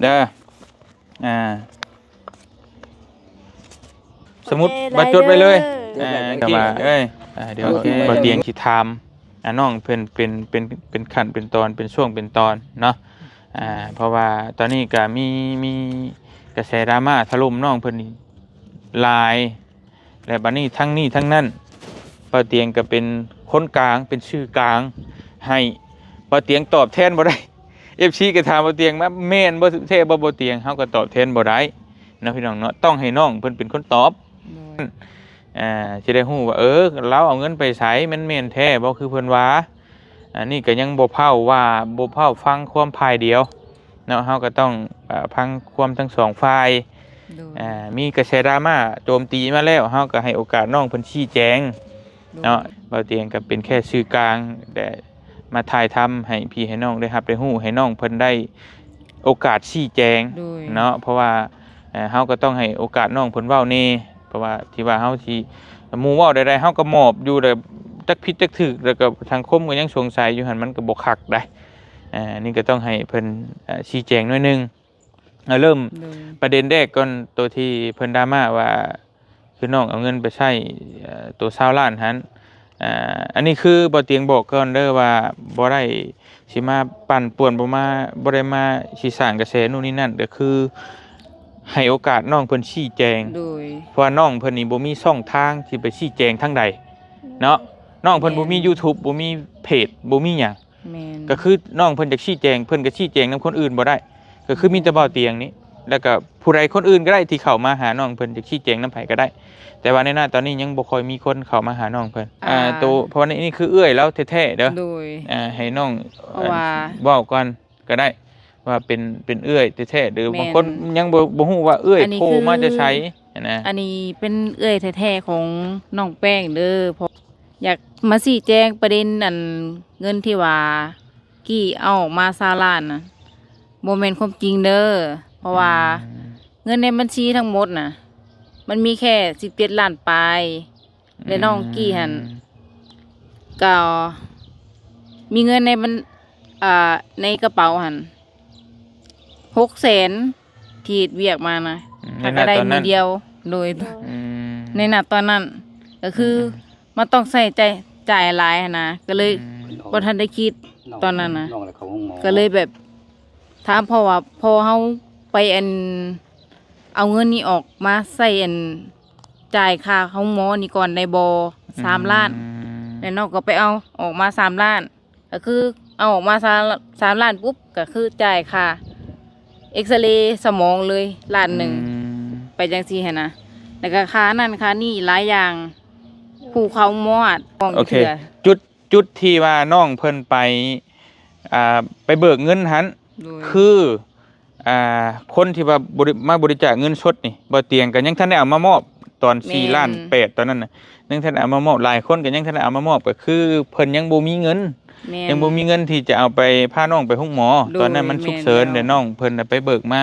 ເດີ ອ່າ ສະໝຸດ ໂອເຄ ບາດຈົດໄວ້ເລີຍ ໄດ້ເດີ ອ່າ ແຕ່ວ່າ ເອີຍ ອ່າ ດຽວ ໂອເຄ ບ່າວຕຽງຊິຖາມ ອ່າ ນ້ອງເພິ່ນເປັນ ເປັນ ເປັນຂັ້ນເປັນຕອນ ເປັນຊ່ວງເປັນຕອນເນາະ ອ່າ ເພາະວ່າຕອນນີ້ກະມີ ມີກະແສດຣາມາຖະຫຼົ່ມນ້ອງເພິ່ນນີ້ຫຼາຍ ແລະ ບັດນີ້ທັງນີ້ທັງນັ້ນ ບ່າວຕຽງກໍເປັນຄົນກາງ ເປັນສື່ກາງໃຫ້ ບ່າວຕຽງຕອບແທນບໍ່ໄດ້ ເອັຟຊີກໍຖາມບ່າວຕຽງມາ ແມ່ນບໍ່ ແທ້ບໍ່ ບ່າວຕຽງ ເຮົາກໍຕອບແທນບໍ່ໄດ້ເນາະ ພີ່ນ້ອງເນາະ ຕ້ອງໃຫ້ນ້ອງເພິ່ນເປັນຄົນຕອບ ໂດຍ ອ່າ ຊິໄດ້ຮູ້ວ່າ ເອີ ລາວເອົາເງິນໄປໃສ ມັນແມ່ນແທ້ບໍ່ ຄືເພິ່ນວ່າ ອັນນີ້ກໍຍັງບໍ່ພ້າວວ່າ ບໍ່ພ້າວຟັງຄວາມຝ່າຍດຽວ ເນາະ ເຮົາກໍຕ້ອງ ເອີ ຟັງຄວາມທັງສອງຝ່າຍ ໂດຍ ອ່າ ມີກະແສດຣາມາໂຈມຕີມາແລ້ວ ເຮົາກໍໃຫ້ໂອກາດນ້ອງເພິ່ນຊີ້ແຈງ ໂດຍ ເນາະ ບ່າວຕຽງກໍເປັນແຄ່ສື່ກາງ ແຕ່ມາຖ່າຍທຳໃຫ້ພີ່ໃຫ້ນ້ອງໄດ້ຮັບໄດ້ຮູ້ ໃຫ້ນ້ອງເພິ່ນໄດ້ໂອກາດຊີ້ແຈງ ໂດຍ ເນາະ ເພາະວ່າ ເອີ ເຮົາກໍຕ້ອງໃຫ້ໂອກາດນ້ອງເພິ່ນເວົ້າແດ່ ເພາະວ່າທີ່ວ່າເຮົາຊິ ໝູ່ເວົ້າໃດໆ ເຮົາກໍມອບຢູ່ ແລ້ວຈັກຜິດຈັກຖືກ ແລ້ວກໍສັງຄົມກໍຍັງສົງໄສຢູ່ຫັ້ນ ມັນກໍບໍ່ຄັກໃດ໋ ອ່າ ນີ້ກໍຕ້ອງໃຫ້ເພິ່ນ ອ່າ ຊີ້ແຈງໜ້ອຍໜຶ່ງ ເອົາເລີ່ມ ໂດຍ ປະເດັນແລກກ່ອນ ໂຕທີ່ເພິ່ນດຣາມາວ່າ ຄືນ້ອງເອົາເງິນໄປໃຊ້ ເອີ ໂຕຊາວລ້ານຫັ້ນ ອ່າ ອັນນີ້ຄືບ່າວຕຽງບອກກ່ອນເດີວ່າ ບໍ່ໄດ້ຊິມາປັ່ນປ່ວນ ບໍ່ມາ ບໍ່ໄດ້ມາຊິສ້າງກະແສນູ້ນນີ້ນັ້ນ ກໍຄືໃຫ້ໂອກາດນ້ອງເພິ່ນຊີ້ແຈງ ໂດຍ ເພາະວ່ານ້ອງເພິ່ນນີ້ບໍ່ມີຊ່ອງທາງທີ່ໄປຊີ້ແຈງທາງໃດເນາະ ນ້ອງເພິ່ນ ແມ່ນ ບໍ່ມີຢູທູບ ບໍ່ມີເພຈ ບໍ່ມີຫຍັງ ແມ່ນ ກໍຄືນ້ອງເພິ່ນຢາກຊີ້ແຈງ ເພິ່ນກໍຊີ້ແຈງນຳຄົນອື່ນບໍ່ໄດ້ ກໍຄືມີແຕ່ບ່າວຕຽງນີ້ ແລ້ວກໍຜູ້ໃດຄົນອື່ນກໍໄດ້ທີ່ເຂົ້າມາຫານ້ອງເພິ່ນ ຢາກຊີ້ແຈງນຳໃຜກໍໄດ້ ແຕ່ວ່າໃນນະຕອນນີ້ຍັງບໍ່ຄ່ອຍມີຄົນເຂົ້າມາຫານ້ອງເພິ່ນ ອ່າ ອ່າ ໂຕ ເພາະວ່ານີ້ ນີ້ຄືເອື້ອຍລາວແທ້ໆເດີ ໂດຍ ອ່າ ໃຫ້ນ້ອງ ເພາະວ່າ ເວົ້າກ່ອນກໍໄດ້ ວ່າເປັນ ເປັນເອື້ອຍແທ້ໆເດີ ແມ່ນ ບາງຄົນຍັງບໍ່ ບໍ່ຮູ້ວ່າເອື້ອຍ ອັນນີ້ ໂຜ ຄື ມາແຕ່ໃສຫັ້ນນະ ອັນນີ້ເປັນເອື້ອຍແທ້ໆຂອງນ້ອງແປ້ງເດີ ເພາະ ຢາກມາຊີ້ແຈງປະເດັນອັນເງິນທີ່ວ່າກີ້ເອົາອອກມາຊາວລ້ານນະ ບໍ່ແມ່ນຄວາມຈິງເດີ ເພາະວ່າ ອືມ ເງິນໃນບັນຊີທັງໝົດນະ ມັນມີແຄ່ສິບເຈັດລ້ານປາຍ ແລະ ອືມ ນ້ອງກີ້ຫັ້ນ ກໍມີເງິນໃນບັນ ອ່າ ໃນກະເປົາຫັ້ນ ຫົກແສນ ທີ່ເຮັດວຽກມານະ ອືມ ຫາກກໍໄດ້ມື້ດຽວ ໂດຍ ອືມ ໃນນະຕອນນັ້ນ ກໍຄື ອືມ ມັນຕ້ອງໃຊ້ຈ່າຍ ຈ່າຍຫຼາຍຫັ້ນນະ ກໍເລີຍ ອືມ ບໍ່ທັນໄດ້ຄິດຕອນນັ້ນນະ ນ້ອງແລ້ວເຂົ້າໂຮງໝໍ ກໍເລີຍແບບ ຖາມພໍ່ວ່າ ພໍ່ເຮົາໄປ ອັນ ເອົາເງິນນີ້ອອກມາໃຊ້ ອັນ ຈ່າຍຄ່າໂຮງໝໍນີ້ກ່ອນໄດ້ບໍ່ ອືມ ສາມລ້ານ ແລ້ວນ້ອງກໍໄປເອົາອອກມາສາມລ້ານ ກໍຄືເອົາອອກມາສາມ ສາມລ້ານປຸບ ກໍຄືຈ່າຍຄ່າເອັກຊະເຣສະໝອງເລີຍລ້ານໜຶ່ງ ອືມ ໄປຈັ່ງຊີ້ຫັ້ນນະ ແລ້ວກໍຄ່ານັ້ນຄ່ານີ້ຫຼາຍຢ່າງ ຜູ້ເຂົ້າໝໍອາດ ໂອເຄ ຈຸດ ຈຸດທີ່ວ່ານ້ອງເພິ່ນໄປ ອ່າ ໄປເບີກເງິນຫັ້ນ ໂດຍ ຄື ອ່າ ຄົນທີ່ວ່າບໍລິ ມາບໍລິຈາກເງິນສົດນີ້ ບ່າວຕຽງກໍຍັງທັນໄດ້ເອົາມາມອບຕອນ ແມ່ນ ສີ່ລ້ານແປດຕອນນັ້ນນະ ຍັງທັນໄດ້ເອົາມາມອບ ຫຼາຍຄົນກໍຍັງທັນໄດ້ເອົາມາມອບ ກໍຄືເພິ່ນຍັງບໍ່ມີເງິນ ແມ່ນ ຍັງບໍ່ມີເງິນທີ່ຈະເອົາໄປພານ້ອງໄປໂຮງໝໍ ໂດຍ ຕອນນັ້ນມັນ ແມ່ນ ສຸກເສີນ ແລ້ວ ແລ້ວນ້ອງເພິ່ນນະໄປເບີກມາ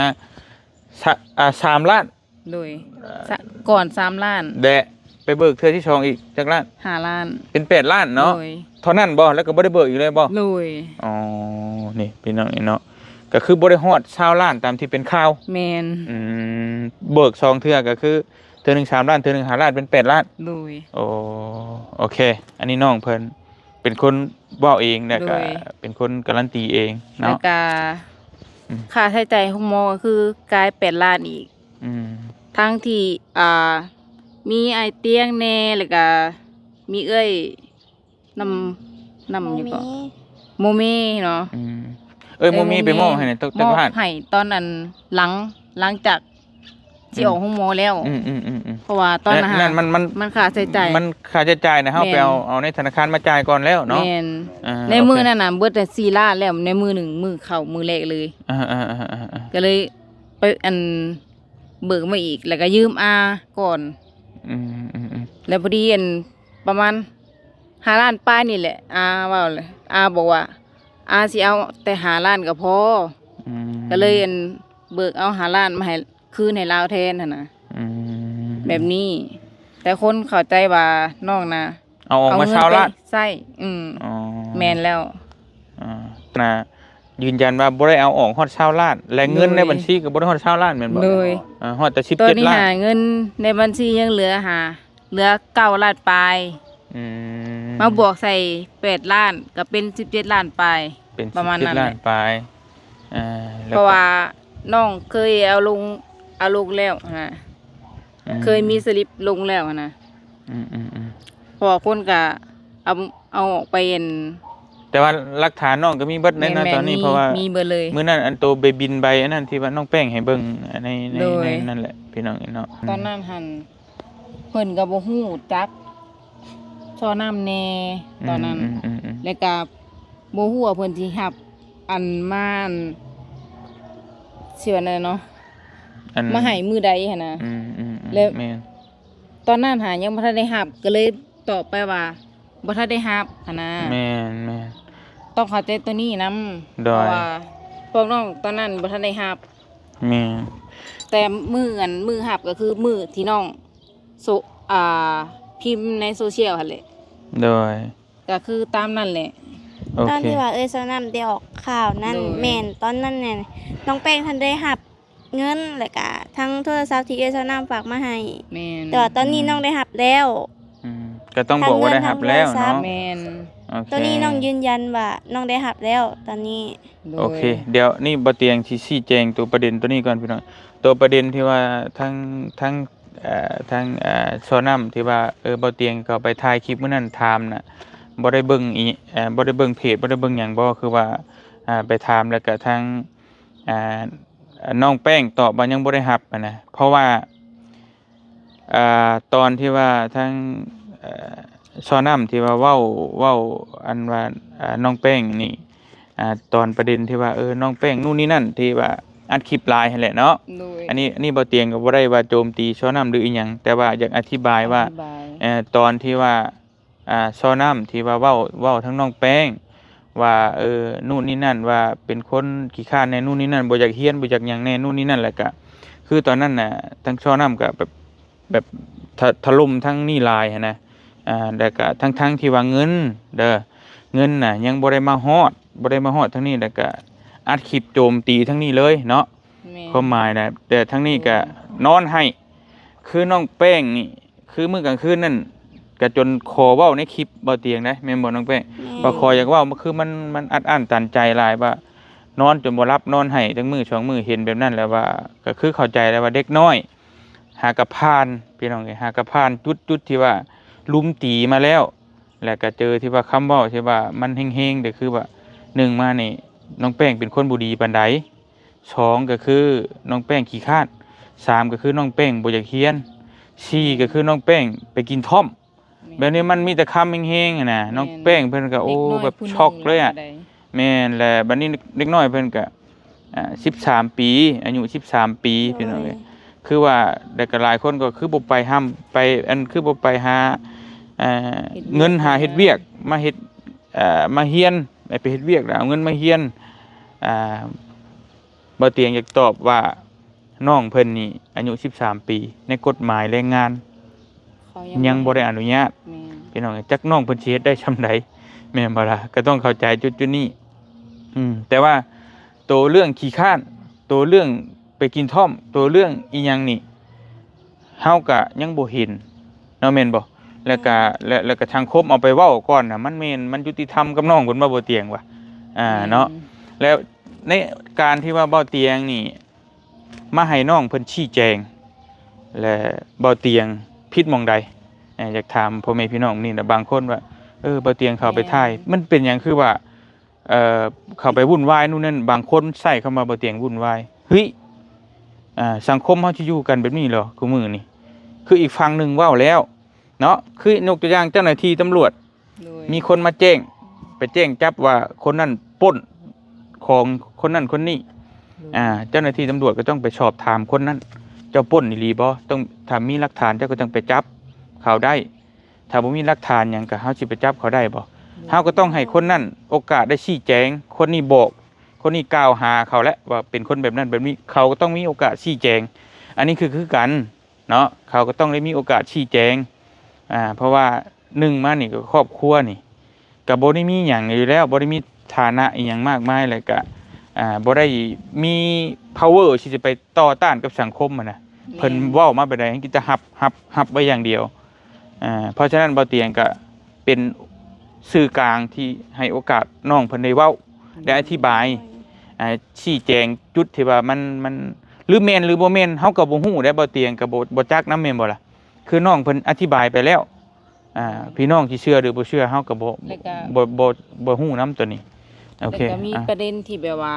ສະ ອ່າ ສາມລ້ານ ໂດຍ ສະ ກ່ອນສາມລ້ານ ແລະ ໄປເບີກເທື່ອທີສອງອີກຈັກລ້ານ? ຫ້າລ້ານ ເປັນແປດລ້ານເນາະ ໂດຍ ເທົ່ານັ້ນບໍ່? ແລ້ວກໍບໍ່ໄດ້ເບີກອີກເລີຍບໍ່? ໂດຍ ອໍ ນີ້ພີ່ນ້ອງເນາະ ກໍຄືບໍ່ໄດ້ຮອດຊາວລ້ານຕາມທີ່ເປັນຂ່າວ ແມ່ນ ອືມ ເບີກສອງເທື່ອ ກໍຄືເທື່ອໜຶ່ງສາມລ້ານ ເທື່ອໜຶ່ງຫ້າລ້ານ ເປັນແປດລ້ານ ໂດຍ ໂອ ໂອເຄ ອັນນີ້ນ້ອງເພິ່ນເປັນຄົນເວົ້າເອງ ແລ້ວກໍ ໂດຍ ເປັນຄົນກາຣັນຕີເອງເນາະ ແລ້ວກໍ ອືມ ຄ່າໃຊ້ຈ່າຍໂຮງໝໍກໍຄືກາຍແປດລ້ານອີກ ອືມ ທັງທີ່ ອ່າ ມີອ້າຍຕຽງແດ່ ແລ້ວກະມີເອື້ອຍນ້ຳ ນ້ຳຫຍັງເກາະ ໂມເມ ໂມເມເນາະ ອືມ ເອື້ອຍໂມເມ ເອື້ອຍໂມເມ ໄປມອບໃຫ້ໃນ ມອບໃຫ້ຕອນອັນຫຼັງ ຫຼັງຈາກຊິອອກໂຮງໝໍແລ້ວ ອືມໆໆໆ ເພາະວ່າຕອນນັ້ນຫັ້ນ ມັນ ມັນ ມັນຄ່າໃຊ້ຈ່າຍ ມັນຄ່າໃຊ້ຈ່າຍນະ ເຮົາ ແມ່ນ ໄປເອົາ ເອົາໃນທະນາຄານມາຈ່າຍກ່ອນແລ້ວເນາະ ແມ່ນ ອ່າ ໃນມື້ນັ້ນນະ ໂອເຄ ເບິດແຕ່ສີ່ລ້ານແລ້ວ ໃນມື້ໜຶ່ງ ມື້ເຂົ້າມື້ແລກເລີຍ ອ່າໆໆໆ ກໍເລີຍໄປ ອັນ ເບີກມາອີກ ແລ້ວກໍຢືມອາກ່ອນ ອືມໆໆ ແລ້ວພໍດີອັນປະມານຫ້າລ້ານປາຍນີ້ແຫຼະ ອາເວົ້າແຫຼະ ອາບອກວ່າ ອາຊິເອົາແຕ່ຫ້າລ້ານກໍພໍ ອືມ ກໍເລີຍອັນເບີກເອົາຫ້າລ້ານມາໃຫ້ ຄືນໃຫ້ລາວແທນຫັ້ນນະ ອືມ ແບບນີ້ ແຕ່ຄົນເຂົ້າໃຈວ່ານ້ອງນະ ເອົາອອກມາຊາວລ້ານ ເອົາເງິນໄປໃຊ້ ອືມ ອໍ ແມ່ນແລ້ວ ອ່າ ນະ ຢືນຢັນວ່າບໍ່ໄດ້ເອົາອອກຮອດຊາວລ້ານ ແລະເງິນໃນບັນຊີກໍບໍ່ໄດ້ຮອດຊາວລ້ານແມ່ນບໍ່? ໂດຍ ອາ ຮອດແຕ່ສິບເຈັດລ້ານ. ຕອນນີ້ຫາເງິນໃນບັນຊີຍັງເຫຼືອຫາ ເຫຼືອເກົ້າລ້ານປາຍ. ອືມ ມາບວກໃສ່ແປດລ້ານ ກໍເປັນສິບເຈັດລ້ານປາຍ ເປັນປະມານນັ້ນແຫຼະ ສິບເຈັດລ້ານປາຍ. ອາ ເພາະວ່ານ້ອງເຄີຍເອົາລົງ ເອົາລົງແລ້ວຫັ້ນນະ ອືມ ເຄີຍມີສະລິບລົງແລ້ວຫັ້ນນະ. ອືມໆໆ ເພາະວ່າຄົນກະເອົາ ເອົາອອກໄປອັນ ແຕ່ວ່າຫຼັກຖານນ້ອງກໍມີເບິດແນ່ນອນ ແມ່ນໆ ຕອນນີ້ ມີ ເພາະວ່າມີເບິດເລີຍ. ມື້ນັ້ນອັນໂຕໃບບິນໃບອັນນັ້ນທີ່ວ່ານ້ອງແປ້ງໃຫ້ເບິ່ງໃນ ໃນ ໂດຍ ໃນນັ້ນແຫຼະ ພີ່ນ້ອງເນາະ. ຕອນນັ້ນຫັ້ນເພິ່ນກໍບໍ່ຮູ້ຈັກຊໍນ້ຳແນ່ ອືມ ຕອນນັ້ນ ອືມໆໆໆ ແລ້ວກໍບໍ່ຮູ້ວ່າເພິ່ນຊິຮັບອັນມາ ອັນ ຊິວ່າແນວໃດເນາະ ອັນ ມາໃຫ້ມື້ໃດຫັ້ນນະ. ອືມໆໆ ແລ້ວ ແມ່ນ ຕອນນັ້ນຫາຍັງບໍ່ທັນໄດ້ຮັບ ກໍເລີຍຕອບໄປວ່າບໍ່ທັນໄດ້ຮັບຫັ້ນນະ. ແມ່ນໆ ຕ້ອງເຂົ້າໃຈໂຕນີ້ນຳ ໂດຍ ເພາະວ່າພວກນ້ອງຕອນນັ້ນບໍ່ທັນໄດ້ຮັບ. ແມ່ນ ແຕ່ມື້ອັນ ມື້ຮັບກໍຄືມື້ທີ່ນ້ອງໂຊ ອ່າ ພິມໃນໂຊຊຽວຫັ້ນແຫຼະ. ໂດຍ ກໍຄືຕາມນັ້ນແຫຼະ. ໂອເຄ ຕອນທີ່ວ່າເອື້ອຍຊໍນ້ຳໄດ້ອອກຂ່າວນັ້ນ ໂດຍ ແມ່ນຕອນນັ້ນແຫຼະ ນ້ອງແປ້ງທັນໄດ້ຮັບເງິນ ແລ້ວກະທັງໂທລະສັບທີ່ເອື້ອຍຊໍນ້ຳຝາກມາໃຫ້. ແມ່ນ ແຕ່ວ່າຕອນນີ້ ອືມ ນ້ອງໄດ້ຮັບແລ້ວ. ອືມ ກໍຕ້ອງບອກວ່າໄດ້ຮັບແລ້ວເນາະ. ທັງເງິນທັງໂທລະສັບ. ແມ່ນ ໂອເຄ ຕອນນີ້ນ້ອງຢືນຢັນວ່ານ້ອງໄດ້ຮັບແລ້ວຕອນນີ້. ໂດຍ ໂອເຄ ດຽວນີ້ບ່າວຕຽງຊິຊີ້ແຈງໂຕປະເດັນໂຕນີ້ກ່ອນພີ່ນ້ອງ. ໂຕປະເດັນທີ່ວ່າທັງ ທັງ ເອີ ທາງ ເອີ ຊໍນ້ຳທີ່ວ່າ ເອີ ບ່າວຕຽງເຂົ້າໄປຖ່າຍຄລິບມື້ນັ້ນຖາມນະ ບໍ່ໄດ້ເບິ່ງອີ ເອີ ບໍ່ໄດ້ເບິ່ງເພຈ ບໍ່ໄດ້ເບິ່ງຫຍັງບໍ່? ຄືວ່າ ອ່າ ໄປຖາມ ແລ້ວກະທາງ ອ່າ ນ້ອງແປ້ງຕອບວ່າຍັງບໍ່ໄດ້ຮັບຫັ້ນນະ ເພາະວ່າ ອ່າ ຕອນທີ່ວ່າທາງ ເອີ ຊໍນ້ຳທີ່ວ່າເວົ້າ ເວົ້າອັນວ່າ ອ່າ ນ້ອງແປ້ງນີ້ ອ່າ ຕອນປະເດັນທີ່ວ່າ ເອີ ນ້ອງແປ້ງນູ້ນນີ້ນັ້ນ ທີ່ວ່າອັດຄລິບຫຼາຍຫັ້ນແຫຼະເນາະ. ໂດຍ ອັນນີ້ ອັນນີ້ບ່າວຕຽງກໍບໍ່ໄດ້ວ່າໂຈມຕີຊໍນ້ຳຫຼືອີ່ຫຍັງ ແຕ່ວ່າຢາກອະທິບາຍວ່າ ອະທິບາຍ ເອີ ຕອນທີ່ວ່າ ອ່າ ຊໍນ້ຳທີ່ວ່າເວົ້າ ເວົ້າທາງນ້ອງແປ້ງວ່າ ເອີ ນູ້ນນີ້ນັ້ນ ວ່າເປັນຄົນຂີ້ຄ້ານແນ່ ນູ້ນນີ້ນັ້ນ ບໍ່ຢາກຮຽນ ບໍ່ຢາກຫຍັງແນ່ ນູ້ນນີ້ນັ້ນ ແລ້ວກະ ຄືຕອນນັ້ນນະ ທາງຊໍນ້ຳກະແບບ ແບບ ຖະ ຖະຫຼົ່ມທາງນີ້ຫຼາຍຫັ້ນນະ. ອ່າ ແລ້ວກະທັງໆທີ່ວ່າເງິນເດີ ເງິນນະຍັງບໍ່ໄດ້ມາຮອດ ບໍ່ໄດ້ມາຮອດທາງນີ້ ແລ້ວກະອັດຄລິບໂຈມຕີທາງນີ້ເລີຍເນາະ. ແມ່ນ ຄວາມໝາຍນະ ແຕ່ທາງນີ້ກະ ແມ່ນ ນອນໄຫ້ ຄືນ້ອງແປ້ງນີ້ ຄືມື້ກາງຄືນນັ້ນກະຈົນຂໍເວົ້າໃນຄລິບບ່າວຕຽງໄດ໋ ແມ່ນບໍ່ນ້ອງແປ້ງ? ແມ່ນ ວ່າຂໍຢາກເວົ້າ ຄືມັນ ມັນອັດອັ້ນຕັນໃຈຫຼາຍ ວ່ານອນຈົນບໍ່ຫຼັບ ນອນໄຫ້ທັງມື້ສອງມື້ ເຫັນແບບນັ້ນແລ້ວວ່າ ກໍຄືເຂົ້າໃຈແລ້ວວ່າເດັກນ້ອຍ ຫາກະຜ່ານ ພີ່ນ້ອງເອີຍ ຫາກະຜ່ານຈຸດ ຈຸດທີ່ວ່າລຸມຕີມາແລ້ວ ແລ້ວກະເຈີທີ່ວ່າຄຳເວົ້າທີ່ວ່າມັນແຮງໆ ກໍຄືວ່າ ໜຶ່ງມານີ້ ນ້ອງແປ້ງເປັນຄົນບໍ່ດີປານໃດ, ສອງກໍຄືນ້ອງແປ້ງຂີ້ຄ້ານ, ສາມກໍຄືນ້ອງແປ້ງບໍ່ຢາກຮຽນ, ສີ່ກໍຄືນ້ອງແປ້ງໄປກິນທ້ອມ. ແມ່ນ ແບບນີ້ມັນມີແຕ່ຄຳແຮງໆ ຫັ້ນນະ. ແມ່ນ ນ້ອງແປ້ງເພິ່ນກໍ ໂອ້ ເດັກນ້ອຍ ແບບ ຜູ້ໜຶ່ງ ຊັອກເລີຍອະ ແບບໃດ. ແມ່ນແຫຼະ ບັດນີ້ເດັກນ້ອຍເພິ່ນກໍ ອ່າ ສິບສາມປີ ອາຍຸສິບສາມປີ ໂດຍ ພີ່ນ້ອງເອີຍ. ຄືວ່າ ແລ້ວກໍຫຼາຍຄົນກໍຄືບໍ່ໄປຮ່ຳ ໄປ ອັນ ຄືບໍ່ໄປຫາ ເອີ ເຮັດວຽກ ເງິນຫາເຮັດວຽກ ມາເຮັດ ເອີ ມາຮຽນ ໄປເຮັດວຽກແລ້ວເອົາເງິນມາຮຽນ. ອ່າ ບ່າວຕຽງຢາກຕອບວ່າ ນ້ອງເພິ່ນນີ້ອາຍຸສິບສາມປີ ໃນກົດໝາຍແຮງງານ ເຂົາຍັງ ຍັງບໍ່ໄດ້ອະນຸຍາດ. ແມ່ນ ພີ່ນ້ອງ ຈັກນ້ອງເພິ່ນຊິເຮັດໄດ້ຊ່ຳໃດ ແມ່ນບໍ່ລະ? ກໍຕ້ອງເຂົ້າໃຈຈຸດໆນີ້. ອືມ ແຕ່ວ່າໂຕເລື່ອງຂີ້ຄ້ານ ໂຕເລື່ອງໄປກິນທ້ອມ ໂຕເລື່ອງອີ່ຫຍັງນີ້ ເຮົາກະຍັງບໍ່ເຫັນເນາະ ແມ່ນບໍ່? ແລ້ວກະ ແມ່ນ ແລ້ວ ແລ້ວກະສັງຄົມເອົາໄປເວົ້າກ່ອນນະ ມັນແມ່ນ ມັນຍຸຕິທຳກັບນ້ອງເພິ່ນບໍ່ ບໍ່ຕຽງວ່າ ອ່າ ແມ່ນ ເນາະ. ແລ້ວໃນການທີ່ວ່າບໍ່ຕຽງນີ້ ມາໃຫ້ນ້ອງເພິ່ນຊີ້ແຈງ ແລະ ບໍ່ຕຽງຜິດໝ່ອງໃດ? ເອີ ຢາກຖາມພໍ່ແມ່ພີ່ນ້ອງນີ້ນະ ບາງຄົນວ່າ ເອີ ບໍ່ຕຽງເຂົ້າໄປຖ່າຍ ແມ່ນ ມັນເປັນຫຍັງຄືວ່າ ເອີ ເຂົ້າໄປວຸ່ນວາຍ ນູ້ນນັ້ນ. ບາງຄົນໃຊ້ຄຳວ່າບໍ່ຕຽງວຸ່ນວາຍ ເຮີ້ຍ ອ່າ ສັງຄົມເຮົາຊິຢູ່ກັນແບບນີ້ເຫຼື ຄູ່ມື້ນີ້? ຄືອີກຝັ່ງໜຶ່ງເວົ້າແລ້ວເນາະ ຄືຍົກຕົວຢ່າງເຈົ້າໜ້າທີ່ຕຳຫຼວດ ໂດຍ ມີຄົນມາແຈ້ງ ໄປແຈ້ງຈັບວ່າຄົນນັ້ນປຸ້ນຂອງຄົນນັ້ນຄົນນີ້ ໂດຍ ອ່າ ເຈົ້າໜ້າທີ່ຕຳຫຼວດກໍຕ້ອງໄປສອບຖາມຄົນນັ້ນ ເຈົ້າປຸ້ນອີ່ຫຼີບໍ່? ຕ້ອງ ຖ້າມີຫຼັກຖານເຈົ້າກໍຈັ່ງໄປຈັບເຂົາໄດ້. ຖ້າບໍ່ມີຫຼັກຖານຫຍັງ ກໍເຮົາຊິໄປຈັບເຂົາໄດ້ບໍ່? ໂດຍ ເຮົາກໍຕ້ອງໃຫ້ຄົນນັ້ນໂອກາດໄດ້ຊີ້ແຈງ ຄົນນີ້ບອກ ຄົນນີ້ກ່າວຫາເຂົາແຫຼະວ່າເປັນຄົນແບບນັ້ນແບບນີ້ ເຂົາກໍຕ້ອງມີໂອກາດຊີ້ແຈງ. ອັນນີ້ຄື ຄືກັນເນາະ ເຂົາກໍຕ້ອງໄດ້ມີໂອກາດຊີ້ແຈງ. ອ່າ ເພາະວ່າໜຶ່ງມານີ້ກໍຄອບຄົວນີ້ ກໍບໍ່ໄດ້ມີຫຍັງຢູ່ແລ້ວ ບໍ່ໄດ້ມີຖານະອີ່ຫຍັງມາກມາຍ ແລ້ວກະ ອ່າ ບໍ່ໄດ້ມີ power ທີ່ຈະໄປຕໍ່ຕ້ານກັບສັງຄົມຫັ້ນນະ. ແມ່ນ. ເພິ່ນເວົ້າມາແບບໃດ ມີແຕ່ຮັບ ຮັບ ຮັບໄວ້ຢ່າງດຽວ. ອ່າ ເພາະສະນັ້ນ ບໍ່ຕຽງກະເປັນສື່ກາງທີ່ໃຫ້ໂອກາດນ້ອງເພິ່ນໄດ້ເວົ້າ ໄດ້ອະທິບາຍ ອ່າ ຊີ້ແຈງຈຸດທີ່ວ່າມັນ ມັນ ຫຼືແມ່ນ ຫຼືບໍ່ແມ່ນ ເຮົາກໍບໍ່ຮູ້ເດ້ ບໍ່ຕຽງກໍບໍ່ ບໍ່ຈັກນຳ ແມ່ນບໍ່ລະ? ຄືນ້ອງເພິ່ນອະທິບາຍໄປແລ້ວ ອ່າ ແມ່ນ. ພີ່ນ້ອງຊິເຊື່ອ ຫຼືບໍ່ເຊື່ອ ເຮົາກໍບໍ່ ແລ້ວກໍ ບໍ່ ບໍ່ ບໍ່ຮູ້ນຳຕົວນີ້. ໂອເຄ ແລ້ວກໍມີ ອ່າ ປະເດັນທີ່ແບບວ່າ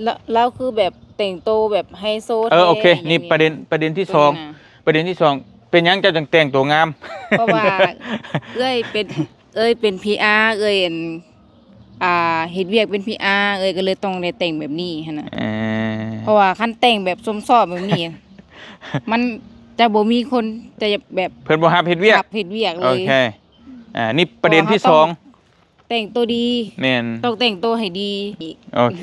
ລະ ລາວຄືແບບແຕ່ງໂຕແບບໄຮໂຊ ເອີ ແທ້ ໂອເຄ ນີ້ ຫຍັງນີ້ ປະເດັນ ປະເດັນທີສອງ ຕົວນີ້ນະ ປະເດັນທີສອງ ເປັນຫຍັງເຈົ້າຈຶ່ງແຕ່ງໂຕງາມ? ເພາະວ່າເອື້ອຍເປັນ ເອື້ອຍເປັນພີອາ ເອື້ອຍ ອັນ ອ່າ ເຮັດວຽກເປັນພີອາ ເອື້ອຍກໍເລີຍຕ້ອງໄດ້ແຕ່ງແບບນີ້ຫັ້ນນະ. ເອີ ເພາະວ່າຄັນແຕ່ງແບບຊົມຊອບແບບນີ້ ມັນຈະບໍ່ມີຄົນຈະແບບ ເພິ່ນບໍ່ຮັບເຮັດວຽກ ຮັບເຮັດວຽກເລີຍ. ໂອເຄ ອ່າ ນີ້ປະເດັນທີສອງ ເພາະວ່າເຮົາຕ້ອງແຕ່ງໂຕດີ. ແມ່ນ. ຕ້ອງແຕ່ງໂຕໃຫ້ດີອີກ. ໂອເຄ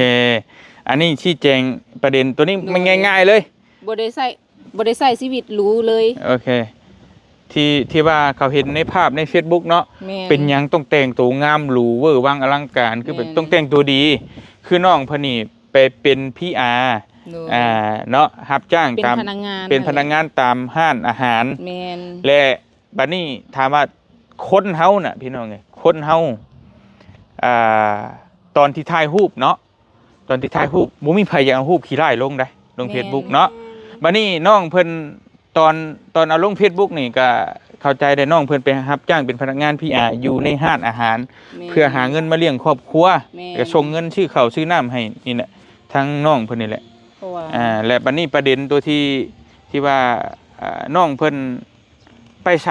ອັນນີ້ຊີ້ແຈງປະເດັນໂຕນີ້ ໂດຍ ມັນງ່າຍໆເລີຍ ບໍ່ໄດ້ໃຊ້ ບໍ່ໄດ້ໃຊ້ຊີວິດຫຼູເລີຍ. ໂອເຄ ທີ່ ທີ່ວ່າເຂົາເຫັນໃນພາບໃນເຟສບຸກເນາະ. ແມ່ນ. ເປັນຫຍັງຕ້ອງແຕ່ງໂຕງາມຫຼູເວີວັງອະລັງການ ຄືແບບ ແມ່ນ ຕ້ອງແຕ່ງໂຕດີ? ຄືນ້ອງເພິ່ນນີ້ໄປເປັນພີອາ ໂດຍ ອ່າ ເນາະ ຮັບຈ້າງຕາມ ເປັນພະນັກງານ ເປັນພະນັກງານຕາມຮ້ານອາຫານ. ແມ່ນ. ແລະ ບັດນີ້ຖາມວ່າຄົນເຮົານະ ພີ່ນ້ອງເອີຍ ຄົນເຮົາ ອ່າ ຕອນທີ່ຖ່າຍຮູບເນາະ ຕອນທີ່ຖ່າຍຮູບ ບໍ່ມີໃຜຢາກເອົາຮູບຂີ້ຮ້າຍລົງໃດ ລົງ ແມ່ນ ເຟສບຸກເນາະ. ບັດນີ້ນ້ອງເພິ່ນ ຕອນ ຕອນເອົາລົງເຟສບຸກນີ້ ກໍເຂົ້າໃຈໄດ້ ນ້ອງເພິ່ນໄປຮັບຈ້າງເປັນພະນັກງານພີອາ ຢູ່ໃນຮ້ານອາຫານ ແມ່ນ ເພື່ອຫາເງິນມາລ້ຽງຄອບຄົວ ແມ່ນ ແລ້ວກໍສົ່ງເງິນຊື້ເຂົ້າຊື້ນ້ຳໃຫ້ນີ້ແຫຼະ ທາງນ້ອງເພິ່ນນີ້ແຫຼະ. ເພາະວ່າ ອ່າ ແລະ ບັດນີ້ປະເດັນຕົວທີ່ ທີ່ວ່າ ອ່າ ນ້ອງເພິ່ນໄປໃສ?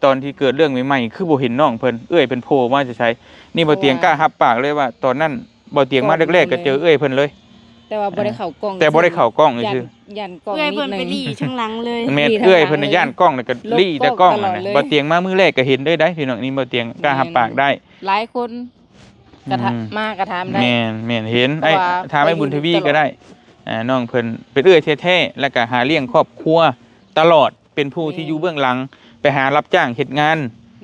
ຕອນທີ່ເກີດເລື່ອງໃໝ່ໆ ຄືບໍ່ເຫັນນ້ອງເພິ່ນ ເອື້ອຍເພິ່ນໂຜ່ມາແຕ່ໃສ? ນີ້ ເພາະວ່າ ບໍ່ຕຽງກ້າຮັບປາກເລີຍວ່າ ຕອນນັ້ນບໍ່ຕຽງມາແລກໆ ກໍເຈີເອື້ອຍເພິ່ນເລີຍ ແຕ່ວ່າບໍ່ໄດ້ເຂົ້າກ້ອງ ແຕ່ບໍ່ໄດ້ເຂົ້າກ້ອງຊື່ ຢ້ານກ້ອງ ເອື້ອຍເພິ່ນໄປຫຼີ້ທາງຫຼັງເລີຍ. ແມ່ນ ຫຼີ້ທາງຫຼັງເລີຍ ເອື້ອຍເພິ່ນນະຢ້ານກ້ອງ ແລ້ວກໍຫຼີ້ແຕ່ກ້ອງຫັ້ນນະ. ບໍ່ຕຽງມາມື້ແລກກໍເຫັນເລີຍໄດ໋ ພີ່ນ້ອງ ນີ້ ບໍ່ຕຽງກ້າຮັບປາກໄດ້. ແມ່ນ ຫຼາຍຄົນ ກໍ ອືມ ມາກໍຖາມໄດ້. ແມ່ນໆ ເຫັນ ເພາະວ່າ ອ້າຍ ຖາມອ້າຍບຸນທະວີກໍໄດ້ ໄປຢູ່ຕະຫຼອດ ອ່າ ນ້ອງເພິ່ນເປັນເອື້ອຍແທ້ໆ ແລ້ວກໍຫາລ້ຽງຄອບຄົວຕະຫຼອດ ເປັນຜູ້ທີ່ ແມ່ນ ຢູ່ເບື້ອງຫຼັງ ໄປຫາຮັບຈ້າງເຮັດງານ.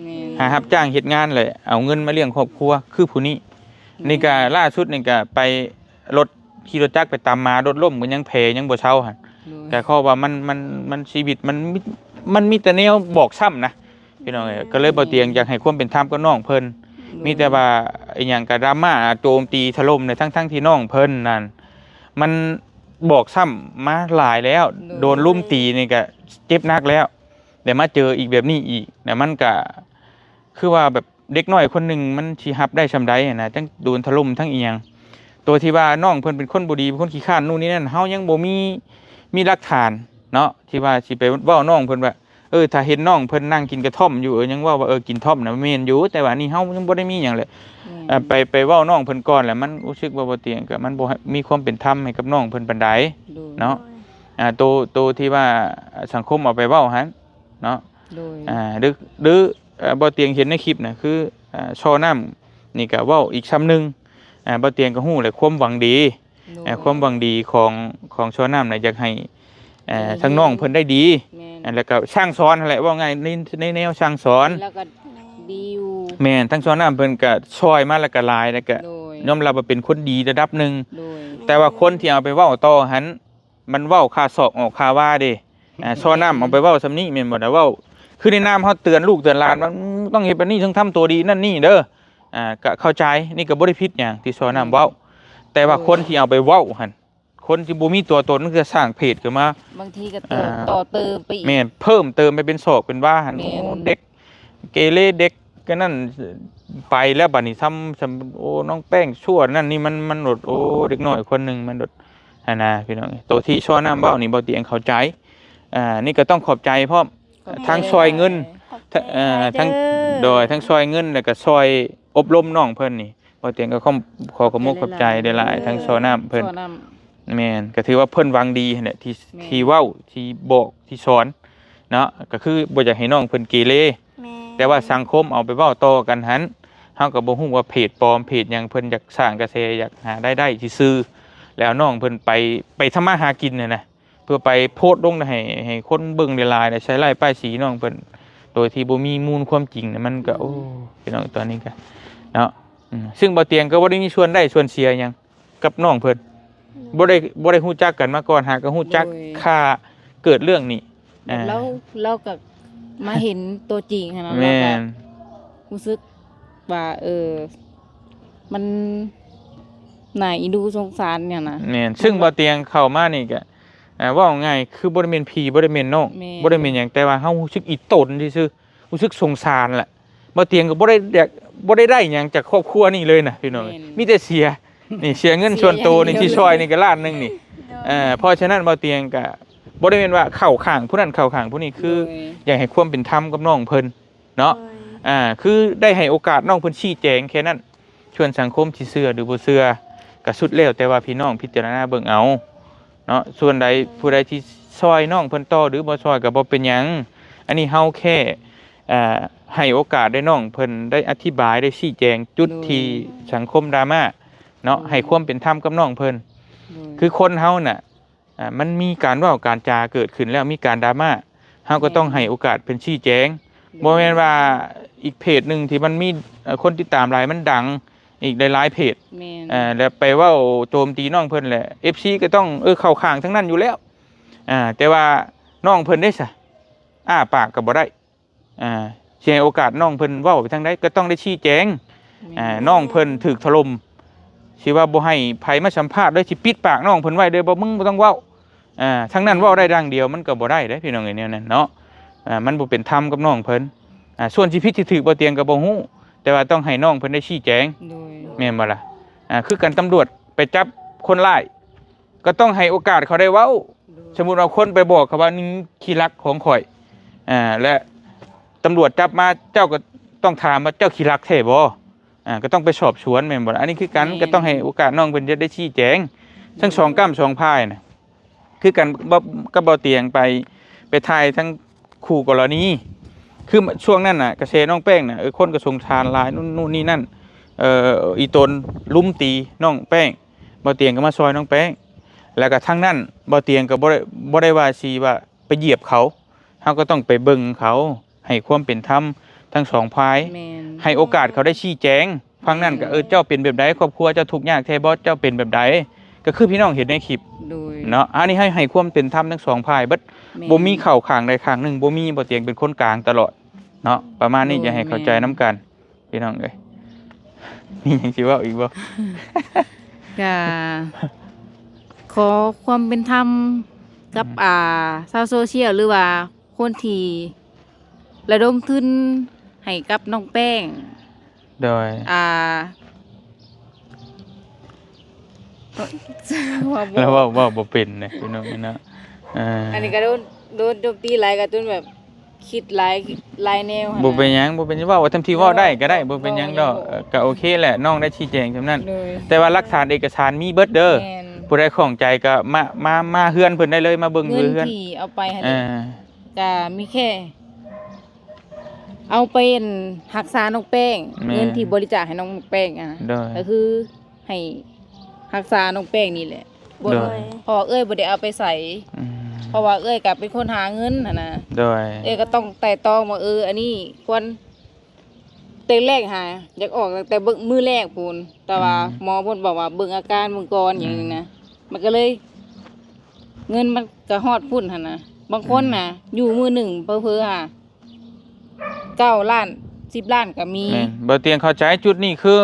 ແມ່ນ. ຫາຮັບຈ້າງເຮັດງານ ແລະ ເອົາເງິນມາລ້ຽງຄອບຄົວ ຄືຜູ້ນີ້. ແມ່ນ. ນີ້ກໍລ່າສຸດນີ້ກໍໄປລົດ ຂີ່ລົດຈັກໄປຕຳໝາ ລົດລົ້ມ ກໍຍັງແຜ ຍັງບໍ່ເຊົາຫັ້ນ. ໂດຍ. ກໍເພາະວ່າມັນ ມັນ ມັນ ຊີວິດມັນມີ ມັນມີແຕ່ແນວບອກຊ້ຳນະ ພີ່ນ້ອງເອີຍ. ແມ່ນ. ກໍເລີຍບໍ່ຕຽງຢາກໃຫ້ຄວາມເປັນທຳກັບນ້ອງເພິ່ນ. ໂດຍ. ມີແຕ່ວ່າອີຫຍັງກໍດຣາມາໂຈມຕີຖະຫຼົ່ມ ທັງໆທີ່ນ້ອງເພິ່ນນັ້ນ ມັນບອກຊ້ຳມາຫຼາຍແລ້ວ. ໂດຍ. ໂດນລຸມຕີນີ້ກໍເຈັບໜັກແລ້ວ ແລ້ວມາເຈີອີກແບບນີ້ອີກ ແລ້ວມັນກະຄືວ່າແບບເດັກນ້ອຍຄົນໜຶ່ງມັນຊິຮັບໄດ້ຊ່ຳໃດຫັ້ນນະ ທັງໂດນຖະຫຼົ່ມທັງອີ່ຫຍັງ. ໂຕທີ່ວ່ານ້ອງເພິ່ນເປັນຄົນບໍ່ດີ ເປັນຄົນຂີ້ຄ້ານ ໂນ່ນນີ້ນັ້ນ ເຮົາຍັງບໍ່ມີ ມີຫຼັກຖານເນາະ ທີ່ວ່າຊິໄປເວົ້ານ້ອງເພິ່ນວ່າ ເອີ ຖ້າເຫັນນ້ອງເພິ່ນນັ່ງກິນກະທ່ອມຢູ່ ເອີ ຍັງເວົ້າວ່າ ເອີ ກິນທ່ອມນະແມ່ນຢູ່ ແຕ່ວ່າອັນນີ້ເຮົາຍັງບໍ່ໄດ້ມີຫຍັງເລີຍ. ແມ່ນ. ເອີ ໄປ ໄປເວົ້ານ້ອງເພິ່ນກ່ອນ ແລ້ວມັນຮູ້ສຶກວ່າບໍ່ຕຽງ ກໍມັນບໍ່ມີຄວາມເປັນທຳໃຫ້ກັບນ້ອງເພິ່ນປານໃດ. ໂດຍ. ເນາະ ອ່າ ໂຕ ໂຕທີ່ວ່າສັງຄົມເອົາໄປເວົ້າຫັ້ນເນາະ. ໂດຍ. ອ່າ ຫຼື ຫຼື ເອີ ບໍ່ຕຽງເຫັນໃນຄລິບນະ ຄື ອ່າ ຊໍນ້ຳນີ້ກໍເວົ້າອີກຊ່ຳໜຶ່ງ. ອ່າ ບໍ່ຕຽງກໍຮູ້ແຫຼະ ຄວາມຫວັງດີ. ໂດຍ. ອ່າ ຄວາມຫວັງດີຂອງ ຂອງຊໍນ້ຳນະ ຢາກໃຫ້ ເອີ ເອີ ທາງນ້ອງເພິ່ນໄດ້ດີ. ແມ່ນ. ອ່າ ແລ້ວກໍສັ່ງສອນຫັ້ນແຫຼະ ເວົ້າງ່າຍໃນ ໃນແນວສັ່ງສອນ ແລ້ວກໍດີຢູ່. ແມ່ນ ທາງຊໍນ້ຳເພິ່ນກໍຊ່ອຍມາແລ້ວກໍຫຼາຍ ແລ້ວກໍ ໂດຍ ຍອມຮັບວ່າເປັນຄົນດີລະດັບໜຶ່ງ. ໂດຍ. ແຕ່ວ່າຄົນທີ່ເອົາໄປເວົ້າຕໍ່ຫັ້ນ ມັນເວົ້າຄາສອກອອກຄາວາເດ້. ອ່າ ຊໍນ້ຳເອົາໄປເວົ້າຊ່ຳນີ້ແມ່ນບໍ່? ໄດ້ເວົ້າ ຄືໃນນາມເຮົາເຕືອນລູກເຕືອນຫຼານວ່າ ອືມ ຕ້ອງເຮັດແບບນີ້ ຕ້ອງທຳຕົວດີນັ້ນນີ້ເດີ. ອ່າ ກະເຂົ້າໃຈ ນີ້ກະບໍ່ໄດ້ຜິດຫຍັງທີ່ຊໍນ້ຳເວົ້າ. ແມ່ນ. ແຕ່ວ່າ ໂດຍ ຄົນທີ່ເອົາໄປເວົ້າຫັ້ນ ຄົນທີ່ບໍ່ມີຕົວຕົນ ມັນຈະສ້າງເພຈຂຶ້ນມາ ບາງທີກໍ ອ່າ ຕໍ່ເຕີມໄປອີກ. ແມ່ນ ເພີ່ມເຕີມໄປເປັນຊອກເປັນວາຫັ້ນ. ແມ່ນ. ໂອ້ ເດັກເກເລ ເດັກ ກໍນັ້ນໄປແລ້ວ ບັດນີ້ຊ້ຳ ຊ້ຳ ໂອ້ ນ້ອງແປ້ງຊົ່ວນັ້ນນີ້ ມັນ ມັນໂດດ ໂອ້ ເດັກນ້ອຍຄົນໜຶ່ງມັນໂດດ ຫັ້ນນະ ພີ່ນ້ອງເອີຍ. ໂຕທີ່ຊໍນ້ຳເວົ້ານີ້ ບໍ່ຕຽງເຂົ້າໃຈ. ອ່າ ນີ້ກໍຕ້ອງຂອບໃຈພ້ອມ ຂອບໃຈ ທັງຊ່ອຍເງິນ ຫຼາຍໆ ຂອບໃຈ ເອີ ທັງ ຫຼາຍໆເດີ ໂດຍ ທັງຊ່ອຍເງິນ ແລ້ວກໍຊ່ອຍອົບຮົມນ້ອງເພິ່ນນີ້ ບໍ່ຕຽງກໍຂໍຂອບ ຂອບ ຂອບມຸກຂອບໃຈ ຂອບໃຈຫຼາຍໆ ຫຼາຍໆ ທັງຊໍນ້ຳເພິ່ນ ຊໍນ້ຳ. ແມ່ນ ກໍຖືວ່າເພິ່ນຫວັງດີຫັ້ນແຫຼະ ທີ່ ແມ່ນ ທີ່ເວົ້າ ທີ່ບອກ ທີ່ສອນເນາະ ກໍຄືບໍ່ຢາກໃຫ້ນ້ອງເພິ່ນເກເລ. ແມ່ນ. ແຕ່ວ່າສັງຄົມເອົາໄປເວົ້າຕໍ່ກັນຫັ້ນ ເຮົາກໍບໍ່ຮູ້ວ່າເພຈປອມເພຈຫຍັງ ເພິ່ນຢາກສ້າງກະແສ ຢາກຫາລາຍໄດ້ຊື່ໆ ແລ້ວເອົານ້ອງເພິ່ນໄປ ໄປທຳມາຫາກິນຫັ້ນນະ ເພື່ອໄປໂພສລົງໃຫ້ ໃຫ້ຄົນເບິ່ງຫຼາຍໆ ແລ້ວໃສ່ຮ້າຍປ້າຍສີນ້ອງເພິ່ນ ໂດຍທີ່ບໍ່ມີມູນຄວາມຈິງນະ ມັນກໍ ໂອ້ ໂອ້ ພີ່ນ້ອງ ຕອນນີ້ກໍເນາະ ອືມ ຊຶ່ງບໍ່ຕຽງກໍບໍ່ໄດ້ມີສ່ວນໄດ້ສ່ວນເສຍຫຍັງ ກັບນ້ອງເພິ່ນ ບໍ່ໄດ້ ບໍ່ໄດ້ຮູ້ຈັກກັນມາກ່ອນ ຫາກໍຮູ້ຈັກ ໂດຍ ຄ່າເກີດເລື່ອງນີ້ ແບບ ອ່າ ລາວ ລາວກໍມາເຫັນຕົວຈິງຫັ້ນນະ ແມ່ນ ລາວກໍຮູ້ສຶກວ່າ ເອີ ມັນໜ້າເອັນດູສົງສານຫຍັງນະ ແມ່ນ ຊຶ່ງບ່າວຕຽງເຂົ້າມານີ້ກໍ ອ່າ ເວົ້າງ່າຍຄືບໍ່ໄດ້ແມ່ນຜີ ບໍ່ໄດ້ແມ່ນນ້ອງ ແມ່ນ ບໍ່ໄດ້ແມ່ນຫຍັງ ແຕ່ວ່າເຮົາຮູ້ສຶກອີ່ຕົນຊື່ໆ ຮູ້ສຶກສົງສານແຫຼະ ບ່າວຕຽງກໍບໍ່ໄດ້ຢາກ ບໍ່ໄດ້ໄດ້ຫຍັງຈາກຄອບຄົວນີ້ເລີຍນະພີ່ນ້ອງ ແມ່ນ ມີແຕ່ເສຍ ນີ້ເສຍເງິນ ເສຍ ສ່ວນໂຕນີ້ ຢ່າງດຽວ ທີ່ຊ່ອຍນີ້ກໍລ້ານໜຶ່ງນີ້ ໂດຍ ເອີ ເພາະສະນັ້ນບ່າວຕຽງກໍບໍ່ໄດ້ແມ່ນວ່າເຂົ້າຂ້າງຜູ້ນັ້ນເຂົ້າຂ້າງຜູ້ນີ້ ຄື ໂດຍ ຢາກໃຫ້ຄວາມເປັນທຳກັບນ້ອງເພິ່ນເນາະ ໂດຍ ອ່າ ຄືໄດ້ໃຫ້ໂອກາດນ້ອງເພິ່ນຊີ້ແຈງແຄ່ນັ້ນ ສ່ວນສັງຄົມຊິເຊື່ອຫຼືບໍ່ເຊື່ອ ກໍສຸດແລ້ວແຕ່ວ່າພີ່ນ້ອງພິຈາລະນາເບິ່ງເອົາເນາະ ສ່ວນໃດ ໂດຍ ຜູ້ໃດທີ່ຊ່ອຍນ້ອງເພິ່ນຕໍ່ຫຼືບໍ່ຊ່ອຍກໍບໍ່ເປັນຫຍັງ ອັນນີ້ເຮົາແຄ່ ອ່າ ໃຫ້ໂອກາດໄດ້ນ້ອງເພິ່ນໄດ້ອະທິບາຍ ໄດ້ຊີ້ແຈງຈຸດ ໂດຍ ທີ່ສັງຄົມດຣາມາເນາະ ໂດຍ ໃຫ້ຄວາມເປັນທຳກັບນ້ອງເພິ່ນ ໂດຍ ຄືຄົນເຮົານະ ອ່າ ມັນມີການເວົ້າການຈາເກີດຂຶ້ນແລ້ວ ມີການດຣາມາ ເຮົາກໍຕ້ອງ ແມ່ນ ໃຫ້ໂອກາດເພິ່ນຊີ້ແຈງ ໂດຍ ບໍ່ແມ່ນວ່າອີກເພຈໜຶ່ງທີ່ມັນມີ ເອີ ຄົນຕິດຕາມຫຼາຍ ມັນດັງ ອີກຫຼາຍໆເພຈ ແມ່ນ ເອີ ແລ້ວໄປເວົ້າໂຈມຕີນ້ອງເພິ່ນແຫຼະ ເອັຟຊີກໍຕ້ອງ ເອີ ເຂົ້າຂ້າງທັງນັ້ນຢູ່ແລ້ວ ອ່າ ແຕ່ວ່ານ້ອງເພິ່ນເດ້ຊະ ອ້າປາກກໍບໍ່ໄດ້ ອ່າ ຊິໃຫ້ໂອກາດນ້ອງເພິ່ນເວົ້າໄປທາງໃດ ກໍຕ້ອງໄດ້ຊີ້ແຈງ ແມ່ນ ອ່າ ນ້ອງເພິ່ນຖືກຖະຫຼົ່ມ ຊິວ່າບໍ່ໃຫ້ໃຜມາສຳພາດເລີຍ ຊິປິດປາກນ້ອງເພິ່ນໄວ້ເດີ ບໍ່ ມຶງບໍ່ຕ້ອງເວົ້າ ອ່າ ທາງນັ້ນເວົ້າໄດ້ດ້າງດຽວ ມັນກໍບໍ່ໄດ້ເດ້ພີ່ນ້ອງເອີຍ ແນວນັ້ນເນາະ ອ່າ ມັນບໍ່ເປັນທຳກັບນ້ອງເພິ່ນ ອ່າ ສ່ວນຊິຜິດຊິຖືກ ບ່າວຕຽງກໍບໍ່ຮູ້ ແຕ່ວ່າຕ້ອງໃຫ້ນ້ອງເພິ່ນໄດ້ຊີ້ແຈງ ໂດຍ ແມ່ນບໍ່ລະ ອ່າ ຄືກັນຕຳຫຼວດໄປຈັບຄົນຮ້າຍ ກໍຕ້ອງໃຫ້ໂອກາດເຂົາໄດ້ເວົ້າ ໂດຍ ສົມມຸດວ່າຄົນໄປບອກເຂົາວ່າ ນີ້ຂີ້ລັກຂອງຂ້ອຍ ອ່າ ແລະ ຕຳຫຼວດຈັບມາ ເຈົ້າກໍຕ້ອງຖາມວ່າ ເຈົ້າຂີ້ລັກແທ້ບໍ່? ອ່າ ກໍຕ້ອງໄປສອບສວນແມ່ນບໍ່ລະ? ອັນນີ້ຄືກັນ ແມ່ນ ກໍຕ້ອງໃຫ້ໂອກາດນ້ອງເພິ່ນຈະໄດ້ຊີ້ແຈງ ທັງສອງກ້ຳສອງພາຍນະ ຄືກັນ ບໍ່ ກັບບໍ່ຕຽງໄປ ໄປຖ່າຍທັງຄູ່ກໍລະນີ ຄືຊ່ວງນັ້ນນະ ກະແສນ້ອງແປ້ງນະ ເອີ ຄົນກໍສົງສານຫຼາຍ ໂນ່ນ ໂນ່ນນີ້ນັ້ນ ເອີ ອີ່ຕົນລຸມຕີນ້ອງແປ້ງ ບໍ່ຕຽງກໍມາຊ່ອຍນ້ອງແປ້ງ ແລ້ວກໍທັງນັ້ນ ບໍ່ຕຽງກໍບໍ່ໄດ້ ບໍ່ໄດ້ວ່າຊິວ່າໄປຢຽບເຂົາ ເຮົາກໍຕ້ອງໄປເບິ່ງເຂົາ ໃຫ້ຄວາມເປັນທຳທັງສອງຝ່າຍ ແມ່ນ ໃຫ້ໂອກາດເຂົາໄດ້ຊີ້ແຈງ ຝັ່ງນັ້ນກໍ ເອີ ເຈົ້າເປັນແບບໃດ? ຄອບຄົວເຈົ້າທຸກຍາກແທ້ບໍ່? ເຈົ້າເປັນແບບໃດ? ກໍຄືພີ່ນ້ອງເຫັນໃນຄລິບ ໂດຍ ເນາະ ອັນນີ້ໃຫ້ ໃຫ້ຄວາມເປັນທຳທັງສອງຝ່າຍເບິດ ແມ່ນ ບໍ່ມີເຂົ້າຂ້າງໃດຂ້າງໜຶ່ງ ບໍ່ມີ ບໍ່ຕຽງເປັນຄົນກາງຕະຫຼອດເນາະ ປະມານນີ້ ໂດຍ ຢາກໃຫ້ເຂົ້າໃຈ ແມ່ນ ນຳກັນ ພີ່ນ້ອງເອີຍ ມີຫຍັງຊິເວົ້າອີກບໍ່? ກະຂໍຄວາມເປັນທຳກັບ ອືມ ອ່າ ຊາວໂຊຊຽວ ຫຼືວ່າຄົນທີ່ລະດົມທຶນໃຫ້ກັບນ້ອງແປ້ງ ໂດຍ ອ່າ ເວົ້າບໍ່ ລາວເວົ້າ ເວົ້າບໍ່ເປັນນະ ພີ່ນ້ອງເນາະ ເອີ ອັນນີ້ກໍໂດນ ໂດນໂຈມຕີຫຼາຍ ກໍຈົນແບບ ຄິດຫຼາຍ ຫຼາຍແນວຫັ້ນນະ ບໍ່ເປັນຫຍັງ ບໍ່ເປັນຫຍັງ ເວົ້າເທົ່າທີ່ເວົ້າໄດ້ກໍໄດ້ ເວົ້າ ບໍ່ເປັນຫຍັງດອກ ເວົ້າ ເອີ ກໍໂອເຄແຫຼະ ນ້ອງໄດ້ຊີ້ແຈງສ່ຳນັ້ນ ໂດຍ ແຕ່ວ່າຫຼັກຖານເອກະສານມີເບິດເດີ ແມ່ນ ຜູ້ໃດຂ້ອງໃຈກໍມາ ມາ ມາເຮືອນເພິ່ນໄດ້ເລີຍ ມາເບິ່ງຢູ່ເຮືອນ ເງິນທີ່ເອົາໄປຫັ້ນ ເອີ ກໍມີແຄ່ເອົາໄປ ອັນ ຮັກສານ້ອງແປ້ງ ແມ່ນ ເງິນທີ່ບໍລິຈາກໃຫ້ນ້ອງແປ້ງອະ ໂດຍ ກໍຄື ໃຫ້ຮັກສານ້ອງແປ້ງນີ້ແຫຼະ ບໍ່ ໂດຍ ເພາະວ່າເອື້ອຍບໍ່ໄດ້ເອົາໄປໃສ ອືມ ເພາະວ່າເອື້ອຍກໍເປັນຄົນຫາເງິນຫັ້ນນະ ໂດຍ ເອື້ອຍກໍຕ້ອງໄຕ່ຕອງວ່າ ເອີ ອັນນີ້ຄວນ ແຕ່ແລກຫາ ຢາກອອກຕັ້ງແຕ່ເບິ່ງມື້ແລກພຸ້ນ ແຕ່ວ່າ ອືມ ໝໍເພິ່ນບອກວ່າເບິ່ງອາການເບິ່ງກ່ອນ ອືມ ຫຍັງນີ້ນະ ມັນກໍເລີຍ ເງິນມັນກໍຮອດພຸ້ນຫັ້ນນະ ບາງຄົນນະ ອືມ ຢູ່ມື້ໜຶ່ງເຜີໆຫາ ເກົ້າລ້ານ ສິບລ້ານກໍມີ ແມ່ນ ບໍ່ຕຽງເຂົ້າໃຈຈຸດນີ້ຄື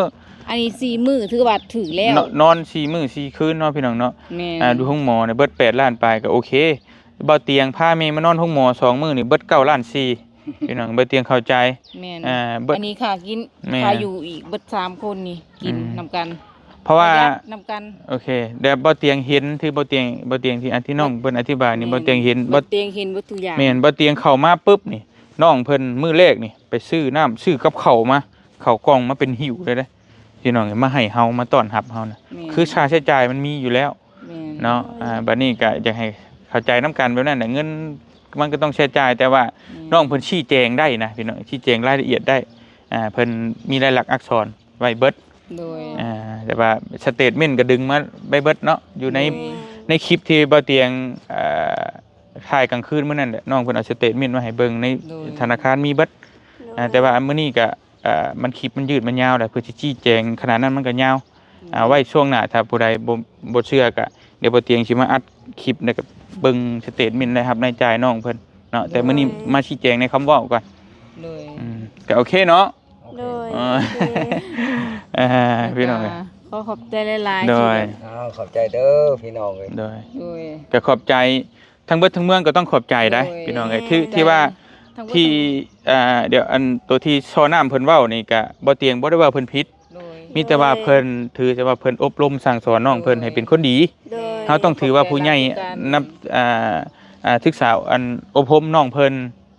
ອັນນີ້ສີ່ມື້ຖືວ່າຖືກແລ້ວ ນ- ນອນສີ່ມື້ສີ່ຄືນເນາະ ພີ່ນ້ອງເນາະ ແມ່ນ ອ່າ ຢູ່ໂຮງໝໍນີ້ເບິດແປດລ້ານປາຍກໍໂອເຄ ບໍ່ຕຽງພາແມ່ມານອນໂຮງໝໍສອງມື້ນີ້ເບິດເກົ້າລ້ານສີ່ ພີ່ນ້ອງ ບໍ່ຕຽງເຂົ້າໃຈ ແມ່ນ ອ່າ ເບິດ ອັນນີ້ຄ່າກິນ ແມ່ນ ຄ່າຢູ່ອີກເບິດສາມຄົນນີ້ ກິນ ອືມ ນຳກັນ ເພາະວ່າ ປະຢັດນຳກັນ ໂອເຄ ແຕ່ບໍ່ຕຽງເຫັນ ທີ່ບໍ່ຕຽງ ບໍ່ຕຽງທີ່ ອັນທີ່ນ້ອງ ແມ່ນ ເພິ່ນອະທິບາຍນີ້ ແມ່ນ ບໍ່ຕຽງເຫັນ ບໍ່ຕຽງເຫັນເບິດທຸກຢ່າງ ແມ່ນ ບໍ່ຕຽງເຂົ້າມາປຶບນີ້ ນ້ອງເພິ່ນມື້ແລກນີ້ ໄປຊື້ນ້ຳ ຊື້ກັບເຂົ້າມາ ເຂົ້າກ່ອງມາເປັນຫິ້ວເລີຍເດ້ ພີ່ນ້ອງເອີຍ ມາໃຫ້ເຮົາ ມາຕ້ອນຮັບເຮົານະ ແມ່ນ ຄືຄ່າໃຊ້ຈ່າຍມັນມີຢູ່ແລ້ວ ແມ່ນ ເນາະ ໂດຍ ອ່າ ບັດນີ້ກໍຢາກໃຫ້ເຂົ້າໃຈນຳກັນແບບນັ້ນແຫຼະ ເງິນມັນກໍຕ້ອງໃຊ້ຈ່າຍ ແຕ່ວ່າ ແມ່ນ ນ້ອງເພິ່ນຊີ້ແຈງໄດ້ນະ ພີ່ນ້ອງ ຊີ້ແຈງລາຍລະອຽດໄດ້ ອ່າ ເພິ່ນມີລາຍລັກອັກສອນໄວ້ເບິດ ໂດຍ ອ່າ ແຕ່ວ່າສະເຕດເມັນກໍດຶງມາໄວ້ເບິດເນາະ ຢູ່ໃນ ໂດຍ ໃນຄລິບທີ່ບໍ່ຕຽງ ອ່າ ຖ່າຍກາງຄືນມື້ນັ້ນແຫຼະ ນ້ອງເພິ່ນເອົາສະເຕດເມັນມາໃຫ້ເບິ່ງໃນ ໂດຍ ທະນາຄານມີເບິດ ໂດຍ ອ່າ ແຕ່ວ່າມື້ນີ້ກໍ ອ່າ ມັນຄລິບມັນຍືດມັນຍາວແຫຼະ ເພື່ອຊິຊີ້ແຈງຂະໜາດນັ້ນມັນກໍຍາວ ອ່າ ໄວ້ຊ່ວງໜ້າ ຖ້າຜູ້ໃດບໍ່ ບໍ່ເຊື່ອກະ ດຽວບໍ່ຕຽງຊິມາອັດຄລິບ ແລ້ວກະເບິ່ງສະເຕດເມັນລາຍຮັບລາຍຈ່າຍນ້ອງເພິ່ນເນາະ. ແຕ່ມື້ນີ້ ໂດຍ ມາຊີ້ແຈງໃນຄຳເວົ້າກ່ອນ. ໂດຍ ອືມ ກະໂອເຄເນາະ. ໂດຍ ເອີ ໂອເຄ ອ່າ ພີ່ນ້ອງເອີຍ ແລ້ວກະຂໍຂອບໃຈຫຼາຍໆ ໂດຍ ທີ່ ອ້າວ ຂອບໃຈເດີພີ່ນ້ອງເອີຍ ໂດຍ ໂດຍ ກະຂອບໃຈທັງເບິດທັງເມືອງ ກະຕ້ອງຂອບໃຈໄດ໋ ໂດຍ ພີ່ນ້ອງເອີຍ ແມ່ນ ທີ່ ທີ່ວ່າ ທັງເບິດ ທີ່ ທັງເມືອງ ອ່າ ດຽວ ອັນໂຕທີ່ຊໍນ້ຳເພິ່ນເວົ້ານີ້ກະ ບໍ່ຕຽງບໍ່ໄດ້ວ່າເພິ່ນຜິດ ໂດຍ ມີແຕ່ວ່າເພິ່ນຖືແຕ່ວ່າເພິ່ນອົບຮົມສັ່ງສອນນ້ອງເພິ່ນ ໂດຍ ໃຫ້ເປັນຄົນດີ ໂດຍ ເຮົາຕ້ອງຖືວ່າຜູ້ໃຫຍ່ ຂອບໃຈຫຼາຍໆ ນຳ ອ່າ ອ່າ ສຶກສາ ອັນ ອົບຮົມນ້ອງເພິ່ນ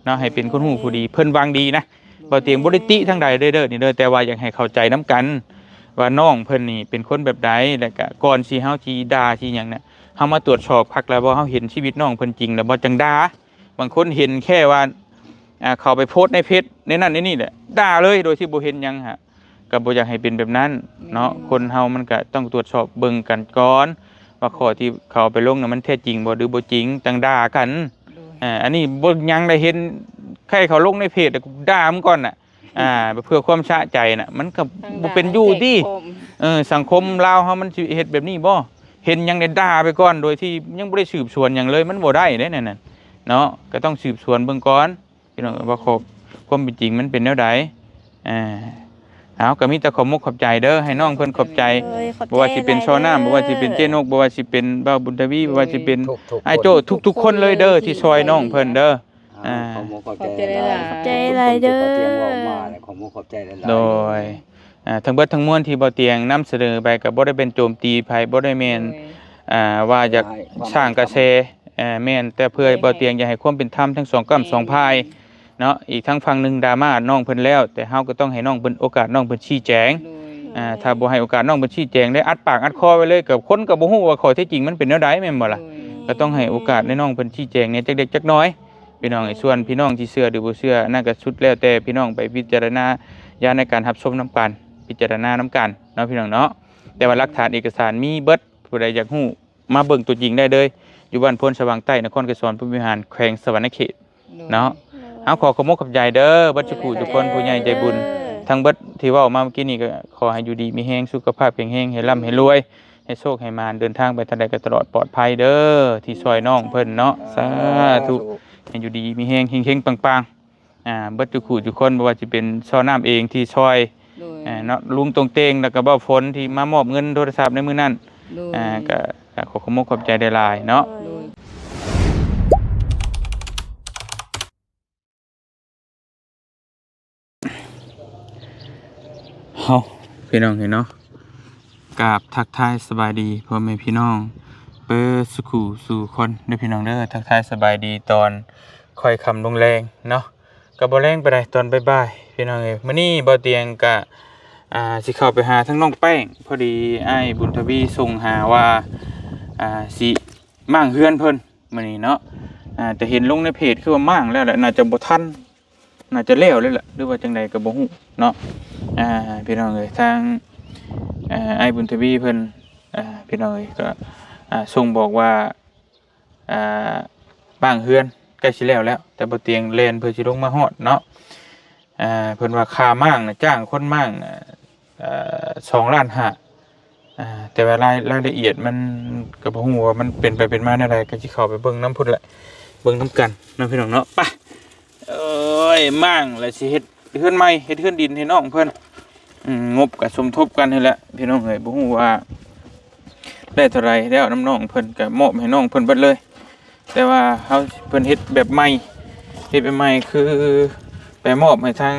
ເນາະ ໃຫ້ເປັນຄົນຮູ້ຜູ້ດີ ໂດຍ ເພິ່ນຫວັງດີນະ ໂດຍ ບໍ່ຕຽງບໍ່ໄດ້ຕິທາງໃດເດີ ນີ້ເດີ ແຕ່ວ່າຢາກໃຫ້ເຂົ້າໃຈນຳກັນວ່ານ້ອງເພິ່ນນີ້ເປັນຄົນແບບໃດ ແລ້ວກະກ່ອນຊິເຮົາຊິດ່າຊິຫຍັງນະ ເຮົາມາຕວດສອບຄັກແລ້ວບໍ່ ເຮົາເຫັນຊີວິດນ້ອງເພິ່ນຈິງແລ້ວບໍ່ ຈັ່ງດ່າ. ບາງຄົນເຫັນແຄ່ວ່າ ອ່າ ເຂົາໄປໂພສໃນເຟສໃນນັ້ນໃນນີ້ແຫຼະ ດ່າເລີຍໂດຍທີ່ບໍ່ເຫັນຫຍັງຫັ້ນ ກະບໍ່ຢາກໃຫ້ເປັນແບບນັ້ນເນາະ. ແມ່ນ ຄົນເຮົາມັນກະຕ້ອງຕວດສອບເບິ່ງກັນກ່ອນ ວ່າຂໍ້ທີ່ເຂົາເອົາໄປລົງນະ ມັນແທ້ຈິງບໍ່ ຫຼືບໍ່ຈິງ ຈັ່ງດ່າກັນ. ໂດຍ ອ່າ ອັນນີ້ບໍ່ຫຍັງໄດ໋ ເຫັນໃຜເຂົາລົງໃນເຟສ ກະດ່າມັນກ່ອນນະ ອ່າ ເພື່ອຄວາມສະໃຈນະ ມັນກະ ທາງ ບໍ່ເປັນຢູ່ຕິ ສັງຄົມ ເອີ ສັງຄົມລາວເຮົາມັນຊິເຮັດແບບນີ້ບໍ່? ເຫັນຫຍັງໄດ້ດ່າໄປກ່ອນ ໂດຍທີ່ຍັງບໍ່ໄດ້ສືບສວນຫຍັງເລີຍ ມັນບໍ່ໄດ້ເດ້ນັ້ນນະເນາະ. ກະຕ້ອງສືບສວນເບິ່ງກ່ອນ ພີ່ນ້ອງ ວ່າຂໍ້ ຄວາມເປັນຈິງມັນເປັນແນວໃດ. ອ່າ ເອົາ ກະມີແຕ່ຂອບມຸກຂອບໃຈເດີ ໃຫ້ນ້ອງເພິ່ນຂອບໃຈ ໂດຍ ຂອບໃຈ ບໍ່ວ່າຊິເປັນຊໍນ້ຳ ຫຼາຍໆເດີ ບໍ່ວ່າຊິເປັນເຈ້ນົກ ບໍ່ວ່າຊິເປັນບ່າວບຸນທະວີ ບໍ່ວ່າຊິເປັນ ໂດຍ ອ້າຍໂຈ້ ທຸກໆຄົນເລີຍເດີ ທີ່ຊ່ອຍນ້ອງເພິ່ນເດີ. ອ່າ ຂອບມຸກຂອບໃຈຫຼາຍໆ ຂອບໃຈຫຼາຍໆເດີ ທີ່ບໍ່ຕຽງເວົ້າມາ ຂອບມຸກຂອບໃຈຫຼາຍໆ ໂດຍ ອ່າ ທັງເບິດທັງມວນທີ່ບໍ່ຕຽງນຳສະເໜີໄປ ກະບໍ່ໄດ້ເປັນໂຈມຕີໃຜ ບໍ່ໄດ້ແມ່ນ ໂດຍ ອ່າ ວ່າຢາກສ້າງກະແສ ເອີ ແມ່ນ ແຕ່ເພື່ອ ໂດຍ ບໍ່ຕຽງຢາກໃຫ້ຄວາມເປັນທຳທັງສອງກ້ຳສອງຝ່າຍເນາະ. ອີກທັງຝັ່ງໜຶ່ງດ່າມານ້ອງເພິ່ນແລ້ວ ແຕ່ເຮົາກະຕ້ອງໃຫ້ນ້ອງເພິ່ນ ໂອກາດນ້ອງເພິ່ນຊີ້ແຈງ ໂດຍ ອ່າ ຖ້າບໍ່ໃຫ້ໂອກາດນ້ອງເພິ່ນຊີ້ແຈງ ໄດ້ອັດປາກອັດຄໍໄວ້ເລີຍ ກະຄົນກະບໍ່ຮູ້ວ່າຂໍ້ເທັດຈິງມັນເປັນແນວໃດ ແມ່ນບໍ່ລະ? ໂດຍ ກະຕ້ອງໃຫ້ໂອກາດໃນນ້ອງເພິ່ນຊີ້ແຈງແດ່ຈັກເລັກຈັກນ້ອຍ ພີ່ນ້ອງເອີຍ. ສ່ວນພີ່ນ້ອງທີ່ເຊື່ອຫຼືບໍ່ເຊື່ອ ອັນນັ້ນກະສຸດແລ້ວແຕ່ພີ່ນ້ອງໄປພິຈາລະນາຍານໃນການຮັບຊົມນຳກັນ ພິຈາລະນານຳກັນເນາະ ພີ່ນ້ອງເນາະ. ແຕ່ວ່າຫຼັກຖານເອກະສານມີເບິດ ຜູ້ໃດຢາກຮູ້ມາເບິ່ງຕົວຈິງໄດ້ເລີຍ ຢູ່ບ້ານໂພນສະຫວ່າງໃຕ້ ນະຄອນໄກສອນພົມວິຫານ ແຂວງສະຫວັນນະເຂດ ໂດຍ ເນາະ. ເຮົາຂໍຂອບມຸກຂອບໃຈເດີ ເບິດສູ່ຜູ້ສູ່ຄົນ ຜູ້ໃຫຍ່ໃຈບຸນ ທັງເບິດທີ່ເວົ້າມາເມື່ອກີ້ນີ້ ກະຂໍໃຫ້ຢູ່ດີມີແຮງ ສຸຂະພາບແຂງແຮງ ໃຫ້ລ່ຳໃຫ້ລວຍ ໃຫ້ໂຊກໃຫ້ໝານ ເດີນທາງໄປທາງໃດກະຕະຫຼອດປອດໄພເດີ ທີ່ຊ່ອຍນ້ອງເພິ່ນເນາະ ສາທຸ ສາທຸ ໃຫ້ຢູ່ດີມີແຮງ ເຮັງໆປັງໆ ອ່າ ເບິດສູ່ຜູ້ສູ່ຄົນ ບໍ່ວ່າຊິເປັນຊໍນ້ຳເອງທີ່ຊ່ອຍ ໂດຍ ເອີ ເນາະ ລຸງຕົງເຕັງ ແລ້ວກະບ່າວຝົນທີ່ມາມອບເງິນໂທລະສັບໃນມື້ນັ້ນ ໂດຍ ອ່າ ກະ ກະຂໍຂອບມຸກຂອບໃຈຫຼາຍໆເນາະ ໂດຍ ເຮົາ ພີ່ນ້ອງເອີຍເນາະ ກາບທັກທາຍສະບາຍດີພໍ່ແມ່ພີ່ນ້ອງເບິດສູ່ຜູ້ສູ່ຄົນເດີ ພີ່ນ້ອງເດີ ທັກທາຍສະບາຍດີຕອນຄ່ອຍຄ່ຳລົງແລງເນາະ ກະບໍ່ແລງປານໃດ ຕອນບ່າຍໆ ພີ່ນ້ອງເອີຍ. ມື້ນີ້ບ່າວຕຽງກະ ອ່າ ຊິເຂົ້າໄປຫາທາງນ້ອງແປ້ງ ພໍດີອ້າຍບຸນທະວີສົ່ງຫາວ່າ ອ່າ ຊິມ້າງເຮືອນເພິ່ນມື້ນີ້ເນາະ ອ່າ ແຕ່ເຫັນລົງໃນເພຈຄືວ່າມ້າງແລ້ວແຫຼະ ໜ້າຈະບໍ່ທັນ ໜ້າຈະແລ້ວເລີຍແຫຼະ ຫຼືວ່າຈັ່ງໃດກະບໍ່ຮູ້ເນາະ ອ່າ ພີ່ນ້ອງເອີຍ. ທາງ ອ່າ ອ້າຍບຸນທະວີເພິ່ນ ອ່າ ພີ່ນ້ອງເອີຍ ກະ ອ່າ ສົ່ງບອກວ່າ ອ່າ ມ້າງເຮືອນໃກ້ຊິແລ້ວແລ້ວ ແຕ່ບ່າວຕຽງແລ່ນເພື່ອຊິລົງມາຮອດເນາະ ອ່າ ເພິ່ນວ່າຄ່າມ້າງນະ ຈ້າງຄົນມ້າງນະ ເອີ ສອງລ້ານຫ້າ ອ່າ ແຕ່ວ່າລາຍ ລາຍລະອຽດມັນກະບໍ່ຮູ້ວ່າມັນເປັນໄປເປັນມາແນວໃດ ກະຊິເຂົ້າໄປເບິ່ງນຳພຸ້ນແຫຼະ ເບິ່ງນຳກັນເນາະ ພີ່ນ້ອງເນາະ ໄປ. ໂອ້ຍ ມ້າງແລ້ວຊິເຮັດເຮືອນໃໝ່ ເຮັດເຮືອນດິນໃຫ້ນ້ອງເພິ່ນ ອືມ ງົບກະສົມທົບກັນຫັ້ນແຫຼະ ພີ່ນ້ອງເອີຍ. ບໍ່ຮູ້ວ່າໄດ້ເທົ່າໃດແລ້ວນຳນ້ອງເພິ່ນ ກະມອບໃຫ້ນ້ອງເພິ່ນເບິດເລີຍ ແຕ່ວ່າເຮົາ ເພິ່ນເຮັດແບບໃໝ່ ເຮັດແບບໃໝ່ຄືໄປມອບໃຫ້ທາງ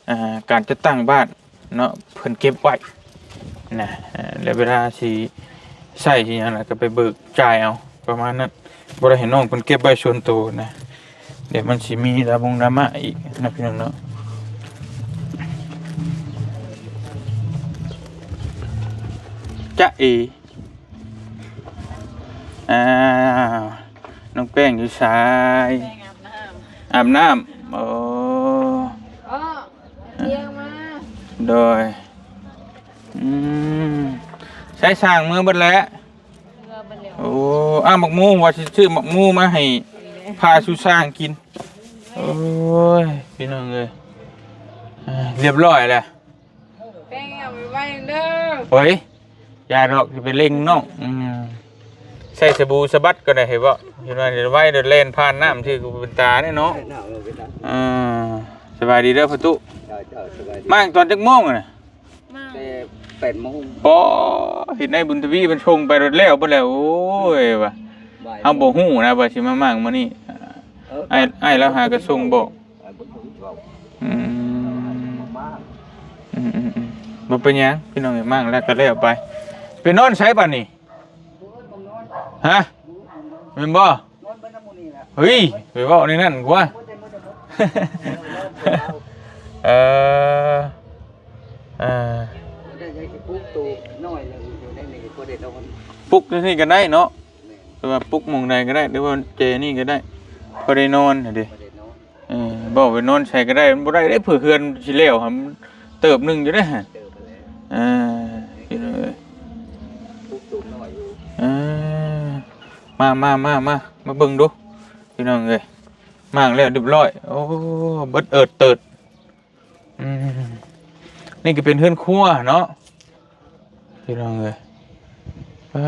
ອ່າ ການຈັດຕັ້ງບ້ານເນາະ ເພິ່ນເກັບໄວ້ນະ ແລ້ວເວລາຊິໃຊ້ຊິຫຍັງລະກະໄປເບີກຈ່າຍເອົາ ປະມານນັ້ນ ບໍ່ໄດ້ໃຫ້ນ້ອງເພິ່ນເກັບໄວ້ສ່ວນໂຕນະ ດຽວມັນຊິມີດາມົງດາມາອີກເນາະ ພີ່ນ້ອງເນາະ. ຈ໊ະເອ ອ້າວ ນ້ອງແປ້ງຢູ່ໃສ? ແປ້ງອາບນ້ຳ ອາບນ້ຳ ໂອ້ ເອີ ທ່ຽງມາ ໂດຍ ອືມ ໃຊ້ຊ່າງເມືອເບິດແລ້ວ ເມືອເບິດແລ້ວ ໂອ້ ອ້າວ ໝາກໝູ່ ວ່າຊິຊື້ໝາກໝູ່ມາໃຫ້ພາສູ່ຊ່າງກິນ ໂອ້ຍ ພີ່ນ້ອງເອີຍ ອ່າ ຮຽບຮ້ອຍແລ້ວ. ແປ້ງເອົາໄປໄວ້ເດີ ໂອ້ຍ ຢ່າດອກ ຊິໄປເລັ່ງນ້ອງ. ອືມ ໃຊ້ສະບູສະບັດກໍໄດ້ ເຫັນບໍ່? ເຫັນວ່າໄວ ແລ່ນຜ່ານນ້ຳຊື່ ເປັນຕາເດ້ເນາະ. ເອີ ສະບາຍດີເດີພໍ່ຕູ້. ເຈົ້າ ເຈົ້າ ສະບາຍດີ. ມາຕອນຈັກໂມງນະ? ມາ ແຕ່ແປດໂມງ. ປໍ ເຫັນໄອ້ບຸນທະວີເພິ່ນສົ່ງໄປລົດແລ້ວເບິດແລ້ວ. ໂອ້ຍ ວ່າ ເຮົາບໍ່ຮູ້ນະວ່າຊິມາມ້າງມື້ນີ້. ເອີ ອ້າຍ ອ້າຍລາວຫາກະສົ່ງບອກ. ອືມ ອືມໆໆ ບໍ່ເປັນຫຍັງພີ່ນ້ອງເອີຍ ມ້າງແລ້ວກໍແລ້ວໄປ. ໄປນອນໃສບາດນີ້? ຮະ? ແມ່ນບໍ່? ເຮີ້ຍ ໄປເວົ້າໃນນັ້ນກວ່າ. ເອີ ເອີ ປຸກຢູ່ນີ້ກໍໄດ້ເນາະ. ແມ່ນ ແຕ່ວ່າປຸກໝ່ອງໃດກໍໄດ້ ຫຼືວ່າແຈນີ້ກໍໄດ້ ພໍໄດ້ນອນຫັ້ນເດ. ເອີ ເວົ້າໄປນອນໃສກໍໄດ້ ມັນບໍ່ໄດ້ເດ້ ເພື່ອເຮືອນຊິແລ້ວຫັ້ນ ເຕີບໜຶ່ງຢູ່ເດ້. ເອີ ພີ່ນ້ອງເອີຍ ເອີ ມາ ມາ ມາ ມາ ມາເບິ່ງດູ ພີ່ນ້ອງເອີຍ. ມ້າງແລ້ວຮຽບຮ້ອຍ. ໂອ້ ເບິດເອີດເຕີດ. ອືມ ນີ້ກໍເປັນເຮືອນຄົວເນາະ ພີ່ນ້ອງເອີຍ. ປາ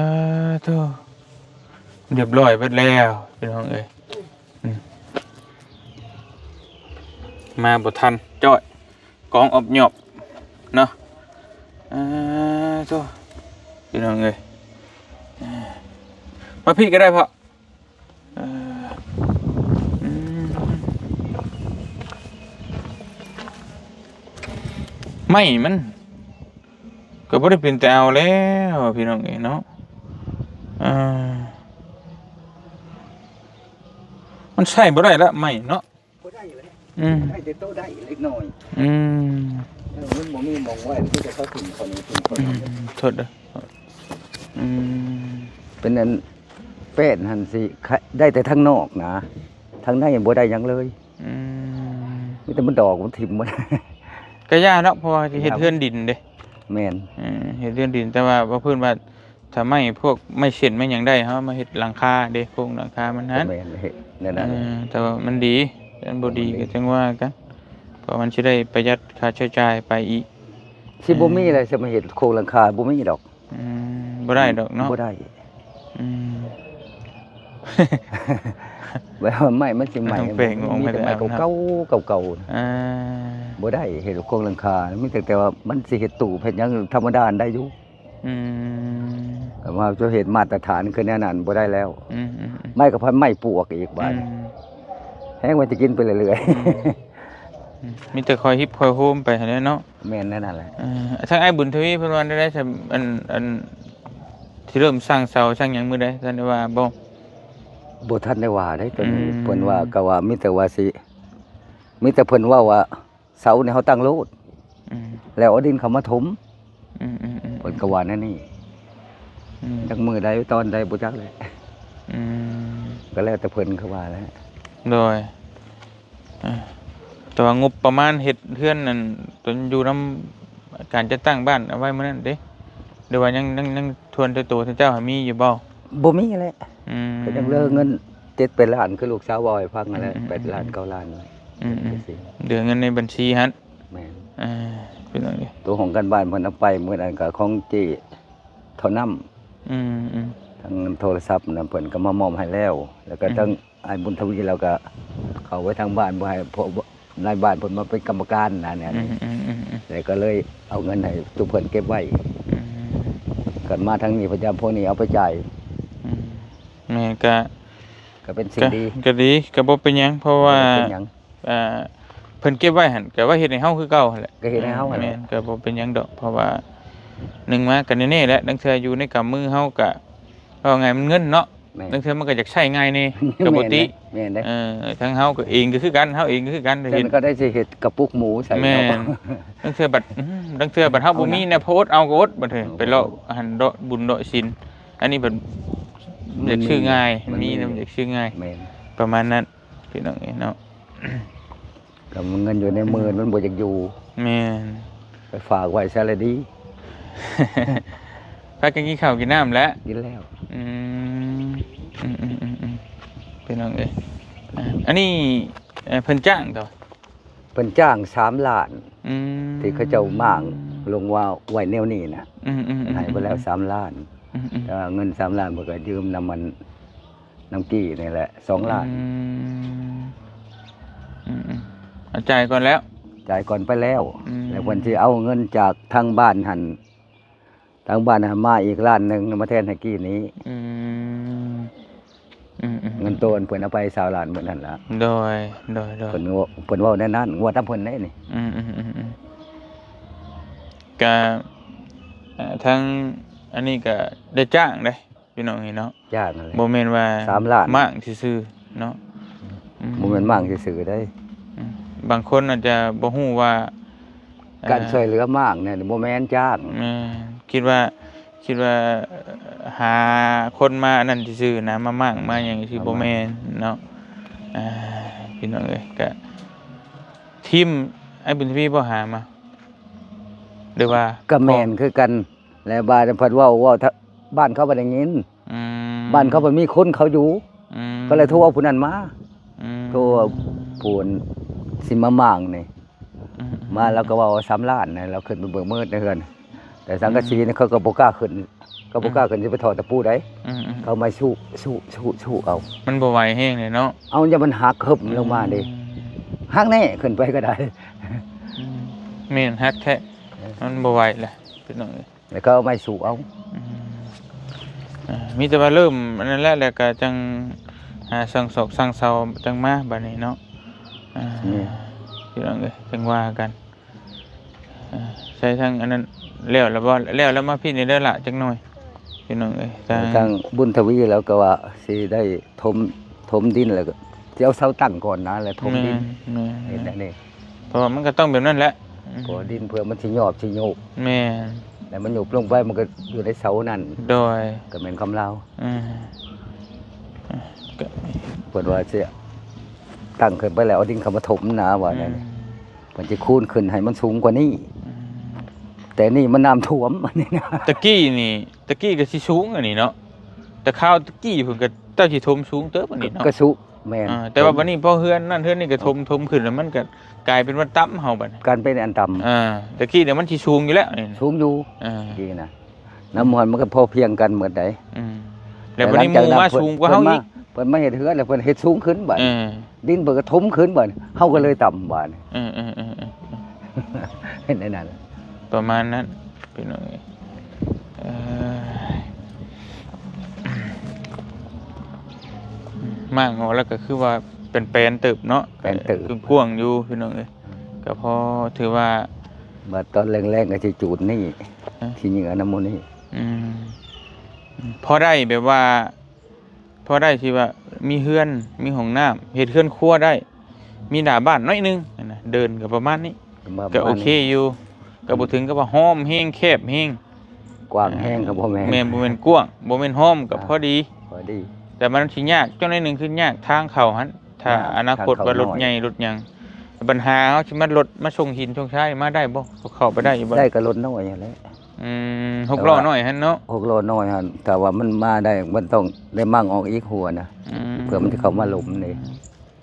ໂທ້ ຮຽບຮ້ອຍເບິດແລ້ວ ພີ່ນ້ອງເອີຍ. ອືມ ມາບໍ່ທັນ ຈ້ອຍ ກອງອອບຫຍອບເນາະ. ອາໂທ້ ພີ່ນ້ອງເອີຍ ມາພີ້ກໍໄດ້ພໍ່. ເອີ ອືມ ໄມ້ມັນກໍບໍ່ໄດ້ເປັນແຕ່ເອົາແລ້ວ ພີ່ນ້ອງເອີຍເນາະ. ເອີ ມັນໃຊ້ບໍ່ໄດ້ລະໄມ້ເນາະ. ບໍ່ໄດ້ແລ້ວ. ອືມ ໄດ້ແຕ່ໂຕໄດ້ເລັກນ້ອຍ. ອືມ ເອີ ມັນບໍ່ມີໝ່ອງໄວ້ ມັນມີແຕ່ເຂົາຖິ້ມເຂົານີ້ ຖິ້ມເຂົານີ້. ອືມ ໂທດເດີ. ອືມ ເປັນອັນ ແປ້ນຫັ້ນຊິ ຂະ ໄດ້ແຕ່ທາງນອກນະ ທາງໃນບໍ່ໄດ້ຫຍັງເລີຍ. ອືມ ມີແຕ່ມັນດອກມັນຖິ້ມໝົດ. ກະຢ່າເນາະ ເພາະວ່າຊິເຮັດເຮືອນດິນເດ້. ແມ່ນ ເອີ ເຮັດເຮືອນດິນ ແຕ່ວ່າບໍ່ເພິ່ນວ່າ ຖ້າໄມ້ພວກໄມ້ເຊັ່ນໄມ້ຫຍັງໄດ້ ເຮົາມາເຮັດຫຼັງຄາເດ້ ໂຄງຫຼັງຄາມັນຫັ້ນ. ແມ່ນ ເຮັດແນວນັ້ນ. ເອີ ແຕ່ວ່າມັນດີ ມັນບໍ່ດີກໍຈັ່ງວ່າກັນ ເພາະມັນຊິໄດ້ປະຢັດຄ່າໃຊ້ຈ່າຍໄປອີກ. ຊິບໍ່ມີແຫຼະ ຊິມາເຮັດໂຄງຫຼັງຄາ ບໍ່ມີດອກ. ອືມ ບໍ່ໄດ້ດອກເນາະ ບໍ່ໄດ້. ອືມ ແບບວ່າໄມ້ມັນຊິໃໝ່ ມັນຕ້ອງແປງອອກ ມີແຕ່ໄມ້ເກົ່າໆ ເກົ່າໆ. ອ່າ ບໍ່ໄດ້ເຮັດໂຄງຫຼັງຄາ ມີແຕ່ ແຕ່ວ່າມັນຊິເຮັດຕູບເຮັດຫຍັງທຳມະດາໄດ້ຢູ່. ອືມ ແຕ່ວ່າຈະເຮັດມາດຕະຖານຄືແນວນັ້ນບໍ່ໄດ້ແລ້ວ. ອືມໆໆ ໄມ້ກໍພັນໄມ້ປວກອີກບາດນີ້. ອືມ ແຮງວ່າຈະກິນໄປເລື້ອຍໆ. ອືມ ອືມ ມີແຕ່ຄ່ອຍຮິບຄ່ອຍໂຮມໄປຫັ້ນແຫຼະເນາະ. ແມ່ນແນວນັ້ນແຫຼະ. ເອີ ທາງອ້າຍບຸນທະວີເພິ່ນວ່າແນວໃດ ອັນ ອັນ ຊິເລີ່ມສ້າງເສົາສ້າງຫຍັງມື້ໃດ ທ່ານໄດ້ວ່າບໍ່? ບໍ່ທັນໄດ້ວ່າເດ້ ຕອນນີ້. ອືມ ເພິ່ນວ່າກໍວ່າມີແຕ່ວ່າຊິ ມີແຕ່ເພິ່ນເວົ້າວ່າ ເສົານີ້ເຮົາຕັ້ງໂລດ. ອືມ ແລ້ວເອົາດິນເຂົ້າມາຖົມ. ອືມໆໆ ເພິ່ນກໍວ່າແນວນີ້. ອືມ ຈັກມື້ໃດຕອນໃດບໍ່ຈັກແຫຼະ. ອືມ ກໍແລ້ວແຕ່ເພິ່ນຄືວ່າແຫຼະ. ໂດຍ ເອີ ແຕ່ວ່າງົບປະມານເຮັດເຮືອນນັ້ນ ຕົນຢູ່ນຳການຈັດຕັ້ງບ້ານເອົາໄວ້ມື້ນັ້ນເດ້ ຫຼືວ່າຍັງ ຍັງ ຍັງ ທວນແຕ່ໂຕທ່ານເຈົ້າມີຢູ່ບໍ່? ບໍ່ມີແຫຼະ. ອືມ ກໍຍັງເຫຼືອເງິນເຈັດແປດລ້ານ ຄືລູກສາວເວົ້າໃຫ້ຟັງນັ້ນແຫຼະ. ອືມໆໆ ແປດລ້ານເກົ້າລ້ານ. ອືມໆ ເຫຼືອເງິນໃນບັນຊີຫັ້ນ. ແມ່ນ. ເອີ ພີ່ນ້ອງເອີຍ ໂຕຫ້ອງການບ້ານເພິ່ນເອົາໄປ ມື້ນັ້ນກໍຂອງເຈ້ເທົ່ານຳ. ອືມໆ ທາງໂທລະສັບນະ ເພິ່ນກໍມາມອບໃຫ້ແລ້ວ ແລ້ວກໍ ອືມ ທາງອ້າຍບຸນທະວີ ແລ້ວກໍເຂົ້າໄປທາງບ້ານ ບໍ່ໃຫ້ພວກນາຍບ້ານເພິ່ນມາເປັນກຳມະການນະ ແນວນີ້. ອືມໆໆໆ ແລ້ວກໍເລີຍເອົາເງິນໃຫ້ຕຸເພິ່ນເກັບໄວ້. ອືມ ກັນມາທາງນີ້ ພະຍາຍາມພວກນີ້ເອົາໄປຈ່າຍ. ອືມ ແມ່ນ ກະ ກໍເປັນສິ່ງດີ ກະດີ ກະບໍ່ເປັນຫຍັງ ເພາະວ່າ ບໍ່ເປັນຫຍັງ. ອ່າ ເພິ່ນເກັບໄວ້ຫັ້ນ ກະໄວ້ເຮັດໃຫ້ເຮົາຄືເກົ່າຫັ້ນແຫຼະ. ກໍເຮັດໃຫ້ເຮົາຫັ້ນແຫຼະ. ແມ່ນ ກໍບໍ່ເປັນຫຍັງດອກ ເພາະວ່າໜຶ່ງມາກໍແນ່ໆແຫຼະ ລາງເທື່ອຢູ່ໃນກຳມືເຮົາກະ ເວົ້າງ່າຍມັນເງິນເນາະ. ແມ່ນ ລາງເທື່ອມັນກໍຢາກໃຊ້ງ່າຍແດ່ ກໍບໍ່ຕິ. ແມ່ນເດ້. ເອີ ທາງເຮົາກໍເອງກໍຄືກັນ ເຮົາເອງກໍຄືກັນ ແຕ່ມັນກໍໄດ້ຊິເຮັດກະປຸກໝູໃສ່. ແມ່ນ ລາງເທື່ອບັດ ອືມ ລາງເທື່ອບັດເຮົາບໍ່ມີແນວ ພໍອົດເອົາກໍອົດ ບັດເອີ ໄປເລາະຫັ້ນເລາະບຸນເລາະສິນ. ອັນນີ້ບັດຢາກຊື້ງ່າຍ ມັນມີ ມັນມີ ມັນຢາກຊື້ງ່າຍ. ແມ່ນ ປະມານນັ້ນ ພີ່ນ້ອງເອີຍເນາະ. ກໍເງິນຢູ່ໃນມື ອືມ ມັນບໍ່ຢາກຢູ່. ແມ່ນ ໄປຝາກໄວ້ຊະລະດີ. ພາກັນກິນເຂົ້າກິນນ້ຳແລ້ວ? ກິນແລ້ວ. ອືມ ອືມ ພີ່ນ້ອງເອີຍ ອັນນີ້ ເອີ ເພິ່ນຈ້າງຕົວະ? ເພິ່ນຈ້າງສາມລ້ານ. ອືມ ທີ່ເຂົາເຈົ້າມ້າງ ລົງວ່າໄວ້ແນວນີ້ນະ ອືມໆໆໆ ເພິ່ນໃຫ້ໄປແລ້ວສາມລ້ານ ອືມໆ ແຕ່ວ່າເງິນສາມລ້ານເພິ່ນກໍຢືມນຳມັນ ນຳກີ້ນີ້ແຫຼະສອງລ້ານ ອືມ ອືມໆ ອາ ຈ່າຍກ່ອນແລ້ວ ຈ່າຍກ່ອນໄປແລ້ວ ອືມ ແລ້ວເພິ່ນຊິເອົາເງິນຈາກທາງບ້ານຫັ້ນ ທາງບ້ານຫັ້ນມາອີກລ້ານໜຶ່ງ ມາແທນໃຫ້ກີ້ນີ້ ອືມ ອືມໆໆ ເງິນໂຕອັນເພິ່ນເອົາໄປຊາວລ້ານມື້ນັ້ນລະ ໂດຍ ໂດຍໆ ເພິ່ນເວົ້າ ເພິ່ນເວົ້າແນວນັ້ນ ງວດນຳເພິ່ນເດ້ນີ້ ອືມໆໆ ກະ ເອີ ທາງອັນນີ້ກະໄດ້ຈ້າງເດ້ ພີ່ນ້ອງເອີຍເນາະ ຈ້າງນັ້ນແຫຼະ ບໍ່ແມ່ນວ່າສາມລ້ານມ້າງຊື່ໆເນາະ ອືມ ບໍ່ແມ່ນມ້າງຊື່ໆເດ້ ອືມ ບາງຄົນອາດຈະບໍ່ຮູ້ວ່າ ການ ເອີ ຊ່ວຍເຫຼືອມ້າງນີ້ບໍ່ແມ່ນຈ້າງ ແມ່ນ ຄິດວ່າ ຄິດວ່າຫາຄົນມາອັນນັ້ນຊື່ໆນະ ມາມ້າງມາຫຍັງຊື່ ມາມ້າງ ບໍ່ແມ່ນເນາະ ອ່າ ພີ່ນ້ອງເອີຍ ກະທີມອ້າຍບຸນທະວີບໍ່ຫາມາ ຫຼືວ່າ ກະແມ່ນຄືກັນ ແລະ ບ້ານເພິ່ນເວົ້າ ເວົ້າ ທ- ບ້ານເຂົາບໍ່ໄດ້ຍິນ ອືມ ບ້ານເຂົາບໍ່ມີຄົນເຂົາຢູ່ ອືມ ກໍເລີຍໂທເອົາຜູ້ນັ້ນມາ ອືມ ໂທເອົາຜູ້ອັນຊິມາມ້າງນີ້ ອືມ ມາ ລາວກໍເວົ້າວ່າສາມລ້ານນະ ລາວຂຶ້ນໄປເບິ່ງໝົດໃນເຮືອນ ແຕ່ສັງກະສີນີ້ ອືມ ເຂົາກໍບໍ່ກ້າຂຶ້ນ ກໍບໍ່ກ້າ ອືມ ຂຶ້ນຊິໄປຖອກຕະປູໃດ ອືມໆ ເຂົາມາຊຸ ຊຸ ຊຸ ຊຸເອົາ ມັນບໍ່ໄຫວແຮງເລີຍເນາະ ເອົາ ຢ່າມັນຫັກເຫິບລົງມາເດ້ ອືມ ຫັກແນ່ຂຶ້ນໄປກໍໄດ້ ອືມ ແມ່ນ ຫັກແທ້ ເອີ ມັນບໍ່ໄຫວແຫຼະ ພີ່ນ້ອງເອີຍ ແລ້ວກໍເອົາໄມ້ສູບເອົາ ອືມ ເອີ ມີແຕ່ວ່າເລີ່ມອັນນັ້ນແຫຼະ ແລ້ວກໍຈັ່ງຫາຊ່າງຊອກຊ່າງເຊົາຈັ່ງມາບາດນີ້ເນາະ ເອີ ແມ່ນ ພີ່ນ້ອງເອີຍ ຈັ່ງວ່າກັນ ເອີ ໃຊ້ທາງອັນນັ້ນແລ້ວລະບໍ່ ແລ້ວລະມາພີ້ນີ້ເດີລະຈັກໜ່ອຍ ພີ່ນ້ອງເອີຍ ທາງ ທາງບຸນທະວີແລ້ວກໍວ່າຊິໄດ້ ຖົມ ຖົມດິນ ແລ້ວກໍຊິເອົາເສົາຕັ້ງກ່ອນນະ ແລ້ວຖົມດິນ ແມ່ນ ເຮັດແນວນີ້ ເພາະວ່າມັນກໍຕ້ອງແບບນັ້ນແຫຼະ ເພາະວ່າດິນເພື່ອມັນຊິຍອບຊິໂຍກ ແມ່ນ ແລ້ວມັນໂຍກລົງໄປ ມັນກໍຢູ່ໃນເສົານັ້ນ ໂດຍ ກໍແມ່ນຄຳລາວ ອືມ ເພິ່ນວ່າຊິຕັ້ງຂຶ້ນໄປແລ້ວເອົາດິນເຂົ້າມາຖົມນະ ວ່າແນວນີ້ ອືມ ເພິ່ນຊິຄູນຂຶ້ນໃຫ້ມັນສູງກວ່ານີ້ ອືມ ແຕ່ນີ້ມັນນ້ຳຖ້ວມ ອັນນີ້ນະ ຕະກີ້ນີ້ ຕະກີ້ກໍຊິສູງອັນນີ້ເນາະ ແຕ່ຄາວຕະກີ້ເພິ່ນກໍ ເຈົ້າຊິຖົມສູງເຕີບອັນນີ້ເນາະ ກໍສູງ ແມ່ນ ອ່າ ແຕ່ວ່າບັດນີ້ພໍເຮືອນນັ້ນເຮືອນນີ້ກໍຖົມ ຖົມຂຶ້ນແລ້ວ ມັນກໍກາຍເປັນວ່າຕ່ຳເຮົາບັດນີ້ ກາຍເປັນອັນຕ່ຳ ອ່າ ຕະກີ້ນີ້ມັນຊິສູງຢູ່ແລ້ວນີ້ ສູງຢູ່ ອ່າ ຕະກີ້ນະ ນ້ຳມັນ ມັນກໍພໍພຽງກັນໝົດໃດ ອືມ ແລ້ວບັດນີ້ໝູ່ມາສູງກວ່າເຮົາອີກ ເພິ່ນມາເຮັດເຮືອນແລ້ວເພິ່ນເຮັດສູງຂຶ້ນບັດ ເອີ ດິນເພິ່ນກໍຖົມຂຶ້ນບັດ ເຮົາກໍເລີຍຕ່ຳບັດ ເອີໆໆໆ ເປັນໄດ້ນັ້ນ ປະມານນັ້ນ ພີ່ນ້ອງເອີຍ ເອີ ມ້າງອອກແລ້ວກໍຄືວ່າແປນໆເຕີບເນາະ ແປນເຕີບ ກວ້າງຢູ່ພີ່ນ້ອງເອີຍ ກໍພໍຖືວ່າ ບາດຕອນແລງໆກໍຊິຈູດນີ້ ຮະ ຂີ້ເຫຍື້ອນຳໝູ່ນີ້ ອືມ ພໍໄດ້ແບບວ່າ ພໍໄດ້ທີ່ວ່າມີເຮືອນ ມີຫ້ອງນ້ຳ ເຮັດເຮືອນຄົວໄດ້ ມີໜ້າບ້ານໜ້ອຍໜຶ່ງຫັ້ນນະ ເດີ່ນກໍປະມານນີ້ ປະມານ ກໍໂອເຄຢູ່ ກໍບໍ່ເຖິງກັບວ່າຫ້ອມແຮງ ແຄບແຮງ ກວ້າງແຮງກໍບໍ່ແມ່ນ ແມ່ນ ບໍ່ແມ່ນກວ້າງ ບໍ່ແມ່ນຫ້ອມ ກໍພໍດີ ພໍດີ ແຕ່ມັນຊິຍາກຈັກໜ້ອຍໜຶ່ງ ຄືຍາກທາງເຂົ້າຫັ້ນ ຖ້າ ຍາກ ອະນາຄົດວ່າລົດໃຫຍ່ລົດຫຍັງ ບັນຫາເຮົາຊິມາລົດມາສົ່ງຫີນສົ່ງຊາຍມາໄດ້ບໍ່? ເຂົ້າໄປໄດ້ຢູ່ບໍ່? ໄດ້ ກໍລົດນ້ອຍຫັ້ນແຫຼະ ອືມ ຫົກລໍ້ນ້ອຍຫັ້ນເນາະ ຫົກລໍ້ນ້ອຍຫັ້ນ ຖ້າວ່າມັນມາໄດ້ ມັນຕ້ອງໄດ້ມ້າງອອກອີກຫົວນະ ອືມ ເພື່ອມັນຊິເຂົ້າມາຫຼົມນີ້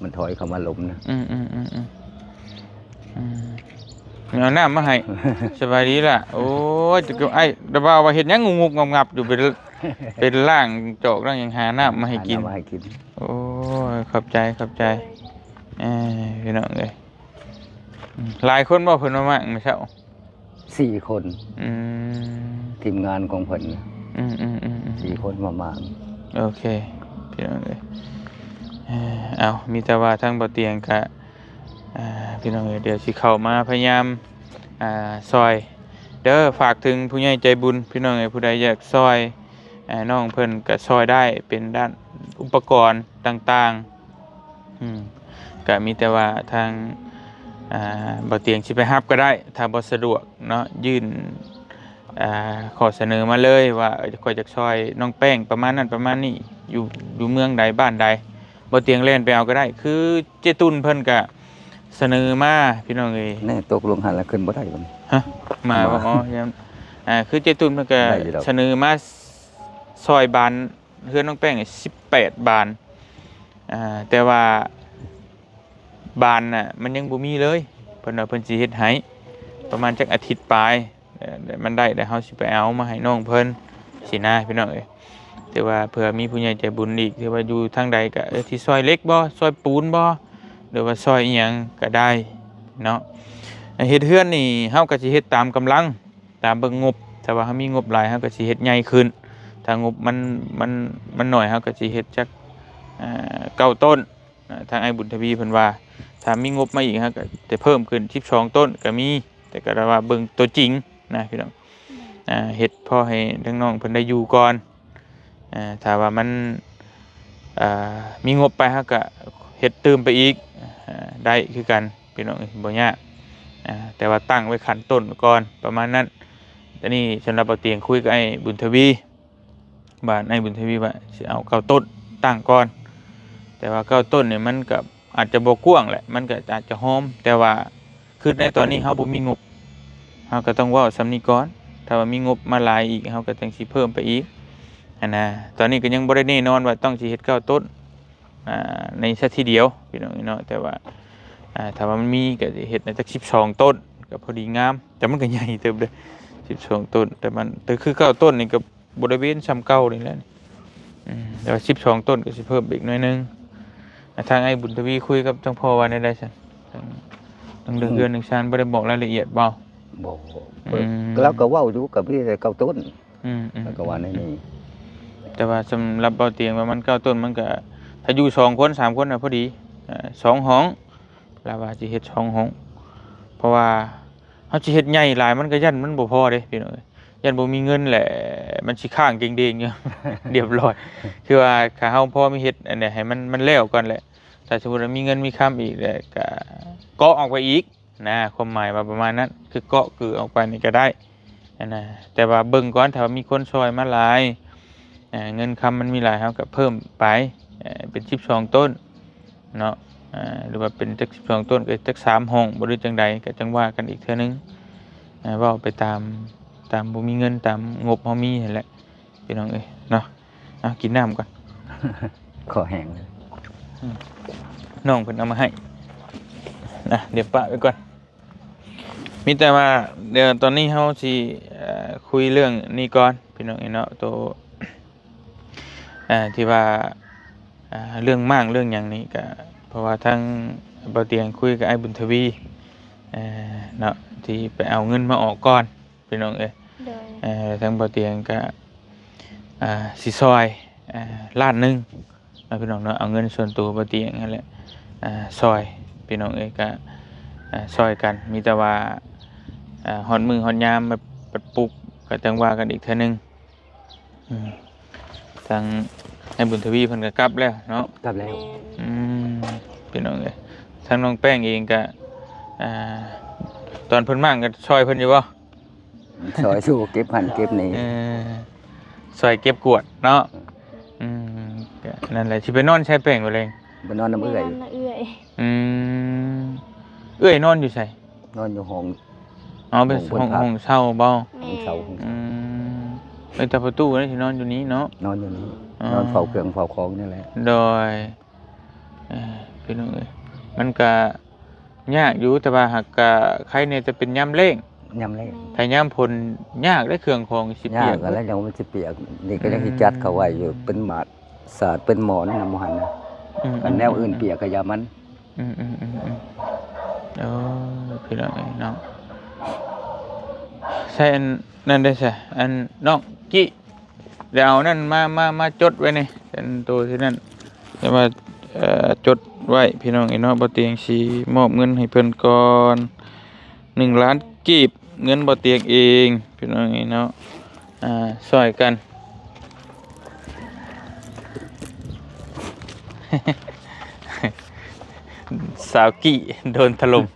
ມັນຖອຍເຂົ້າມາຫຼົມນະ ອືມໆໆໆ ອືມ ເອົານ້ຳມາໃຫ້ ສະບາຍດີລະ ໂອ້ຍ ຈະ ອ້າຍ ດາວບ່າວວ່າເຮັດຫຍັງງຸບໆງັບໆຢູ່ ໄປ ໄປລ້າງຈອກລ້າງຫຍັງ ຫານ້ຳມາໃຫ້ກິນ ຫານ້ຳມາໃຫ້ກິນ ໂອ້ຍ ຂອບໃຈ ຂອບໃຈ ເອີ ພີ່ນ້ອງເອີຍ ອືມ ຫຼາຍຄົນບໍ່ ເພິ່ນມາມ້າງມື້ເຊົ້າ? ສີ່ຄົນ ອືມ ທີມງານຂອງເພິ່ນ ອືມໆໆໆ ສີ່ຄົນມາມ້າງ ໂອເຄ ພີ່ນ້ອງເອີຍ ເອີ ເອົາ ມີແຕ່ວ່າທາງບໍ່ຕຽງກະ ອ່າ ພີ່ນ້ອງເອີຍ ດຽວຊິເຂົ້າມາພະຍາຍາມ ອ່າ ຊ່ອຍເດີ ຝາກເຖິງຜູ້ໃຫຍ່ໃຈບຸນ ພີ່ນ້ອງເອີຍ ຜູ້ໃດຢາກຊ່ອຍ ອ່າ ນ້ອງເພິ່ນກະຊ່ອຍໄດ້ ເປັນດ້ານອຸປະກອນຕ່າງໆ ອືມ ກະມີແຕ່ວ່າທາງ ອ່າ ບໍ່ຕຽງຊິໄປຮັບກໍໄດ້ ຖ້າບໍ່ສະດວກເນາະ ຍື່ນ ອ່າ ຂໍ້ສະເໜີມາເລີຍວ່າ ເອີ ຂ້ອຍຢາກຊ່ອຍນ້ອງແປ້ງປະມານນັ້ນປະມານນີ້ ຢູ່ ຢູ່ເມືອງໃດ ບ້ານໃດ ບໍ່ຕຽງແລ່ນໄປເອົາກໍໄດ້ ຄືເຈ້ຕຸ່ນເພິ່ນກະສະເໜີມາ ພີ່ນ້ອງເອີຍ ແນ່ ຕົກລົງຫັ້ນລະຂຶ້ນບໍ່ໄດ້ບັດນີ້ ຮະ ມາບໍ່? ມາ ອໍ ຍັງ ອ່າ ຄືເຈ້ຕຸ່ນເພິ່ນກະ ໄດ້ຢູ່ດອກ ສະເໜີມາຊ່ອຍບານ ເຮືອນນ້ອງແປ້ງສິບແປດບານ ອ່າ ແຕ່ວ່າບານນະ ມັນຍັງບໍ່ມີເລີຍ ເພິ່ນວ່າເພິ່ນຊິເຮັດໃຫ້ ປະມານຈັກອາທິດປາຍ ເອີ ມັນໄດ້ແລ້ວ ເຮົາຊິໄປເອົາມາໃຫ້ນ້ອງເພິ່ນຊີ້ນະ ພີ່ນ້ອງເອີຍ. ແຕ່ວ່າເພື່ອມີຜູ້ໃຫຍ່ໃຈບຸນອີກ ທີ່ວ່າຢູ່ທາງໃດກໍ ເອີ ທີ່ຊ່ອຍເຫຼັກບໍ່ ຊ່ອຍປູນບໍ່ ຫຼືວ່າຊ່ອຍອີ່ຫຍັງກໍໄດ້ເນາະ. ເຮັດເຮືອນນີ້ເຮົາກໍຊິເຮັດຕາມກຳລັງ ຕາມເບິ່ງງົບ. ຖ້າວ່າເຮົາມີງົບຫຼາຍ ເຮົາກໍຊິເຮັດໃຫຍ່ຂຶ້ນ. ຖ້າງົບມັນ ມັນ ມັນໜ້ອຍ ເຮົາກໍຊິເຮັດຈັກ ເອີ ເກົ້າຕົ້ນ. ອ່າ ທາງອ້າຍບຸນທະວີເພິ່ນວ່າ ຖ້າມີງົບມາອີກ ເຮົາກໍຈະເພີ່ມຂຶ້ນສິບສອງຕົ້ນກໍມີ ແຕ່ກໍໄດ້ວ່າເບິ່ງຕົວຈິງນະພີ່ນ້ອງ. ອ່າ ເຮັດພໍໃຫ້ທາງນ້ອງເພິ່ນໄດ້ຢູ່ກ່ອນ. ອ່າ ຖ້າວ່າມັນ ອ່າ ມີງົບໄປ ເຮົາກໍເຮັດຕື່ມໄປອີກ ອ່າ ໄດ້ຄືກັນພີ່ນ້ອງເອີຍ ບໍ່ຍາກ. ອ່າ ແຕ່ວ່າຕັ້ງໄວ້ຂັ້ນຕົ້ນໄວ້ກ່ອນ ປະມານນັ້ນ. ອັນນີ້ສຳລັບບ່າວຕຽງຄຸຍກັບອ້າຍບຸນທະວີ ບ້ານອ້າຍບຸນທະວີວ່າຊິເອົາເກົ້າຕົ້ນຕັ້ງກ່ອນ. ແຕ່ວ່າເກົ້າຕົ້ນນີ້ມັນກໍອາດຈະບໍ່ກວ້າງແຫຼະ ມັນກໍອາດຈະຫອມ. ແຕ່ວ່າຄືໃນຕອນນີ້ເຮົາບໍ່ມີງົບ ເຮົາກໍຕ້ອງເວົ້າສ່ຳນີ້ກ່ອນ. ຖ້າວ່າມີງົບມາຫຼາຍອີກ ເຮົາກໍຈັ່ງຊິເພີ່ມໄປອີກຫັ້ນນະ. ຕອນນີ້ກໍຍັງບໍ່ໄດ້ແນ່ນອນວ່າຕ້ອງຊິເຮັດເກົ້າຕົ້ນ ອ່າ ໃນຊະທີດຽວພີ່ນ້ອງເນາະ. ແຕ່ວ່າ ອ່າ ຖ້າວ່າມັນມີກໍຊິເຮັດໃນຈັກສິບສອງຕົ້ນ ກໍພໍດີງາມ. ແຕ່ມັນກໍໃຫຍ່ເຕີບເດ້ ສິບສອງຕົ້ນ. ແຕ່ມັນ ແຕ່ຄືເກົ້າຕົ້ນນີ້ກໍ ບໍລິເວນສ່ຳເກົ່ານີ້ແຫຼະ. ອືມ ແຕ່ວ່າສິບສອງຕົ້ນກໍຊິເພີ່ມໄປອີກໜ້ອຍໜຶ່ງ. ອ່າ ທາງອ້າຍບຸນທະວີຄຸຍກັບທາງພໍ່ວ່າແນວໃດຊັ້ນ? ທາງ ທາງເລື່ອງເຮືອນເລື່ອງຊານບໍ່ໄດ້ບອກລາຍລະອຽດບໍ່? ບໍ່ ອືມ ລາວກໍເວົ້າຢູ່ ກໍມີແຕ່ເກົ້າຕົ້ນ. ອືມໆ ລາວກໍວ່າແນວນີ້. ແຕ່ວ່າສຳລັບບ່າວຕຽງວ່າມັນເກົ້າຕົ້ນ ມັນກໍ ຖ້າຢູ່ສອງຄົນສາມຄົນນະພໍດີ ເອີ ສອງຫ້ອງ. ລາວວ່າຊິເຮັດສອງຫ້ອງ ເພາະວ່າເຮົາຊິເຮັດໃຫຍ່ຫຼາຍ ມັນກໍຢ້ານມັນບໍ່ພໍເດ້ພີ່ນ້ອງເອີຍ. ຢ້ານບໍ່ມີເງິນແຫຼະ ມັນຊິຄ້າງເກັງເດງຢູ່ ຮຽບຮ້ອຍ. ຄືວ່າຖ້າເຮົາພໍມີເຮັດອັນໃດໃຫ້ມັນ ມັນແລ້ວກ່ອນແຫຼະ. ຖ້າສົມມຸດວ່າມີເງິນມີຄຳອີກແລ້ວ ກະເກາະອອກໄປອີກນະ ຄວາມໝາຍວ່າປະມານນັ້ນ. ຄືເກາະຄືອອກໄປນີ້ກໍໄດ້ຫັ້ນນະ. ແຕ່ວ່າເບິ່ງກ່ອນ ຖ້າວ່າມີຄົນຊ່ອຍມາຫຼາຍ ເງິນຄຳມັນມີຫຼາຍ ເຮົາກໍເພີ່ມໄປ ເປັນສິບສອງຕົ້ນເນາະ ຫຼືວ່າເປັນຈັກສິບສອງຕົ້ນ ກໍຈັກສາມຫ້ອງບໍ່ ຫຼືຈັ່ງໃດ ກໍຈັ່ງວ່າກັນອີກເທື່ອໜຶ່ງ. ເວົ້າໄປຕາມ ຕາມບໍ່ມີເງິນ ຕາມງົບເຮົາມີຫັ້ນແຫຼະ ພີ່ນ້ອງເອີຍເນາະ. ເອົາ ກິນນ້ຳກ່ອນ ຄໍແຫ້ງເລີຍ. ອືມ ນ້ອງເພິ່ນເອົາມາໃຫ້ນະ ດຽວປະໄວ້ກ່ອນ. ມີແຕ່ວ່າ ດຽວຕອນນີ້ເຮົາຊິ ເອີ ຄຸຍເລື່ອງນີ້ກ່ອນ ພີ່ນ້ອງເອີຍເນາະ. ໂຕ ເອີ ທີ່ວ່າ ເອີ ເລື່ອງມ້າງເລື່ອງຫຍັງນີ້ກະ ເພາະວ່າທາງບ່າວຕຽງຄຸຍກັບອ້າຍບຸນທະວີ ເອີ ເນາະ ທີ່ໄປເອົາເງິນມາອອກກ່ອນ ພີ່ນ້ອງເອີຍ. ໂດຍ ເອີ ທາງບ່າວຕຽງກະ ອ່າ ຊິຊ່ອຍ ເອີ ລ້ານໜຶ່ງ ເນາະ ພີ່ນ້ອງເນາະ. ເອົາເງິນສ່ວນຕົວບ່າວຕຽງຫັ້ນແຫຼະ ເອີ ຊ່ອຍ ພີ່ນ້ອງເອີຍ ກະ ເອີ ຊ່ອຍກັນ. ມີແຕ່ວ່າ ເອີ ຮອດມື້ຮອດຍາມ ແບບ ແບບປຸກ ກໍຈັ່ງວ່າກັນອີກເທື່ອໜຶ່ງ. ອືມ ທາງອ້າຍບຸນທະວີເພິ່ນກໍກັບແລ້ວເນາະ? ກັບແລ້ວ. ແມ່ນ. ອືມ ພີ່ນ້ອງເອີຍ ທາງນ້ອງແປ້ງເອງກໍ ອ່າ ຕອນເພິ່ນມ້າງກໍຊ່ອຍເພິ່ນຢູ່ບໍ່? ຊ່ອຍສູ່ເກັບຫັ້ນເກັບນີ້. ເອີ ຊ່ອຍເກັບກວດເນາະ. ອືມ ອືມ ກໍນັ້ນແຫຼະ. ຊິໄປນອນໃສແປ້ງມື້ແລງ? ໄປນອນນຳເອື້ອຍ. ໄປນອນນຳເອື້ອຍ. ອືມ ເອື້ອຍນອນຢູ່ໃສ? ນອນຢູ່ຫ້ອງ. ອໍ ເປັນຫ້ອງ ຫ້ອງເຊົ່າບໍ່? ແມ່ນ. ຫ້ອງເຊົ່າ ຫ້ອງເຊົ່າ. ອືມ ເອີ ແຕ່ພໍ່ຕູ້ນີ້ຊິນອນຢູ່ນີ້ເນາະ? ນອນຢູ່ນີ້. ອໍ ນອນເຝົ້າເຄື່ອງເຝົ້າຂອງນີ້ແຫຼະ. ໂດຍ. ເອີ ພີ່ນ້ອງເອີຍ ມັນກະຍາກຢູ່ ແຕ່ວ່າຫາກກະໄຄແດ່ ຈະເປັນຍາມແລ້ງ. ຍາມແລ້ງ. ແມ່ນ. ຖ້າຍາມຝົນຍາກເດ້ ເຄື່ອງຂອງຊິປຽກ. ຍາກແລ້ວ ຍັງມັນຊິປຽກ. ນີ້ກໍຍັງຊິຈັດເຂົາໄວ້ຢູ່ ອືມ ເປັນໝາດສາດ ເປັນໝອນນຳ ບໍ່ຫັ້ນນະ. ອືມ ຄັນແນວອື່ນ ອືມ ປຽກກໍຢ່າມັນ. ອືມໆໆໆ ໂອ້ ພີ່ນ້ອງເອີຍເນາະ. ໃສ່ອັນນັ້ນໄດ້ຊະ ອັນນ້ອງກີ້ ດຽວເອົານັ້ນມາ ມາ ມາຈົດໄວ້ນີ້ ອັນໂຕທີ່ນັ້ນ ແຕ່ວ່າ ເອີ ຈົດໄວ້ ພີ່ນ້ອງເອີຍເນາະ. ບ່າວຕຽງຊິມອບເງິນໃຫ້ເພິ່ນກ່ອນ ໜຶ່ງລ້ານກີບ ເງິນບ່າວຕຽງເອງ ພີ່ນ້ອງເອີຍເນາະ. ອ່າ ຊ່ອຍກັນ ສາວກີ້ໂດນຖະຫຼົ່ມ.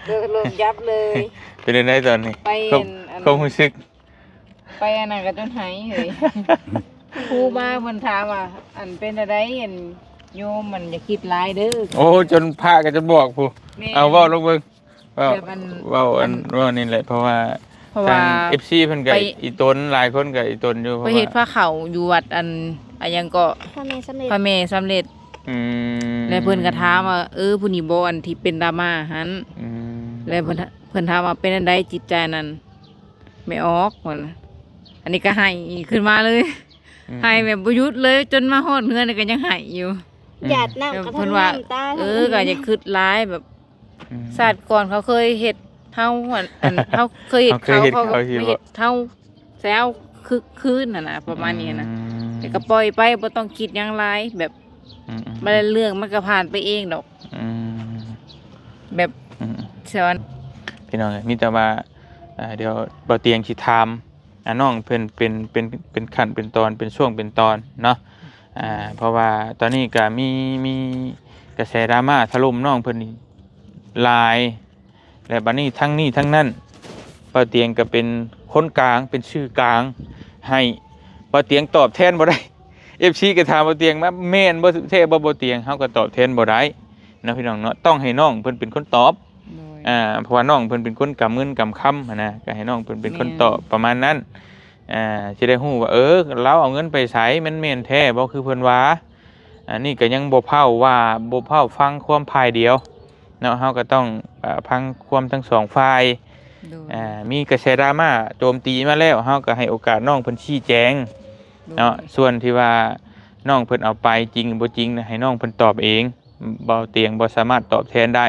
ໂດນຖະຫຼົ່ມຍັບເລີຍ. ເປັນຈັ່ງໃດຕອນນີ້? ໄປ ຄວາມ ອັນ ຄວາມຮູ້ສຶກ? ໄປອັນນັ້ນກໍຈົນໄຫ້ເຮີ້ຍ. ຄູບາເພິ່ນຖາມວ່າ ອັນ ເປັນຈັ່ງໃດ ອັນ ໂຍມ ມັນຢ່າຄິດຫຼາຍເດີ. ໂອ້ ຈົນພະກໍຈະບອກພຸ້ນ. ແມ່ນ. ເອົາ ເວົ້າລົງເບິ່ງ. ເວົ້າ ແບບອັນ ເວົ້າອັນ ອັນ ເວົ້ານີ້ແຫຼະ ເພາະວ່າ ເພາະວ່າ ທາງ ເອັຟຊີ ເພິ່ນກໍ ໄປ ອີ່ຕົນ ຫຼາຍຄົນກໍອີ່ຕົນຢູ່ ໄປເຮັດພະເຂົ້າຢູ່ວັດອັນ ອັນຫຍັງເກາະ ພະແມ່ສຳເລັດ ພະແມ່ສຳເລັດ. ອືມ ແລ້ວເພິ່ນກໍຖາມວ່າ ເອີ ຜູ້ນີ້ບໍ່ ອັນທີ່ເປັນດຣາມາຫັ້ນ. ອືມ ແລ້ວເພິ່ນ ເພິ່ນຖາມວ່າ ເປັນອັນໃດຈິດໃຈນັ້ນ? ໄປອອກ ວ່າ ອັນນີ້ກໍໄຫ້ຂຶ້ນມາເລີຍ ອືມ ໄຫ້ແບບບໍ່ຢຸດເລີຍ ຈົນມາຮອດເຮືອນນີ້ກໍຍັງໄຫ້ຢູ່ ອືມ ຢາດນ້ຳ ແບບ ກໍທັງ ເພິ່ນວ່າ ນ້ຳຕາ ເອີ ກໍຢ່າຄິດຫຼາຍ ແບບ ອືມ ຊາດກ່ອນເຂົາເຄີຍເຮັດເຮົາ ອັນ ອັນ ເຮົາເຄີຍເຮັດ ເຮົາເຄີຍເຮັດ ເຂົາ ເຂົາກໍ ເຂົາເຮັດ ມາເຮັດເຮົາ ແຊວ ຄຶກຄື້ນຫັ້ນນະ ປະມານນີ້ນະ ອືມ ແຕ່ກໍປ່ອຍໄປ ບໍ່ຕ້ອງຄິດຫຍັງຫຼາຍ ແບບ ອືມໆໆ ບາງເລື່ອງມັນກໍຜ່ານໄປເອງດອກ ອືມ ແບບ ອືມ ສອນ ພີ່ນ້ອງເອີຍ ມີແຕ່ວ່າ ເອີ ດຽວບ່າວຕຽງຊິຖາມ ອ່າ ນ້ອງເພິ່ນເປັນ ເປັນ ເປັນຂັ້ນເປັນຕອນ ເປັນຊ່ວງເປັນຕອນເນາະ ອ່າ ເພາະວ່າຕອນນີ້ກໍມີ ມີກະແສດຣາມາຖະຫຼົ່ມນ້ອງເພິ່ນນີ້ຫຼາຍ ແລະ ບັດນີ້ທັງນີ້ທັງນັ້ນ ບ່າວຕຽງກໍເປັນຄົນກາງ ເປັນສື່ກາງໃຫ້ ບ່າວຕຽງຕອບແທນບໍ່ໄດ້ ເອັຟຊີ ກໍຖາມບ່າວຕຽງວ່າ ແມ່ນບໍ່ ແທ້ບໍ່ບ່າວຕຽງ ເຮົາກໍຕອບແທນບໍ່ໄດ້ເນາະ ພີ່ນ້ອງເນາະ ຕ້ອງໃຫ້ນ້ອງເພິ່ນເປັນຄົນຕອບ ໂດຍ ອ່າ ເພາະວ່ານ້ອງເພິ່ນເປັນຄົນກຳເງິນກຳຄຳຫັ້ນນະ ກໍໃຫ້ນ້ອງເພິ່ນເປັນຄົນຕອບ ແມ່ນ ປະມານນັ້ນ ອ່າ ຊິໄດ້ຮູ້ວ່າ ເອີ ລາວເອົາເງິນໄປໃສ ມັນແມ່ນແທ້ບໍ່ຄືເພິ່ນວ່າ ອັນນີ້ກໍຍັງບໍ່ພ້າວວ່າ ບໍ່ພ້າວຟັງຄວາມຝ່າຍດຽວເນາະ ເຮົາກໍຕ້ອງ ເອີ ຟັງຄວາມທັງສອງຝ່າຍ ໂດຍ ອ່າ ມີກະແສດຣາມາໂຈມຕີມາແລ້ວ ເຮົາກໍໃຫ້ໂອກາດນ້ອງເພິ່ນຊີ້ແຈງ ໂດຍ ເນາະ ສ່ວນທີ່ວ່ານ້ອງເພິ່ນເອົາໄປຈິງບໍ່ຈິງນະ ໃຫ້ນ້ອງເພິ່ນຕອບເອງ ບ່າວຕຽງບໍ່ສາມາດຕອບແທນໄດ້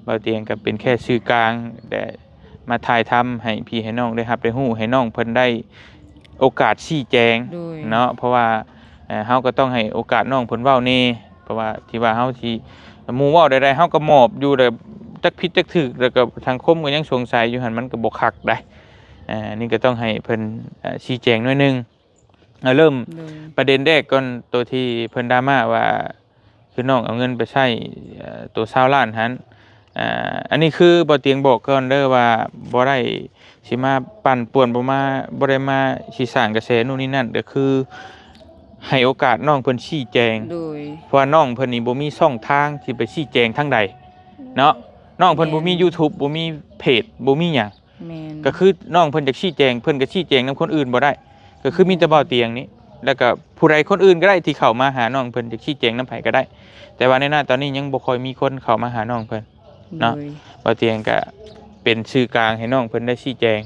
ບ່າວຕຽງກໍເປັນແຄ່ສື່ກາງ ແຕ່ມາຖ່າຍທຳໃຫ້ພີ່ໃຫ້ນ້ອງໄດ້ຮັບໄດ້ຮູ້ ໃຫ້ນ້ອງເພິ່ນໄດ້ໂອກາດຊີ້ແຈງ ໂດຍ ເນາະ ເພາະວ່າ ເອີ ເຮົາກໍຕ້ອງໃຫ້ໂອກາດນ້ອງເພິ່ນເວົ້າແດ່ ເພາະວ່າທີ່ວ່າເຮົາຊິ ໝູ່ເວົ້າໃດໆ ເຮົາກໍໝອບຢູ່ ແລ້ວຈັກຜິດຈັກຖືກ ແລ້ວກໍສັງຄົມກໍຍັງສົງໄສຢູ່ຫັ້ນ ມັນກໍບໍ່ຄັກໃດ໋ ເອີ ອັນນີ້ກໍຕ້ອງໃຫ້ເພິ່ນ ເອີ ຊີ້ແຈງໜ້ອຍໜຶ່ງ ເອົາເລີ່ມ ໂດຍ ປະເດັນແລກກ່ອນ ໂຕທີ່ເພິ່ນດຣາມາວ່າ ຄືນ້ອງເອົາເງິນໄປໃຊ້ ເອີ ໂຕຊາວລ້ານຫັ້ນ ອ່າ ອັນນີ້ຄືບ່າວຕຽງບອກກ່ອນເດີວ່າ ບໍ່ໄດ້ຊິມາປັ່ນປ່ວນ ບໍ່ມາ ບໍ່ໄດ້ມາຊິສ້າງກະແສໂນ່ນນີ້ນັ້ນ ກໍຄືໃຫ້ໂອກາດນ້ອງເພິ່ນຊີ້ແຈງ ໂດຍ ເພາະວ່ານ້ອງເພິ່ນນີ້ບໍ່ມີຊ່ອງທາງທີ່ໄປຊີ້ແຈງທາງໃດເນາະ ນ້ອງເພິ່ນ ແມ່ນ ບໍ່ມີ YouTube ບໍ່ມີເພຈ ບໍ່ມີຫຍັງ ແມ່ນ ກໍຄືນ້ອງເພິ່ນຢາກຊີ້ແຈງ ເພິ່ນກໍຊີ້ແຈງນຳຄົນອື່ນບໍ່ໄດ້ ກໍຄືມີແຕ່ບ່າວຕຽງນີ້ ແລ້ວກໍຜູ້ໃດຄົນອື່ນກໍໄດ້ທີ່ເຂົ້າມາຫານ້ອງເພິ່ນ ຢາກຊີ້ແຈງນຳໃຜກໍໄດ້ ແຕ່ວ່າໃນນະຕອນນີ້ຍັງບໍ່ຄ່ອຍມີຄົນເຂົ້າມາຫານ້ອງເພິ່ນເນາະ ໂດຍ ບ່າວຕຽງກໍເປັນສື່ກາງໃຫ້ນ້ອງເພິ່ນໄດ້ຊີ້ແຈງ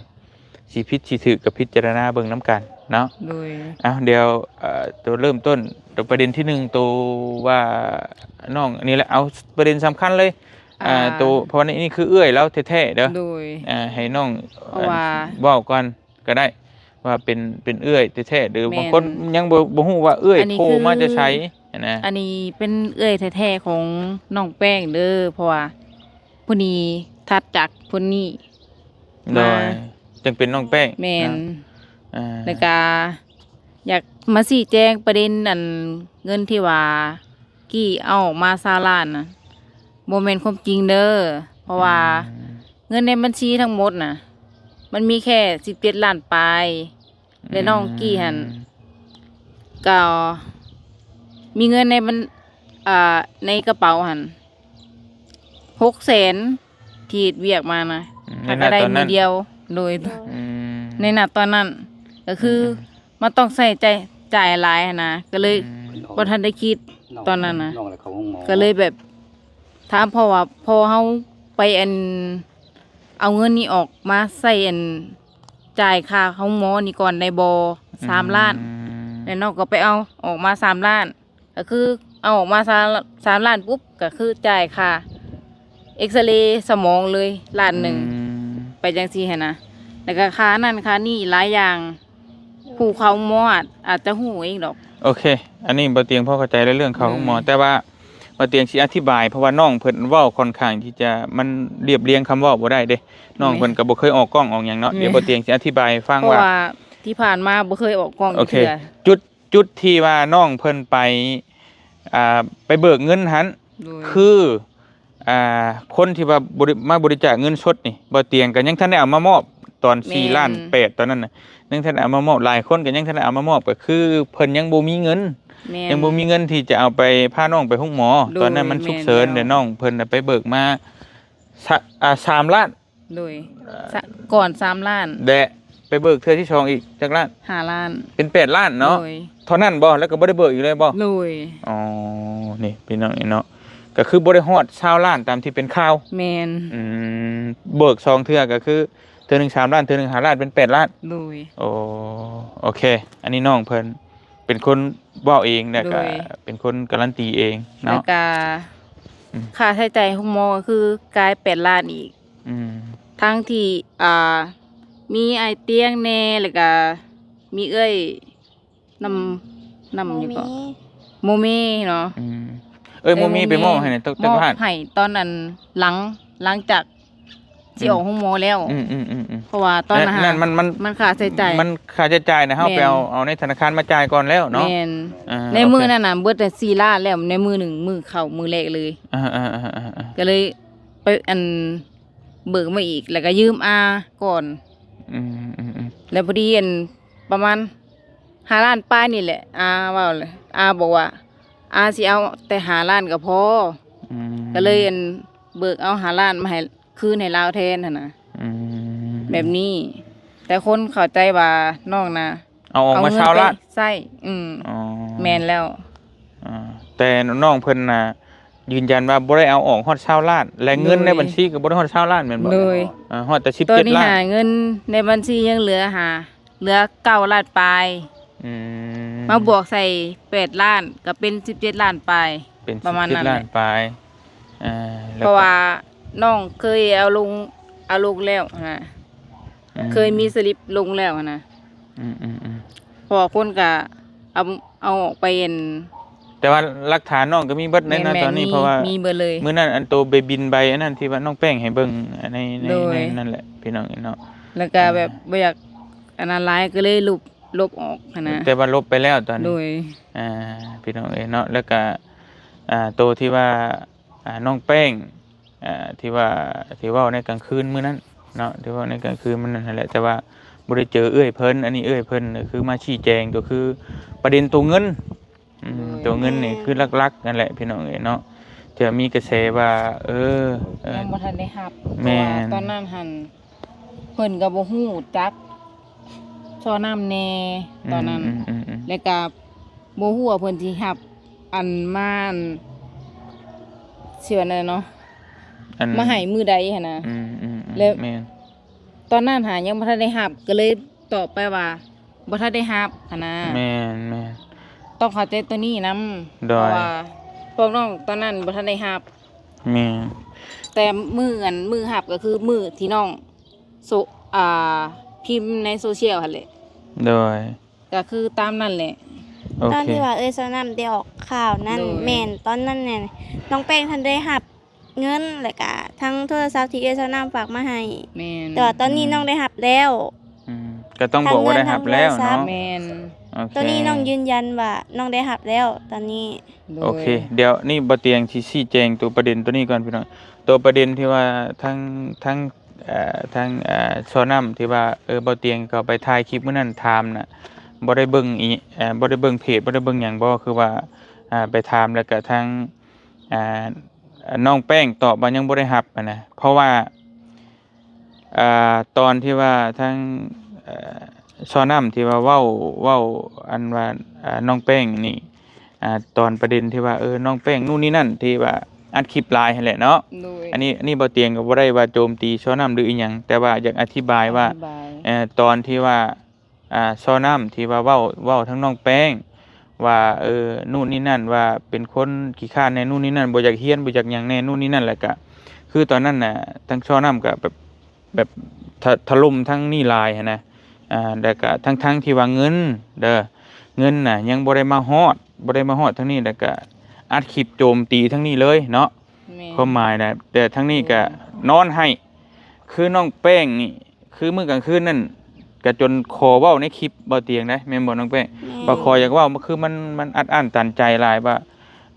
ຊິຜິດຊິຖືກກໍພິຈາລະນາເບິ່ງນຳກັນເນາະ ໂດຍ ເອົາ ດຽວ ເອີ ໂຕເລີ່ມຕົ້ນ ໂຕປະເດັນທີໜຶ່ງ ໂຕວ່ານ້ອງ ອັນນີ້ແຫຼະ ເອົາປະເດັນສຳຄັນເລີຍ ອ່າ ອ່າ ໂຕ ເພາະວ່ານີ້ ນີ້ຄືເອື້ອຍລາວແທ້ໆເດີ ໂດຍ ອ່າ ໃຫ້ນ້ອງ ເພາະວ່າ ເວົ້າກ່ອນກໍໄດ້ ວ່າເປັນ ເປັນເອື້ອຍແທ້ໆ ຫຼື ແມ່ນ ບາງຄົນຍັງບໍ່ ບໍ່ຮູ້ວ່າເອື້ອຍ ອັນນີ້ ໂຜ ຄື ມາແຕ່ໃສຫັ້ນນະ ອັນນີ້ເປັນເອື້ອຍແທ້ໆຂອງນ້ອງແປ້ງເດີ ເພາະວ່າຜູ້ນີ້ຖັດຈາກຄົນນີ້ ໂດຍ ມາ ຈຶ່ງເປັນນ້ອງແປ້ງ ແມ່ນ ເນາະ ອ່າ ແລ້ວກະຢາກມາຊີ້ແຈງປະເດັນ ອັນ ເງິນທີ່ວ່າ ກີ້ເອົາອອກມາຊາວລ້ານນະ ບໍ່ແມ່ນຄວາມຈິງເດີ ເພາະວ່າ ອືມ ເງິນໃນບັນຊີທັງໝົດນະ ມັນມີແຄ່ສິບເຈັດລ້ານປາຍ ແລະ ອືມ ນ້ອງກີ້ຫັ້ນ ກໍມີເງິນໃນບັນ ອ່າ ໃນກະເປົາຫັ້ນ ຫົກແສນ ທີ່ເຮັດວຽກມານະ ອືມ ຫາກກໍໄດ້ມື້ດຽວ ໂດຍ ອືມ ໃນນະຕອນນັ້ນ ກໍຄື ອືມ ມັນຕ້ອງໃຊ້ຈ່າຍ ຈ່າຍຫຼາຍຫັ້ນນະ ກໍເລີຍ ອືມ ບໍ່ທັນໄດ້ຄິດຕອນນັ້ນນະ ນ້ອງແລ້ວເຂົ້າໂຮງໝໍ ກໍເລີຍແບບ ຖາມພໍ່ວ່າ ພໍ່ເຮົາໄປ ອັນ ເອົາເງິນນີ້ອອກມາໃຊ້ ອັນ ຈ່າຍຄ່າໂຮງໝໍນີ້ກ່ອນໄດ້ບໍ່ ອືມ ສາມລ້ານ ແລ້ວນ້ອງກໍໄປເອົາອອກມາສາມລ້ານ ກໍຄືເອົາອອກມາສາມ ສາມລ້ານປຸບ ກໍຄືຈ່າຍຄ່າເອັກຊະເລສະໝອງເລີຍລ້ານໜຶ່ງ ອືມ ໄປຈັ່ງຊີ້ຫັ້ນນະ ແລ້ວກໍຄ່ານັ້ນຄ່ານີ້ຫຼາຍຢ່າງ ຜູ້ເຂົ້າໂຮງໝໍອາດ ອາດຈະຮູ້ເອງດອກ ໂອເຄ ອັນນີ້ບ່າວຕຽງພໍເຂົ້າໃຈແລ້ວເລື່ອງເຂົ້າໂຮງໝໍ ໂດຍ ແຕ່ວ່າບ່າວຕຽງຊິອະທິບາຍ ເພາະວ່ານ້ອງເພິ່ນເວົ້າຄ່ອນຂ້າງທີ່ຈະ ມັນລຽບລຽງຄຳເວົ້າບໍ່ໄດ້ເດ້ ນ້ອງເພິ່ນກໍບໍ່ເຄີຍອອກກ້ອງອອກຫຍັງເນາະ ແມ່ນ ດຽວບ່າວຕຽງຊິອະທິບາຍໃຫ້ຟັງ ເພາະວ່າ ວ່າທີ່ຜ່ານມາບໍ່ເຄີຍອອກກ້ອງ ໂອເຄ ເທື່ອ ຈຸດ ຈຸດທີ່ວ່ານ້ອງເພິ່ນໄປ ອ່າ ໄປເບີກເງິນຫັ້ນ ໂດຍ ຄື ອ່າ ຄົນທີ່ວ່າບໍລິ ມາບໍລິຈາກເງິນສົດນີ້ ບ່າວຕຽງກໍຍັງທັນໄດ້ເອົາມາມອບ ຕອນ ແມ່ນ ສີ່ລ້ານແປດຕອນນັ້ນນະ ຍັງທັນໄດ້ເອົາມາມອບ ຫຼາຍຄົນກໍຍັງທັນໄດ້ເອົາມາມອບ ກໍຄືເພິ່ນຍັງບໍ່ມີເງິນ ແມ່ນ ຍັງບໍ່ມີເງິນທີ່ຈະເອົາໄປພານ້ອງໄປໂຮງໝໍ ໂດຍ ຕອນນັ້ນມັນ ແມ່ນ ສຸກເສີນ ແລ້ວ ແຕ່ນ້ອງເພິ່ນນະໄປເບີກມາ ສະ ອ່າ ສາມລ້ານ ໂດຍ ສະ ກ່ອນສາມລ້ານ ແລະ ໄປເບີກເທື່ອທີສອງອີກຈັກລ້ານ? ຫ້າລ້ານ ເປັນແປດລ້ານເນາະ ໂດຍ ເທົ່ານັ້ນບໍ່? ແລ້ວກໍບໍ່ໄດ້ເບີກອີກເລີຍບໍ່? ໂດຍ ອໍ ນີ້ພີ່ນ້ອງເນາະ ກໍຄືບໍ່ໄດ້ຮອດຊາວລ້ານຕາມທີ່ເປັນຂ່າວ ແມ່ນ ອືມ ເບີກສອງເທື່ອກໍຄື ເທື່ອໜຶ່ງສາມລ້ານ ເທື່ອໜຶ່ງຫ້າລ້ານ ເປັນແປດລ້ານ. ໂດຍ ໂອ້ ໂອເຄ ອັນນີ້ນ້ອງເພິ່ນເປັນຄົນເວົ້າເອງ ແລ້ວກໍ ໂດຍ ເປັນຄົນກາລັນຕີເອງ ແລ້ວ ເນາະ ກໍ ອືມ ຄ່າໃຊ້ຈ່າຍໂຮງໝໍກໍຄືກາຍແປດລ້ານອີກ. ອືມ ທັງທີ່ ອ່າ ມີອ້າຍຕຽງແດ່ ແລ້ວກໍມີເອື້ອຍ ນ້ຳ ນ້ຳຫຍັງເກາະ ໂມເມ ໂມເມເນາະ. ອືມ ເອີຍ ໂມເມ ໂມເມ ໄປມອບໃຫ້ນະ ຈັກ ຈັກລ້ານ? ມອບໃຫ້ຕອນອັນ ຫຼັງ ຫຼັງຈາກຊິອອກ ອືມ ໂຮງໝໍແລ້ວ. ອືມໆໆໆ ເພາະວ່າຕອນນັ້ນ ນັ້ນມັນ ມັນ ມັນຄ່າໃຊ້ຈ່າຍ ມັນຄ່າໃຊ້ຈ່າຍນະ ເຮົາ ແມ່ນ ໄປເອົາ ເອົາໃນທະນາຄານມາຈ່າຍກ່ອນແລ້ວເນາະ. ແມ່ນ ອ່າ ໃນມື້ ໂອເຄ ນັ້ນນະ ເບິດແຕ່ສີ່ລ້ານແລ້ວ ໃນມື້ໜຶ່ງ ມື້ເຂົ້າມື້ແລກເລີຍ. ອ່າໆໆໆໆ ກໍເລີຍໄປ ອັນ ເບີກມາອີກ ແລ້ວກໍຢືມອາກ່ອນ. ອືມໆໆ ແລ້ວພໍດີ ອັນ ປະມານຫ້າລ້ານປາຍນີ້ແຫຼະ ອາເວົ້າເລີຍ ອາບອກວ່າ ອາຊິເອົາແຕ່ຫ້າລ້ານກໍພໍ. ອືມ ກໍເລີຍ ອັນ ເບີກເອົາຫ້າລ້ານມາໃຫ້ ຄືນໃຫ້ລາວແທນຫັ້ນນະ. ອືມ ແບບນີ້ ແຕ່ຄົນເຂົ້າໃຈວ່ານ້ອງນະ ເອົາອອກມາຊາວລ້ານ ເອົາເງິນໄປໃຊ້. ອືມ ອໍ ແມ່ນແລ້ວ. ອ່າ ແຕ່ນ້ອງເພິ່ນນະ ຢືນຢັນວ່າບໍ່ໄດ້ເອົາອອກຮອດຊາວລ້ານ ແລະ ເງິນໃນບັນຊີກໍບໍ່ໄດ້ຮອດຊາວລ້ານແມ່ນບໍ່? ໂດຍ ອ່າ ຮອດແຕ່ສິບເຈັດລ້ານ. ຕອນນີ້ຫາເງິນໃນບັນຊີຍັງເຫຼືອຫາ ເຫຼືອເກົ້າລ້ານປາຍ. ອືມ ມາບວກໃສ່ແປດລ້ານ ກໍເປັນສິບເຈັດລ້ານປາຍ ເປັນ ປະມານນັ້ນແຫຼະ ສິບເຈັດລ້ານປາຍ. ອ່າ ແລ້ວ ເພາະວ່ານ້ອງເຄີຍເອົາລົງ ເອົາລົງແລ້ວນະ. ອືມ ເຄີຍມີສະລິບລົງແລ້ວນະ. ອືມໆໆ ເພາະວ່າຄົນກະເອົາ ເອົາອອກໄປອັນ ແຕ່ວ່າຫຼັກຖານນ້ອງກໍມີເບິດໃນ ແມ່ນໆ ຕອນນີ້ ມີ ເພາະວ່າມີເບິດເລີຍ. ມື້ນັ້ນອັນໂຕໃບບິນໃບອັນນັ້ນທີ່ວ່ານ້ອງແປ້ງໃຫ້ເບິ່ງໃນ ໃນ ໂດຍ ໃນນັ້ນແຫຼະພີ່ນ້ອງເນາະ. ແລ້ວກໍ ອ່າ ແບບບໍ່ຢາກອັນນັ້ນຫຼາຍ ກໍເລີຍລົບ ລົບອອກຫັ້ນນະ. ແຕ່ວ່າລົບໄປແລ້ວຕອນນີ້. ໂດຍ ອ່າ ພີ່ນ້ອງເອີຍເນາະ. ແລ້ວກໍ ອ່າ ໂຕທີ່ວ່າ ອ່າ ນ້ອງແປ້ງ ອ່າ ທີ່ວ່າ ທີ່ເວົ້າໃນກາງຄືນມື້ນັ້ນເນາະ ທີ່ເວົ້າໃນກາງຄືນມື້ນັ້ນຫັ້ນແຫຼະ ແຕ່ວ່າບໍ່ໄດ້ເຈີເອື້ອຍເພິ່ນ. ອັນນີ້ເອື້ອຍເພິ່ນກໍຄືມາຊີ້ແຈງ ກໍຄືປະເດັນໂຕເງິນ. ອືມ ໂດຍ ໂຕເງິນນີ້ ແມ່ນ ຄືຫຼັກໆນັ້ນແຫຼະພີ່ນ້ອງເອີຍເນາະ ທີ່ວ່າມີກະແສວ່າ ເອີ ເອີ ຍັງບໍ່ທັນໄດ້ຮັບ. ແມ່ນ ເພາະວ່າຕອນນັ້ນຫັ້ນ ເພິ່ນກໍບໍ່ຮູ້ຈັກຊໍນ້ຳແດ່ຕອນນັ້ນ. ອືມໆໆໆ ແລ້ວກໍບໍ່ຮູ້ວ່າເພິ່ນຊິຮັບອັນມາ ອັນ ຊິວ່າແນວໃດເນາະ ອັນ ມາໃຫ້ມື້ໃດຫັ້ນນະ. ອືມໆໆ ແລ້ວ ແມ່ນ ຕອນນັ້ນຫາຍັງບໍ່ທັນໄດ້ຮັບ ກໍເລີຍຕອບໄປວ່າບໍ່ທັນໄດ້ຮັບຫັ້ນນະ. ແມ່ນໆ ຕ້ອງເຂົ້າໃຈຕົວນີ້ນຳ. ໂດຍ ເພາະວ່າພວກນ້ອງຕອນນັ້ນບໍ່ທັນໄດ້ຮັບ. ແມ່ນ ແຕ່ມື້ ອັນ ມື້ຮັບກໍຄືມື້ທີ່ນ້ອງ ໂຊ ອ່າ ພິມໃນໂຊຊຽວຫັ້ນແຫຼະ. ໂດຍ ກໍຄືຕາມນັ້ນແຫຼະ. ໂອເຄ ຕອນທີ່ວ່າເອື້ອຍຊໍນ້ຳໄດ້ອອກຂ່າວນັ້ນ. ໂດຍ ແມ່ນ ຕອນນັ້ນແຫຼະ ນ້ອງແປ້ງທັນໄດ້ຮັບເງິນ ແລ້ວກະທັງໂທລະສັບທີ່ເອື້ອຍຊໍນ້ຳຝາກມາໃຫ້. ແມ່ນ ແຕ່ວ່າຕອນນີ້ ອືມ ນ້ອງໄດ້ຮັບແລ້ວ. ອືມ ກໍຕ້ອງບອກວ່າໄດ້ຮັບແລ້ວເນາະ. ແມ່ນ ໂອເຄ ຕອນນີ້ນ້ອງຢືນຢັນວ່ານ້ອງໄດ້ຮັບແລ້ວຕອນນີ້. ໂດຍ ໂອເຄ ດຽວນີ້ບ່າວຕຽງຊິຊີ້ແຈງໂຕປະເດັນໂຕນີ້ກ່ອນພີ່ນ້ອງ. ໂຕປະເດັນທີ່ວ່າທັງ ທັງ ເອີ ທັງ ເອີ ຊໍນ້ຳທີ່ວ່າ ເອີ ບ່າວຕຽງເຂົ້າໄປຖ່າຍຄລິບມື້ນັ້ນຖາມນະ ບໍ່ໄດ້ເບິ່ງອີ ເອີ ບໍ່ໄດ້ເບິ່ງເພຈ ບໍ່ໄດ້ເບິ່ງຫຍັງບໍ່ ຄືວ່າ ອ່າ ໄປຖາມ ແລ້ວກະທາງ ອ່າ ນ້ອງແປ້ງຕອບວ່າຍັງບໍ່ໄດ້ຮັບຫັ້ນນະ. ເພາະວ່າ ອ່າ ຕອນທີ່ວ່າທາງ ເອີ ຊໍນ້ຳທີ່ວ່າເວົ້າ ເວົ້າອັນວ່າ ອ່າ ນ້ອງແປ້ງນີ້ ອ່າ ຕອນປະເດັນທີ່ວ່າ ເອີ ນ້ອງແປ້ງນູ່ນນີ້ນັ້ນ ທີ່ວ່າອັດຄລິບຫຼາຍຫັ້ນແຫຼະເນາະ. ໂດຍ ອັນນີ້ ອັນນີ້ບ່າວຕຽງກໍບໍ່ໄດ້ວ່າໂຈມຕີຊໍນ້ຳ ຫຼື ອີ່ຫຍັງ ແຕ່ວ່າຢາກອະທິບາຍວ່າ ອະທິບາຍ ເອີ ຕອນທີ່ວ່າ ອ່າ ຊໍນ້ຳທີ່ວ່າເວົ້າ ເວົ້າທາງນ້ອງແປ້ງວ່າ ເອີ ນູ່ນນີ້ນັ້ນ ວ່າເປັນຄົນຂີ້ຄ້ານແດ່ ນູ່ນນີ້ນັ້ນ ບໍ່ຢາກຮຽນ ບໍ່ຢາກຫຍັງແດ່ ນູ່ນນີ້ນັ້ນ ແລ້ວກະ ຄືຕອນນັ້ນນະ ທາງຊໍນ້ຳກະແບບ ແບບຖະ ຖະຫຼົ່ມທາງນີ້ຫຼາຍຫັ້ນນະ. ອ່າ ແລ້ວກະທັງໆທີ່ວ່າເງິນເດີ ເງິນນະຍັງບໍ່ໄດ້ມາຮອດ ບໍ່ໄດ້ມາຮອດທາງນີ້ ແລ້ວກະອັດຄລິບໂຈມຕີທາງນີ້ເລີຍເນາະ. ແມ່ນ ຄວາມໝາຍນະ ແຕ່ທາງນີ້ກະ ແມ່ນ ນອນໄຫ້ ຄືນ້ອງແປ້ງນີ້ ຄືມື້ກາງຄືນນັ້ນກະຈົນຂໍເວົ້າໃນຄລິບບ່າວຕຽງໄດ໋ ແມ່ນບໍ່ນ້ອງແປ້ງ? ແມ່ນ ວ່າຂໍຢາກເວົ້າ ຄືມັນ ມັນອັດອັ້ນຕັນໃຈຫຼາຍ ວ່າ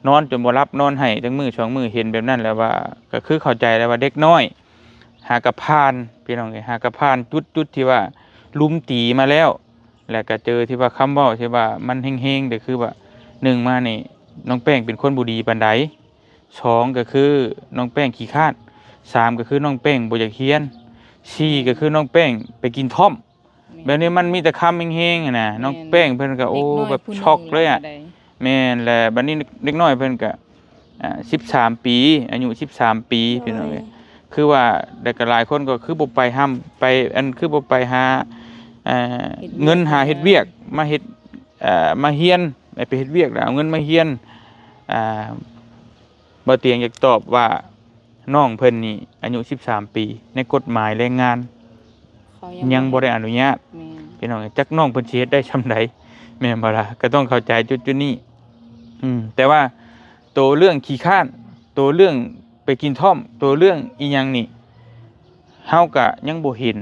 ນອນຈົນບໍ່ຫຼັບ ນອນໄຫ້ຈັກມື້ສອງມື້ ເຫັນແບບນັ້ນແລ້ວວ່າ ກໍຄືເຂົ້າໃຈແລ້ວວ່າເດັກນ້ອຍຫາກະຜ່ານ ພີ່ນ້ອງເອີຍ ຫາກະຜ່ານຈຸດ ຈຸດທີ່ວ່າລຸມຕີມາແລ້ວ ແລ້ວກະເຈີທີ່ວ່າຄຳເວົ້າທີ່ວ່າມັນແຮງໆ ກໍຄືວ່າ ໜຶ່ງມານີ້ ນ້ອງແປ້ງເປັນຄົນບໍ່ດີປານໃດ. ສອງກໍຄືນ້ອງແປ້ງຂີ້ຄ້ານ, ສາມກໍຄືນ້ອງແປ້ງບໍ່ຢາກຮຽນ, ສີ່ກໍຄືນ້ອງແປ້ງໄປກິນທ້ອມ. ແມ່ນ ແບບນີ້ມັນມີແຕ່ຄຳແຮງໆ ຫັ້ນນະ. ແມ່ນ ນ້ອງແປ້ງເພິ່ນກໍ ໂອ້ ເດັກນ້ອຍ ແບບ ຜູ້ໜຶ່ງ ຊັອກເລີຍອະ ແມ່ນ ແລ້ວບັດນີ້ເດັກນ້ອຍເພິ່ນກໍ ອ່າ ສິບສາມປີ ອາຍຸສິບສາມປີ ໂດຍ ພີ່ນ້ອງເອີຍ. ຄືວ່າ ແລ້ວກໍຫຼາຍຄົນກໍຄືບໍ່ໄປຮ່ຳ ໄປ ອັນ ຄືບໍ່ໄປຫາ ເອີ ເຮັດວຽກ ເງິນຫາເຮັດວຽກ ມາເຮັດ ເອີ ມາຮຽນ ໄປເຮັດວຽກແລ້ວເອົາເງິນມາຮຽນ. ອ່າ ບໍ່ຕຽງຢາກຕອບວ່າ ນ້ອງເພິ່ນນີ້ອາຍຸສິບສາມປີ ໃນກົດໝາຍແຮງງານ ເຂົາຍັງ ຍັງບໍ່ໄດ້ອະນຸຍາດ. ແມ່ນ ພີ່ນ້ອງ ຈັກນ້ອງເພິ່ນຊິເຮັດໄດ້ຊ່ຳໃດ ແມ່ນບໍ່ລະ? ກໍຕ້ອງເຂົ້າໃຈຈຸດໆນີ້. ອືມ ແຕ່ວ່າໂຕເລື່ອງຂີ້ຄ້ານ ໂຕເລື່ອງໄປກິນທ້ອມ ໂຕເລື່ອງອີ່ຫຍັງນີ້ ເຮົາກະຍັງບໍ່ເຫັນ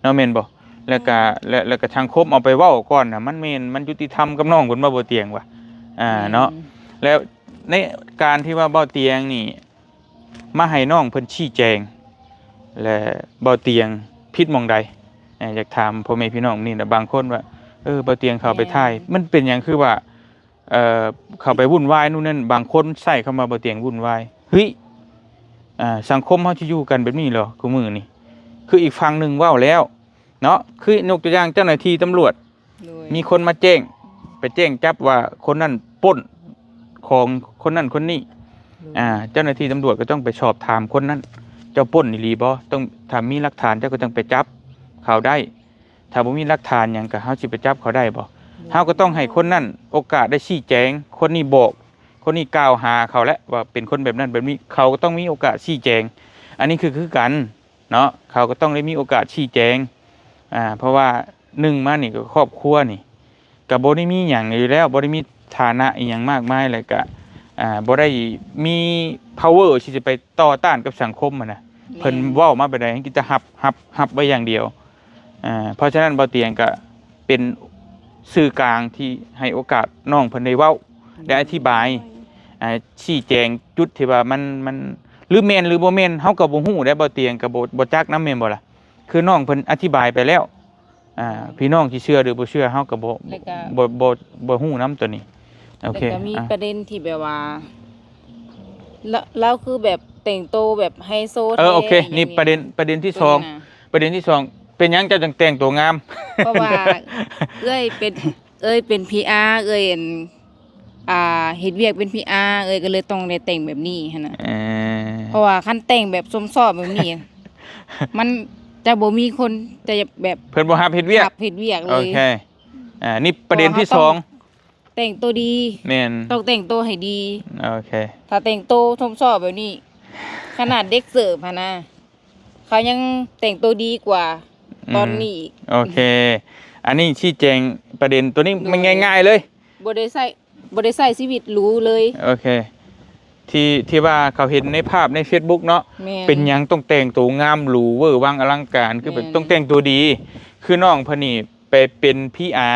ເນາະ ແມ່ນບໍ່? ແລ້ວກະ ແມ່ນ ແລະ ແລ້ວກະສັງຄົມເອົາໄປເວົ້າກ່ອນນະ ມັນແມ່ນ ມັນຍຸຕິທຳກັບນ້ອງເພິ່ນບໍ່ ບໍ່ຕຽງວ່າ ອ່າ ແມ່ນ ເນາະ. ແລ້ວໃນການທີ່ວ່າບໍ່ຕຽງນີ້ ມາໃຫ້ນ້ອງເພິ່ນຊີ້ແຈງ ແລະ ບໍ່ຕຽງຜິດໝ່ອງໃດ? ເອີ ຢາກຖາມພໍ່ແມ່ພີ່ນ້ອງນີ້ນະ ບາງຄົນວ່າ ເອີ ບໍ່ຕຽງເຂົ້າໄປຖ່າຍ ແມ່ນ ມັນເປັນຫຍັງຄືວ່າ ເອີ ເຂົ້າໄປວຸ່ນວາຍ ໂນ່ນນັ້ນ ບາງຄົນໃຊ້ຄຳວ່າບໍ່ຕຽງວຸ່ນວາຍ. ເຮີ້ຍ ອ່າ ສັງຄົມເຮົາຊິຢູ່ກັນແບບນີ້ເຫລອ ຄູ່ມື້ນີ້? ຄືອີກຝັ່ງໜຶ່ງເວົ້າແລ້ວເນາະ ຄືຍົກຕົວຢ່າງເຈົ້າໜ້າທີ່ຕຳຫຼວດ ໂດຍ ມີຄົນມາແຈ້ງ ໄປແຈ້ງຈັບວ່າຄົນນັ້ນປຸ້ນຂອງຄົນນັ້ນຄົນນີ້ ໂດຍ ອ່າ ເຈົ້າໜ້າທີ່ຕຳຫຼວດກໍຕ້ອງໄປສອບຖາມຄົນນັ້ນ ເຈົ້າປຸ້ນອີ່ຫຼີບໍ່? ຕ້ອງ ຖ້າມີຫຼັກຖານເຈົ້າກໍຈັ່ງໄປຈັບເຂົາໄດ້. ຖ້າບໍ່ມີຫຼັກຖານຫຍັງ ກໍເຮົາຊິໄປຈັບເຂົາໄດ້ບໍ່? ບໍ່ ເຮົາກໍຕ້ອງໃຫ້ຄົນນັ້ນໂອກາດໄດ້ຊີ້ແຈງ ຄົນນີ້ບອກ ຄົນນີ້ກ່າວຫາເຂົາແຫຼະວ່າເປັນຄົນແບບນັ້ນແບບນີ້ ເຂົາກໍຕ້ອງມີໂອກາດຊີ້ແຈງ. ອັນນີ້ຄື ຄືກັນເນາະ ເຂົາກໍຕ້ອງໄດ້ມີໂອກາດຊີ້ແຈງ ອ່າ ເພາະວ່າໜຶ່ງມານີ້ກໍຄອບຄົວນີ້ ກໍບໍ່ໄດ້ມີຫຍັງຢູ່ແລ້ວ ບໍ່ໄດ້ມີຖານະອີ່ຫຍັງມາກມາຍ ແລ້ວກະ ອ່າ ບໍ່ໄດ້ມີ power ທີ່ຈະໄປຕໍ່ຕ້ານກັບສັງຄົມຫັ້ນນະ. ແມ່ນ ເພິ່ນເວົ້າມາແບບໃດ ເຮົາກໍຈະຮັບ ຮັບ ຮັບໄວ້ຢ່າງດຽວ. ອ່າ ເພາະສະນັ້ນ ບໍ່ຕຽງກະເປັນສື່ກາງທີ່ໃຫ້ໂອກາດນ້ອງເພິ່ນໄດ້ເວົ້າ ໄດ້ອະທິບາຍ ໂດຍ ອ່າ ຊີ້ແຈງຈຸດທີ່ວ່າມັນ ມັນ ຫຼືແມ່ນ ຫຼືບໍ່ແມ່ນ ເຮົາກໍບໍ່ຮູ້ເດ້ ບໍ່ຕຽງກໍບໍ່ ບໍ່ຈັກນຳ ແມ່ນບໍ່ລະ? ຄືນ້ອງເພິ່ນອະທິບາຍໄປແລ້ວ ອ່າ ພີ່ນ້ອງຊິເຊື່ອ ຫຼືບໍ່ເຊື່ອ ເຮົາກໍບໍ່ ແລ້ວກໍ ບໍ່ ບໍ່ ບໍ່ຮູ້ນຳຕົວນີ້. ໂອເຄ ແລ້ວກໍມີ ອ່າ ປະເດັນທີ່ແບບວ່າ ລະ ລາວຄືແບບແຕ່ງໂຕແບບໄຮໂຊ ເອີ ແທ້ ໂອເຄ ນີ້ ຫຍັງນີ້ ປະເດັນ ປະເດັນທີສອງ ຕົວນີ້ນະ ປະເດັນທີສອງ ເປັນຫຍັງເຈົ້າຈຶ່ງແຕ່ງໂຕງາມ? ເພາະວ່າເອື້ອຍເປັນ ເອື້ອຍເປັນພີອາ ເອື້ອຍ ອັນ ອ່າ ເຮັດວຽກເປັນພີອາ ເອື້ອຍກໍເລີຍຕ້ອງໄດ້ແຕ່ງແບບນີ້ຫັ້ນນະ. ເອີ ເພາະວ່າຄັນແຕ່ງແບບຊົມຊອບແບບນີ້ ມັນຈະບໍ່ມີຄົນຈະແບບ ເພິ່ນບໍ່ຮັບເຮັດວຽກ ຮັບເຮັດວຽກເລີຍ. ໂອເຄ ອ່າ ນີ້ປະເດັນທີສອງ ເພາະວ່າເຮົາຕ້ອງແຕ່ງໂຕດີ. ແມ່ນ ຕ້ອງແຕ່ງໂຕໃຫ້ດີ. ໂອເຄ ຖ້າແຕ່ງໂຕຊົມຊອບແບບນີ້ ຂະໜາດເດັກເສີບຫັ້ນນະ ເຂົາຍັງແຕ່ງໂຕດີກວ່າ ອືມ ຕອນນີ້ອີກ. ໂອເຄ ອັນນີ້ຊີ້ແຈງປະເດັນຕົວນີ້ ໂດຍ ມັນງ່າຍໆເລີຍ ບໍ່ໄດ້ໃຊ້ ບໍ່ໄດ້ໃຊ້ຊີວິດຫຼູເລີຍ. ໂອເຄ ທີ່ ທີ່ວ່າເຂົາເຫັນໃນພາບໃນເຟສບຸກເນາະ. ແມ່ນ ເປັນຫຍັງຕ້ອງແຕ່ງໂຕງາມຫຼູເວີວັງອະລັງການ ຄືແບບ ແມ່ນ ຕ້ອງແຕ່ງໂຕດີ. ຄືນ້ອງເພິ່ນນີ້ໄປເປັນພີອາ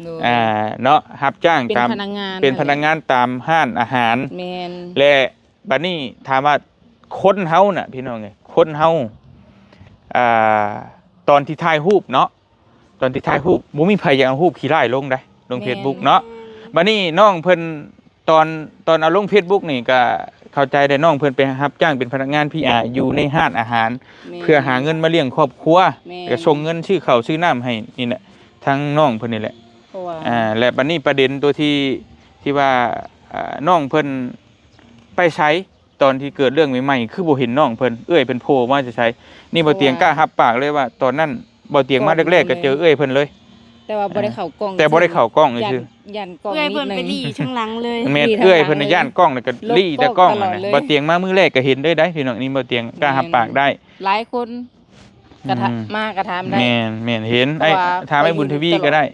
ໂດຍ ອ່າ ເນາະ ຮັບຈ້າງຕາມ ເປັນພະນັກງານ ເປັນພະນັກງານຕາມຮ້ານອາຫານ. ແມ່ນ ແລະ ບັດນີ້ຖາມວ່າຄົນເຮົານະ ພີ່ນ້ອງເອີຍ ຄົນເຮົາ ອ່າ ຕອນທີ່ຖ່າຍຮູບເນາະ ຕອນທີ່ຖ່າຍຮູບ ບໍ່ມີໃຜຢາກເອົາຮູບຂີ້ຮ້າຍລົງໃດ໋ ລົງ ແມ່ນ ເຟສບຸກເນາະ. ບັດນີ້ນ້ອງເພິ່ນ ຕອນ ຕອນເອົາລົງເຟສບຸກນີ້ ກໍເຂົ້າໃຈໄດ້ ນ້ອງເພິ່ນໄປຮັບຈ້າງເປັນພະນັກງານພີອາຢູ່ໃນຮ້ານອາຫານ ແມ່ນ ເພື່ອຫາເງິນມາລ້ຽງຄອບຄົວ ແມ່ນ ແລ້ວກໍສົ່ງເງິນຊື້ເຂົ້າຊື້ນ້ຳໃຫ້ນີ້ແຫຼະ ທາງນ້ອງເພິ່ນນີ້ແຫຼະ. ເພາະວ່າ ອ່າ ແລະ ບັດນີ້ປະເດັນຕົວທີ່ ທີ່ວ່າ ອ່າ ນ້ອງເພິ່ນໄປໃສ ຕອນທີ່ເກີດເລື່ອງໃໝ່ໆ ຄືບໍ່ເຫັນນ້ອງເພິ່ນ ເອື້ອຍເພິ່ນໂຜ່ມາແຕ່ໃສ? ນີ້ບໍ່ຕຽງ ເພາະວ່າ ກ້າຮັບປາກເລີຍວ່າ ຕອນນັ້ນບໍ່ຕຽງມາແລກໆ ກໍເຈີເອື້ອຍເພິ່ນເລີຍ ແຕ່ວ່າບໍ່ໄດ້ເຂົ້າກ້ອງ ແຕ່ບໍ່ໄດ້ເຂົ້າກ້ອງຊື່ ຢ້ານ ຢ້ານກ້ອງ ເອື້ອຍເພິ່ນໄປຫຼີ້ທາງຫຼັງເລີຍ. ແມ່ນ ເອື້ອຍເພິ່ນນະຢ້ານກ້ອງ ແລ້ວກໍຫຼີ້ແຕ່ກ້ອງຫັ້ນນະ. ບໍ່ຕຽງມາມື້ແລກກໍເຫັນເລີຍໄດ໋ ພີ່ນ້ອງ ນີ້ບໍ່ຕຽງກ້າຮັບປາກໄດ້. ຫຼາຍຄົນ ກະ ອືມ ມາກະຖາມໄດ້. ແມ່ນໆ ເຫັນ ເພາະວ່າ ອ້າຍ ຖາມອ້າຍບຸນທະວີກໍໄດ້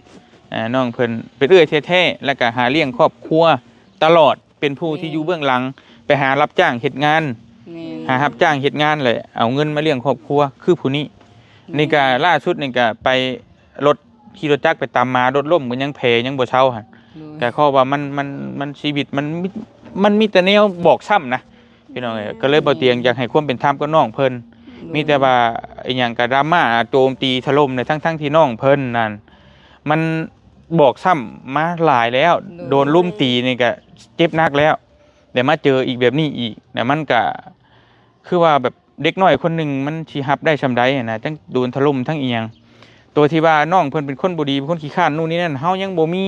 ເອີ ນ້ອງເພິ່ນເປັນເອື້ອຍແທ້ໆ ແລ້ວກໍຫາລ້ຽງຄອບຄົວຕະຫຼອດ ເປັນຜູ້ທີ່ ແມ່ນ ຢູ່ເບື້ອງຫຼັງ ໄປຫາຮັບຈ້າງເຮັດງານ. ແມ່ນ ຫາຮັບຈ້າງເຮັດງານ ແລະ ເອົາເງິນມາລ້ຽງຄອບຄົວ ຄືຜູ້ນີ້. ແມ່ນ ນີ້ກໍລ່າສຸດນີ້ກໍໄປລົດ ຂີ່ລົດຈັກໄປຕຳໝາ ລົດລົ້ມ ກໍຍັງແຜ ຍັງບໍ່ເຊົາຫັ້ນ. ໂດຍ ກໍເພາະວ່າມັນ ມັນ ມັນ ຊີວິດມັນມີ ມັນມີແຕ່ແນວບອກຊ້ຳນະ ພີ່ນ້ອງເອີຍ. ແມ່ນ ກໍເລີຍບໍ່ຕຽງຢາກໃຫ້ຄວາມເປັນທຳກັບນ້ອງເພິ່ນ. ໂດຍ ມີແຕ່ວ່າອີ່ຫຍັງກໍດຣາມາໂຈມຕີຖະຫຼົ່ມ ທັງໆທີ່ນ້ອງເພິ່ນນັ້ນ ມັນບອກຊ້ຳມາຫຼາຍແລ້ວ. ໂດຍ ໂດນລຸມຕີນີ້ກໍເຈັບໜັກແລ້ວ ແລ້ວມາເຈີອີກແບບນີ້ອີກ ແລ້ວມັນກະຄືວ່າແບບເດັກນ້ອຍຄົນໜຶ່ງມັນຊິຮັບໄດ້ຊ່ຳໃດຫັ້ນນະ ທັງໂດນຖະຫຼົ່ມທັງອີ່ຫຍັງ. ໂຕທີ່ວ່ານ້ອງເພິ່ນເປັນຄົນບໍ່ດີ ເປັນຄົນຂີ້ຄ້ານ ໂນ່ນນີ້ນັ້ນ ເຮົາຍັງບໍ່ມີ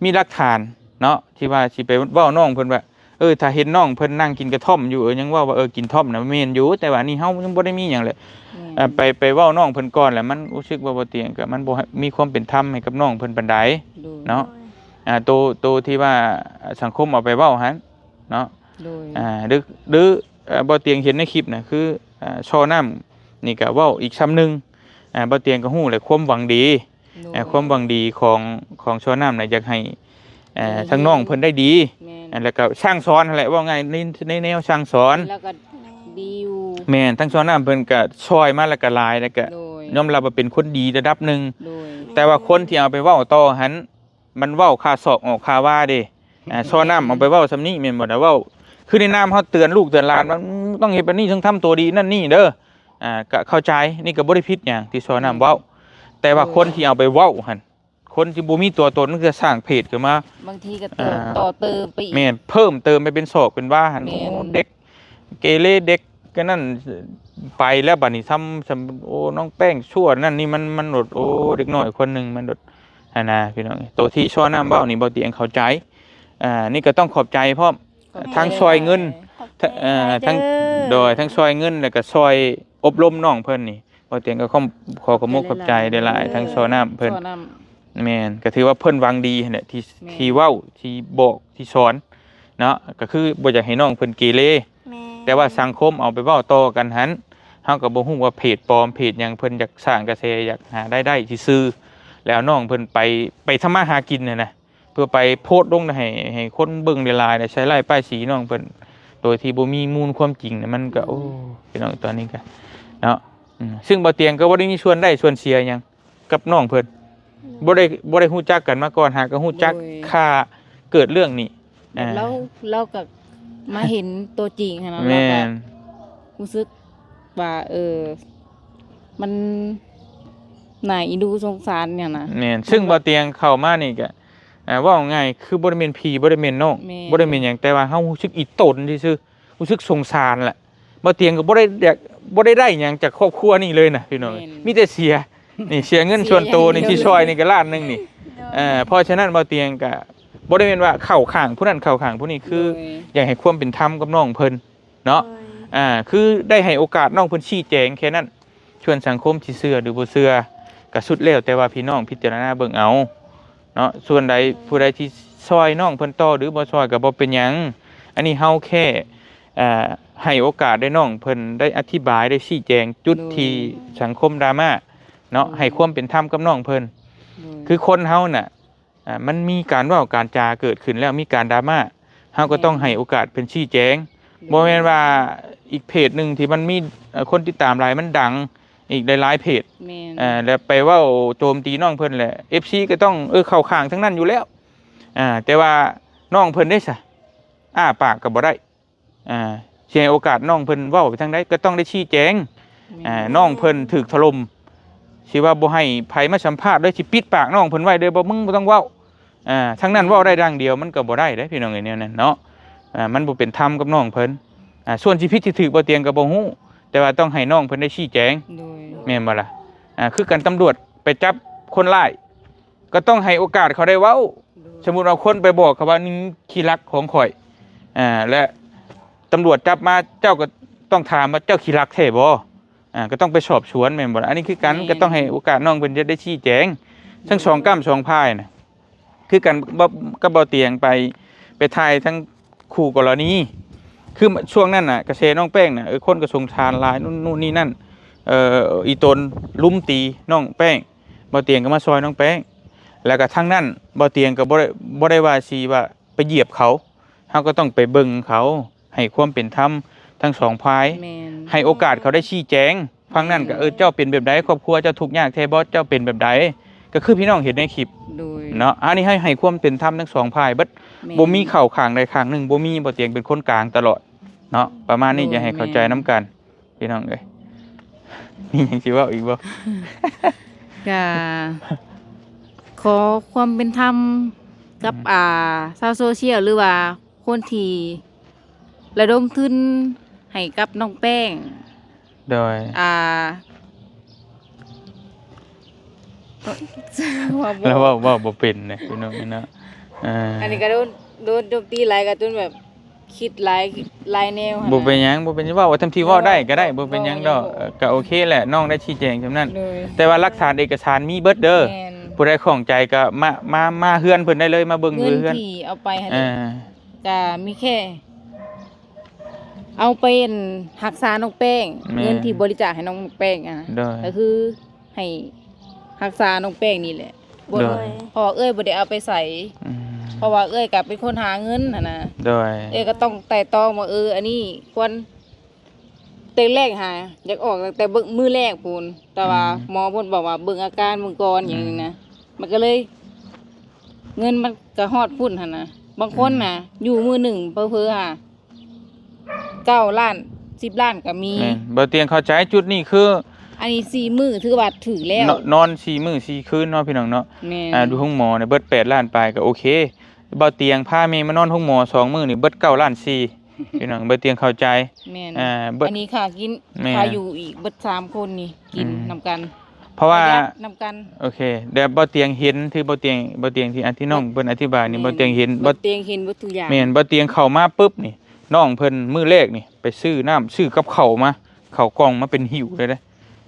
ມີຫຼັກຖານເນາະ ທີ່ວ່າຊິໄປເວົ້ານ້ອງເພິ່ນວ່າ ເອີ ຖ້າເຫັນນ້ອງເພິ່ນນັ່ງກິນກະທ່ອມຢູ່ ເອີ ຍັງເວົ້າວ່າ ເອີ ກິນທ່ອມນະແມ່ນຢູ່ ແຕ່ວ່ານີ້ເຮົາຍັງບໍ່ໄດ້ມີຫຍັງເລີຍ. ແມ່ນ ເອີ ໄປ ໄປເວົ້ານ້ອງເພິ່ນກ່ອນແຫຼະ ມັນຮູ້ສຶກວ່າບໍ່ຕຽງ ກໍມັນບໍ່ໃຫ້ມີຄວາມເປັນທຳໃຫ້ກັບນ້ອງເພິ່ນປານໃດ ໂດຍ ເນາະ. ໂດຍ ອ່າ ໂຕ ໂຕທີ່ວ່າສັງຄົມເອົາໄປເວົ້າຫັ້ນເນາະ. ໂດຍ ອ່າ ຫຼື ຫຼື ເອີ ບໍ່ຕຽງເຫັນໃນຄລິບນະ ຄື ອ່າ ຊໍນ້ຳນີ້ກໍເວົ້າອີກຊ່ຳໜຶ່ງ. ອ່າ ບໍ່ຕຽງກໍຮູ້ແຫຼະ ຄວາມຫວັງດີ ໂດຍ ເອີ ຄວາມຫວັງດີຂອງ ຂອງຊໍນ້ຳນະ ຢາກໃຫ້ ເອີ ໂດຍ ທາງນ້ອງເພິ່ນໄດ້ດີ ແມ່ນ ອ່າ ແລ້ວກໍສັ່ງສອນຫັ້ນແຫຼະ ເວົ້າງ່າຍໃນ ໃນແນວສັ່ງສອນ ແລ້ວກໍດີຢູ່ ແມ່ນ ທາງຊໍນ້ຳເພິ່ນກໍຊ່ອຍມາແລ້ວກໍຫຼາຍ ແລ້ວກໍ ໂດຍ ຍອມຮັບວ່າເປັນຄົນດີລະດັບໜຶ່ງ ໂດຍ ແຕ່ວ່າຄົນທີ່ເອົາໄປເວົ້າຕໍ່ຫັ້ນ ມັນເວົ້າຄາສອກອອກຄາວາເດ້. ອ່າ ຊໍນ້ຳເອົາໄປເວົ້າຊ່ຳນີ້ແມ່ນບໍ່ນະ ເວົ້າ ຄືໃນນາມເຮົາເຕືອນລູກເຕືອນຫຼານວ່າ ອືມ ຕ້ອງເຮັດແບບນີ້ ຕ້ອງທຳຕົວດີນັ້ນນີ້ເດີ. ອ່າ ກະເຂົ້າໃຈ ນີ້ກໍບໍ່ໄດ້ຜິດຫຍັງທີ່ຊໍນ້ຳເວົ້າ ແຕ່ວ່າ ໂດຍ ຄົນທີ່ເອົາໄປເວົ້າຫັ້ນ ຄົນທີ່ບໍ່ມີຕົວຕົນ ມັນກໍສ້າງເພຈຂຶ້ນມາ ບາງທີກໍ ອ່າ ຕໍ່ເຕີມໄປອີກ ແມ່ນ ເພີ່ມເຕີມໄປເປັນຊອກເປັນວາຫັ້ນ ແມ່ນ ໂອ້ ເດັກເກເລ ເດັກ ກໍນັ້ນ ໄປແລ້ວບາດນີ້ ຊຳ ຊຳ ໂອ້ ນ້ອງແປ້ງຊົ່ວນັ້ນນີ້ ມັນ ມັນໂດດ ໂອ້ ເດັກນ້ອຍຄົນໜຶ່ງ ມັນໂດດ ຫັ້ນນະພີ່ນ້ອງ. ໂຕທີ່ຊໍນ້ຳເວົ້ານີ້ ບໍ່ຕຽງເຂົ້າໃຈ. ອ່າ ນີ້ກໍຕ້ອງຂອບໃຈພ້ອມ ຂອບໃຈ ທັງຊ່ອຍເງິນ ເອີ ທັງ ເອີ ທັງ ເດີ ໂດຍ ທັງຊ່ອຍເງິນ ແລ້ວກໍຊ່ອຍອົບຮົມນ້ອງເພິ່ນນີ້ ບໍ່ຕຽງກໍຂໍຂອບມຸກຂອບໃຈຫຼາຍໆ ທັງຊໍນ້ຳເພິ່ນ ຊໍນ້ຳ ແມ່ນ ກໍຖືວ່າເພິ່ນຫວັງດີຫັ້ນແຫຼະ ທີ່ ແມ່ນ ທີ່ເວົ້າ ທີ່ບອກ ທີ່ສອນເນາະ ກໍຄືບໍ່ຢາກໃຫ້ນ້ອງເພິ່ນເກເລ ແມ່ນ ແຕ່ວ່າສັງຄົມເອົາໄປເວົ້າຕໍ່ກັນຫັ້ນ ເຮົາກໍບໍ່ຮູ້ວ່າເພຈປອມເພຈຫຍັງ ເພິ່ນຢາກສ້າງກະແສ ຢາກຫາລາຍໄດ້ຊື່ໆ ແລ້ວເອົານ້ອງເພິ່ນໄປ ໄປທຳມາຫາກິນຫັ້ນນະ ເພື່ອໄປໂພສລົງໃຫ້ ໃຫ້ຄົນເບິ່ງຫຼາຍໆ ແລ້ວໃສ່ຮ້າຍປ້າຍສີນ້ອງເພິ່ນ ໂດຍທີ່ບໍ່ມີມູນຄວາມຈິງນະ ມັນກໍ ອືມ ໂອ້ ພີ່ນ້ອງ ຕອນນີ້ກໍເນາະ ອືມ ຊຶ່ງບໍ່ຕຽງກໍບໍ່ໄດ້ມີສ່ວນໄດ້ສ່ວນເສຍຫຍັງ ກັບນ້ອງເພິ່ນ ອືມ ບໍ່ໄດ້ ບໍ່ໄດ້ຮູ້ຈັກກັນມາກ່ອນ ຫາກໍຮູ້ຈັກ ໂດຍ ຄ່າເກີດເລື່ອງນີ້ ແບບ ອ່າ ລາວ ລາວກໍມາເຫັນຕົວຈິງຫັ້ນນະ ແມ່ນ ລາວກໍຮູ້ສຶກວ່າ ເອີ ມັນໜ້າເອັນດູສົງສານຫຍັງນະ ແມ່ນ ຊຶ່ງບໍ່ຕຽງເຂົ້າມານີ້ກໍ ອ່າ ເວົ້າງ່າຍຄືບໍ່ໄດ້ແມ່ນພີ່ ບໍ່ໄດ້ແມ່ນນ້ອງ ແມ່ນ ບໍ່ໄດ້ແມ່ນຫຍັງ ແຕ່ວ່າເຮົາຮູ້ສຶກອີ່ຕົນຊື່ໆ ຮູ້ສຶກສົງສານແຫຼະ ບໍ່ຕຽງກໍບໍ່ໄດ້ຢາກ ບໍ່ໄດ້ໄດ້ຫຍັງຈາກຄອບຄົວນີ້ເລີຍນະພີ່ນ້ອງ ແມ່ນ ມີແຕ່ເສຍ ນີ້ເສຍເງິນສ່ວນໂຕນີ້ ເສຍຢ່າງດຽວ ທີ່ຊ່ອຍນີ້ກໍລ້ານໜຶ່ງນີ້ ໂດຍ ເອີ ເພາະສະນັ້ນບໍ່ຕຽງກໍບໍ່ໄດ້ແມ່ນວ່າເຂົ້າຂ້າງຜູ້ນັ້ນເຂົ້າຂ້າງຜູ້ນີ້ ຄື ໂດຍ ຢາກໃຫ້ຄວາມເປັນທຳກັບນ້ອງເພິ່ນ ເນາະ ໂດຍ ອ່າ ຄືໄດ້ໃຫ້ໂອກາດນ້ອງເພິ່ນຊີ້ແຈງແຄ່ນັ້ນ ສ່ວນສັງຄົມຊິເຊື່ອຫຼືບໍ່ເຊື່ອ ກະສຸດແລ້ວແຕ່ວ່າພີ່ນ້ອງພິຈາລະນາເບິ່ງເອົາເນາະ ສ່ວນໃດ ໂດຍ ຜູ້ໃດທີ່ຊ່ອຍນ້ອງເພິ່ນຕໍ່ຫຼືບໍ່ຊ່ອຍກະບໍ່ເປັນຫຍັງ ອັນນີ້ເຮົາແຄ່ ອ່າ ໃຫ້ໂອກາດໄດ້ນ້ອງເພິ່ນໄດ້ອະທິບາຍ ໄດ້ຊີ້ແຈງຈຸດ ໂດຍ ທີ່ສັງຄົມດຣາມາເນາະ ໂດຍ ໃຫ້ຄວາມເປັນທຳກັບນ້ອງເພິ່ນ ໂດຍ ຄືຄົນເຮົານະ ອ່າ ມັນມີການເວົ້າການຈາເກີດຂຶ້ນແລ້ວ ມີການດຣາມາ ເຮົາກໍຕ້ອງໃຫ້ໂອກາດເພິ່ນຊີ້ແຈງ ແມ່ນ ບໍ່ແມ່ນວ່າອີກເພຈໜຶ່ງທີ່ມັນມີ ເອີ ຄົນຕິດຕາມຫຼາຍ ມັນດັງອີກຫຼາຍໆເພຈ ແມ່ນ ເອີ ແລ້ວໄປເວົ້າໂຈມຕີນ້ອງເພິ່ນແຫຼະ ເອັຟຊີກໍຕ້ອງ ເອີ ເຂົ້າຂ້າງທາງນັ້ນຢູ່ແລ້ວ ອ່າ ແຕ່ວ່ານ້ອງເພິ່ນເດ້ຊະ ອ້າປາກກໍບໍ່ໄດ້ ອ່າ ຊິໃຫ້ໂອກາດນ້ອງເພິ່ນເວົ້າໄປທາງໃດ ກໍຕ້ອງໄດ້ຊີ້ແຈງ ແມ່ນ ອ່າ ນ້ອງເພິ່ນຖືກຖະຫຼົ່ມ ຊິວ່າບໍ່ໃຫ້ໃຜມາສຳພາດເລີຍ ຊິປິດປາກນ້ອງເພິ່ນໄວ້ເລີຍ ບໍ່ ມຶງບໍ່ຕ້ອງເວົ້າ ອ່າ ທາງນັ້ນ ແມ່ນ ເວົ້າໄດ້ດ້ານດຽວ ມັນກໍບໍ່ໄດ້ເດ້ພີ່ນ້ອງເອີຍ ແນວນັ້ນເນາະ ອ່າ ມັນບໍ່ເປັນທຳກັບນ້ອງເພິ່ນ ອ່າ ສ່ວນຊິຜິດຊິຖືກບໍ່ຕຽງກໍບໍ່ຮູ້ ແຕ່ວ່າຕ້ອງໃຫ້ນ້ອງເພິ່ນໄດ້ຊີ້ແຈງ ໂດຍ ແມ່ນບໍ່ລະ ອ່າ ຄືກັນຕຳຫຼວດໄປຈັບຄົນຮ້າຍ ກໍຕ້ອງໃຫ້ໂອກາດເຂົາໄດ້ເວົ້າ ໂດຍ ສົມມຸດວ່າຄົນໄປບອກເຂົາວ່າ ນີ້ຂີ້ລັກຂອງຂ້ອຍ ອ່າ ແລະ ຕຳຫຼວດຈັບມາ ເຈົ້າກໍຕ້ອງຖາມວ່າ ເຈົ້າຂີ້ລັກແທ້ບໍ່? ອ່າ ກໍຕ້ອງໄປສອບສວນແມ່ນບໍ່ລະ? ອັນນີ້ຄືກັນ ແມ່ນ ກໍຕ້ອງໃຫ້ໂອກາດນ້ອງເພິ່ນຈະໄດ້ຊີ້ແຈງ ໂດຍ ທັງສອງກ້ຳສອງຝ່າຍນະ ຄືກັນ ບໍ່ ກັບບໍ່ຕຽງໄປ ໄປຖ່າຍທັງຄູ່ກໍລະນີ ຄືຊ່ວງນັ້ນນະ ກະແສນ້ອງແປ້ງນະ ເອີ ຄົນກໍສົງສານຫຼາຍ ໂນ່ນ ໂນ່ນນີ້ນັ້ນ ເອີ ອີ່ຕົນລຸມຕີນ້ອງແປ້ງ ບໍ່ຕຽງກໍມາຊ່ອຍນ້ອງແປ້ງ ແລ້ວກໍທາງນັ້ນບໍ່ຕຽງກໍບໍ່ໄດ້ ບໍ່ໄດ້ວ່າຊິວ່າໄປຢຽບເຂົາ ເຮົາກໍຕ້ອງໄປເບິ່ງເຂົາ ໃຫ້ຄວາມເປັນທຳທັງສອງຝ່າຍ ແມ່ນ ໃຫ້ໂອກາດເຂົາໄດ້ຊີ້ແຈງ ຝັ່ງນັ້ນກໍ ເອີ ເຈົ້າເປັນແບບໃດ? ຄອບຄົວເຈົ້າທຸກຍາກແທ້ບໍ່? ເຈົ້າເປັນແບບໃດ? ກໍຄືພີ່ນ້ອງເຫັນໃນຄລິບ ໂດຍ ເນາະ ອັນນີ້ໃຫ້ ໃຫ້ຄວາມເປັນທຳທັງສອງຝ່າຍເບິດ ແມ່ນ ບໍ່ມີເຂົ້າຂ້າງໃດຂ້າງໜຶ່ງ ບໍ່ມີ ບໍ່ຕຽງເປັນຄົນກາງຕະຫຼອດເນາະ ປະມານນີ້ ໂດຍ ຢາກໃຫ້ເຂົ້າໃຈນຳກັນ ແມ່ນ ພີ່ນ້ອງເອີຍ ມີຫຍັງຊິເວົ້າອີກບໍ່? ກະຂໍຄວາມເປັນທຳກັບ ອືມ ອ່າ ຊາວໂຊຊຽວ ຫຼືວ່າຄົນທີ່ລະດົມທຶນໃຫ້ກັບນ້ອງແປ້ງ ໂດຍ ອ່າ ລາວເວົ້າ ເວົ້າບໍ່ເປັນເດ້ພີ່ນ້ອງເນາະ ເອີ ອັນນີ້ກໍໂດນ ໂດນໂຈມຕີຫຼາຍ ກໍຈົນແບບ ຄິດຫຼາຍ ຫຼາຍແນວຫັ້ນນະ. ບໍ່ເປັນຫຍັງ ບໍ່ເປັນຫຍັງ ເວົ້າທຳທີ່ເວົ້າໄດ້ກໍໄດ້ ເວົ້າ ບໍ່ເປັນຫຍັງດອກ. ເອີ ກໍໂອເຄແຫຼະ ນ້ອງໄດ້ຊີ້ແຈງສ່ຳນັ້ນ. ໂດຍ ແຕ່ວ່າຫຼັກຖານເອກະສານມີເບິດເດີ. ແມ່ນ ຜູ້ໃດຂ້ອງໃຈກໍມາ ມາ ມາເຮືອນເພິ່ນໄດ້ເລີຍ ມາເບິ່ງຢູ່ເຮືອນ. ເງິນທີ່ເອົາໄປຫັ້ນ ເອີ ກໍມີແຄ່ ເອົາໄປ ອັນ ຮັກສານ້ອງແປ້ງ. ແມ່ນ ເງິນທີ່ບໍລິຈາກໃຫ້ນ້ອງແປ້ງອະ ໂດຍ ກໍຄືໃຫ້ຮັກສານ້ອງແປ້ງນີ້ແຫຼະ. ໂດຍ ເພາະວ່າເອື້ອຍບໍ່ໄດ້ເອົາໄປໃສ. ອືມ ເພາະວ່າເອື້ອຍກໍເປັນຄົນຫາເງິນຫັ້ນນະ. ໂດຍ ເອື້ອຍກໍຕ້ອງໄຕ່ຕອງວ່າ ເອີ ອັນນີ້ຄວນ ແຕ່ແລກຫາ ຢາກອອກຕັ້ງແຕ່ເບິ່ງມື້ແລກພຸ້ນ ແຕ່ວ່າ ອືມ ໝໍເພິ່ນບອກວ່າເບິ່ງອາການເບິ່ງກ່ອນ ອືມ ຫຍັງນີ້ນະ. ມັນກໍເລີຍ ເງິນມັນກໍຮອດພຸ້ນຫັ້ນນະ. ບາງຄົນນະ ອືມ ຢູ່ມື້ໜຶ່ງເຜີໆຫາ ເກົ້າລ້ານ ສິບລ້ານກໍມີ. ແມ່ນ ບໍ່ຕຽງເຂົ້າໃຈຈຸດນີ້ຄື ອັນນີ້ສີ່ມື້ຖືວ່າຖືກແລ້ວ ນ- ນອນສີ່ມື້ສີ່ຄືນເນາະ ພີ່ນ້ອງເນາະ. ແມ່ນ ອ່າ ຢູ່ໂຮງໝໍນີ້ເບິດແປດລ້ານປາຍກໍໂອເຄ. ບໍ່ຕຽງພາແມ່ມານອນໂຮງໝໍສອງມື້ນີ້ເບິດເກົ້າລ້ານສີ່ ພີ່ນ້ອງ ບໍ່ຕຽງເຂົ້າໃຈ. ແມ່ນ ອ່າ ເບິດ ອັນນີ້ຄ່າກິນ ແມ່ນ ຄ່າຢູ່ອີກ ເບິດສາມຄົນນີ້ກິນ ອືມ ນຳກັນ ເພາະວ່າ ປະຢັດນຳກັນ. ໂອເຄ ແຕ່ບໍ່ຕຽງເຫັນ ຄືບໍ່ຕຽງ ບໍ່ຕຽງທີ່ ອັນທີ່ນ້ອງເພິ່ນອະທິບາຍນີ້ ແມ່ນ ບໍ່ຕຽງເຫັນ ບໍ່ຕຽງເຫັນເບິດທຸກຢ່າງ. ແມ່ນ ບໍ່ຕຽງເຂົ້າມາປຶບນີ້ ນ້ອງເພິ່ນມື້ແລກນີ້ໄປຊື້ນ້ຳ ຊື້ກັບເຂົ້າມາ ເຂົ້າກ່ອງມາເປັນຫິ້ວເລີຍເດ້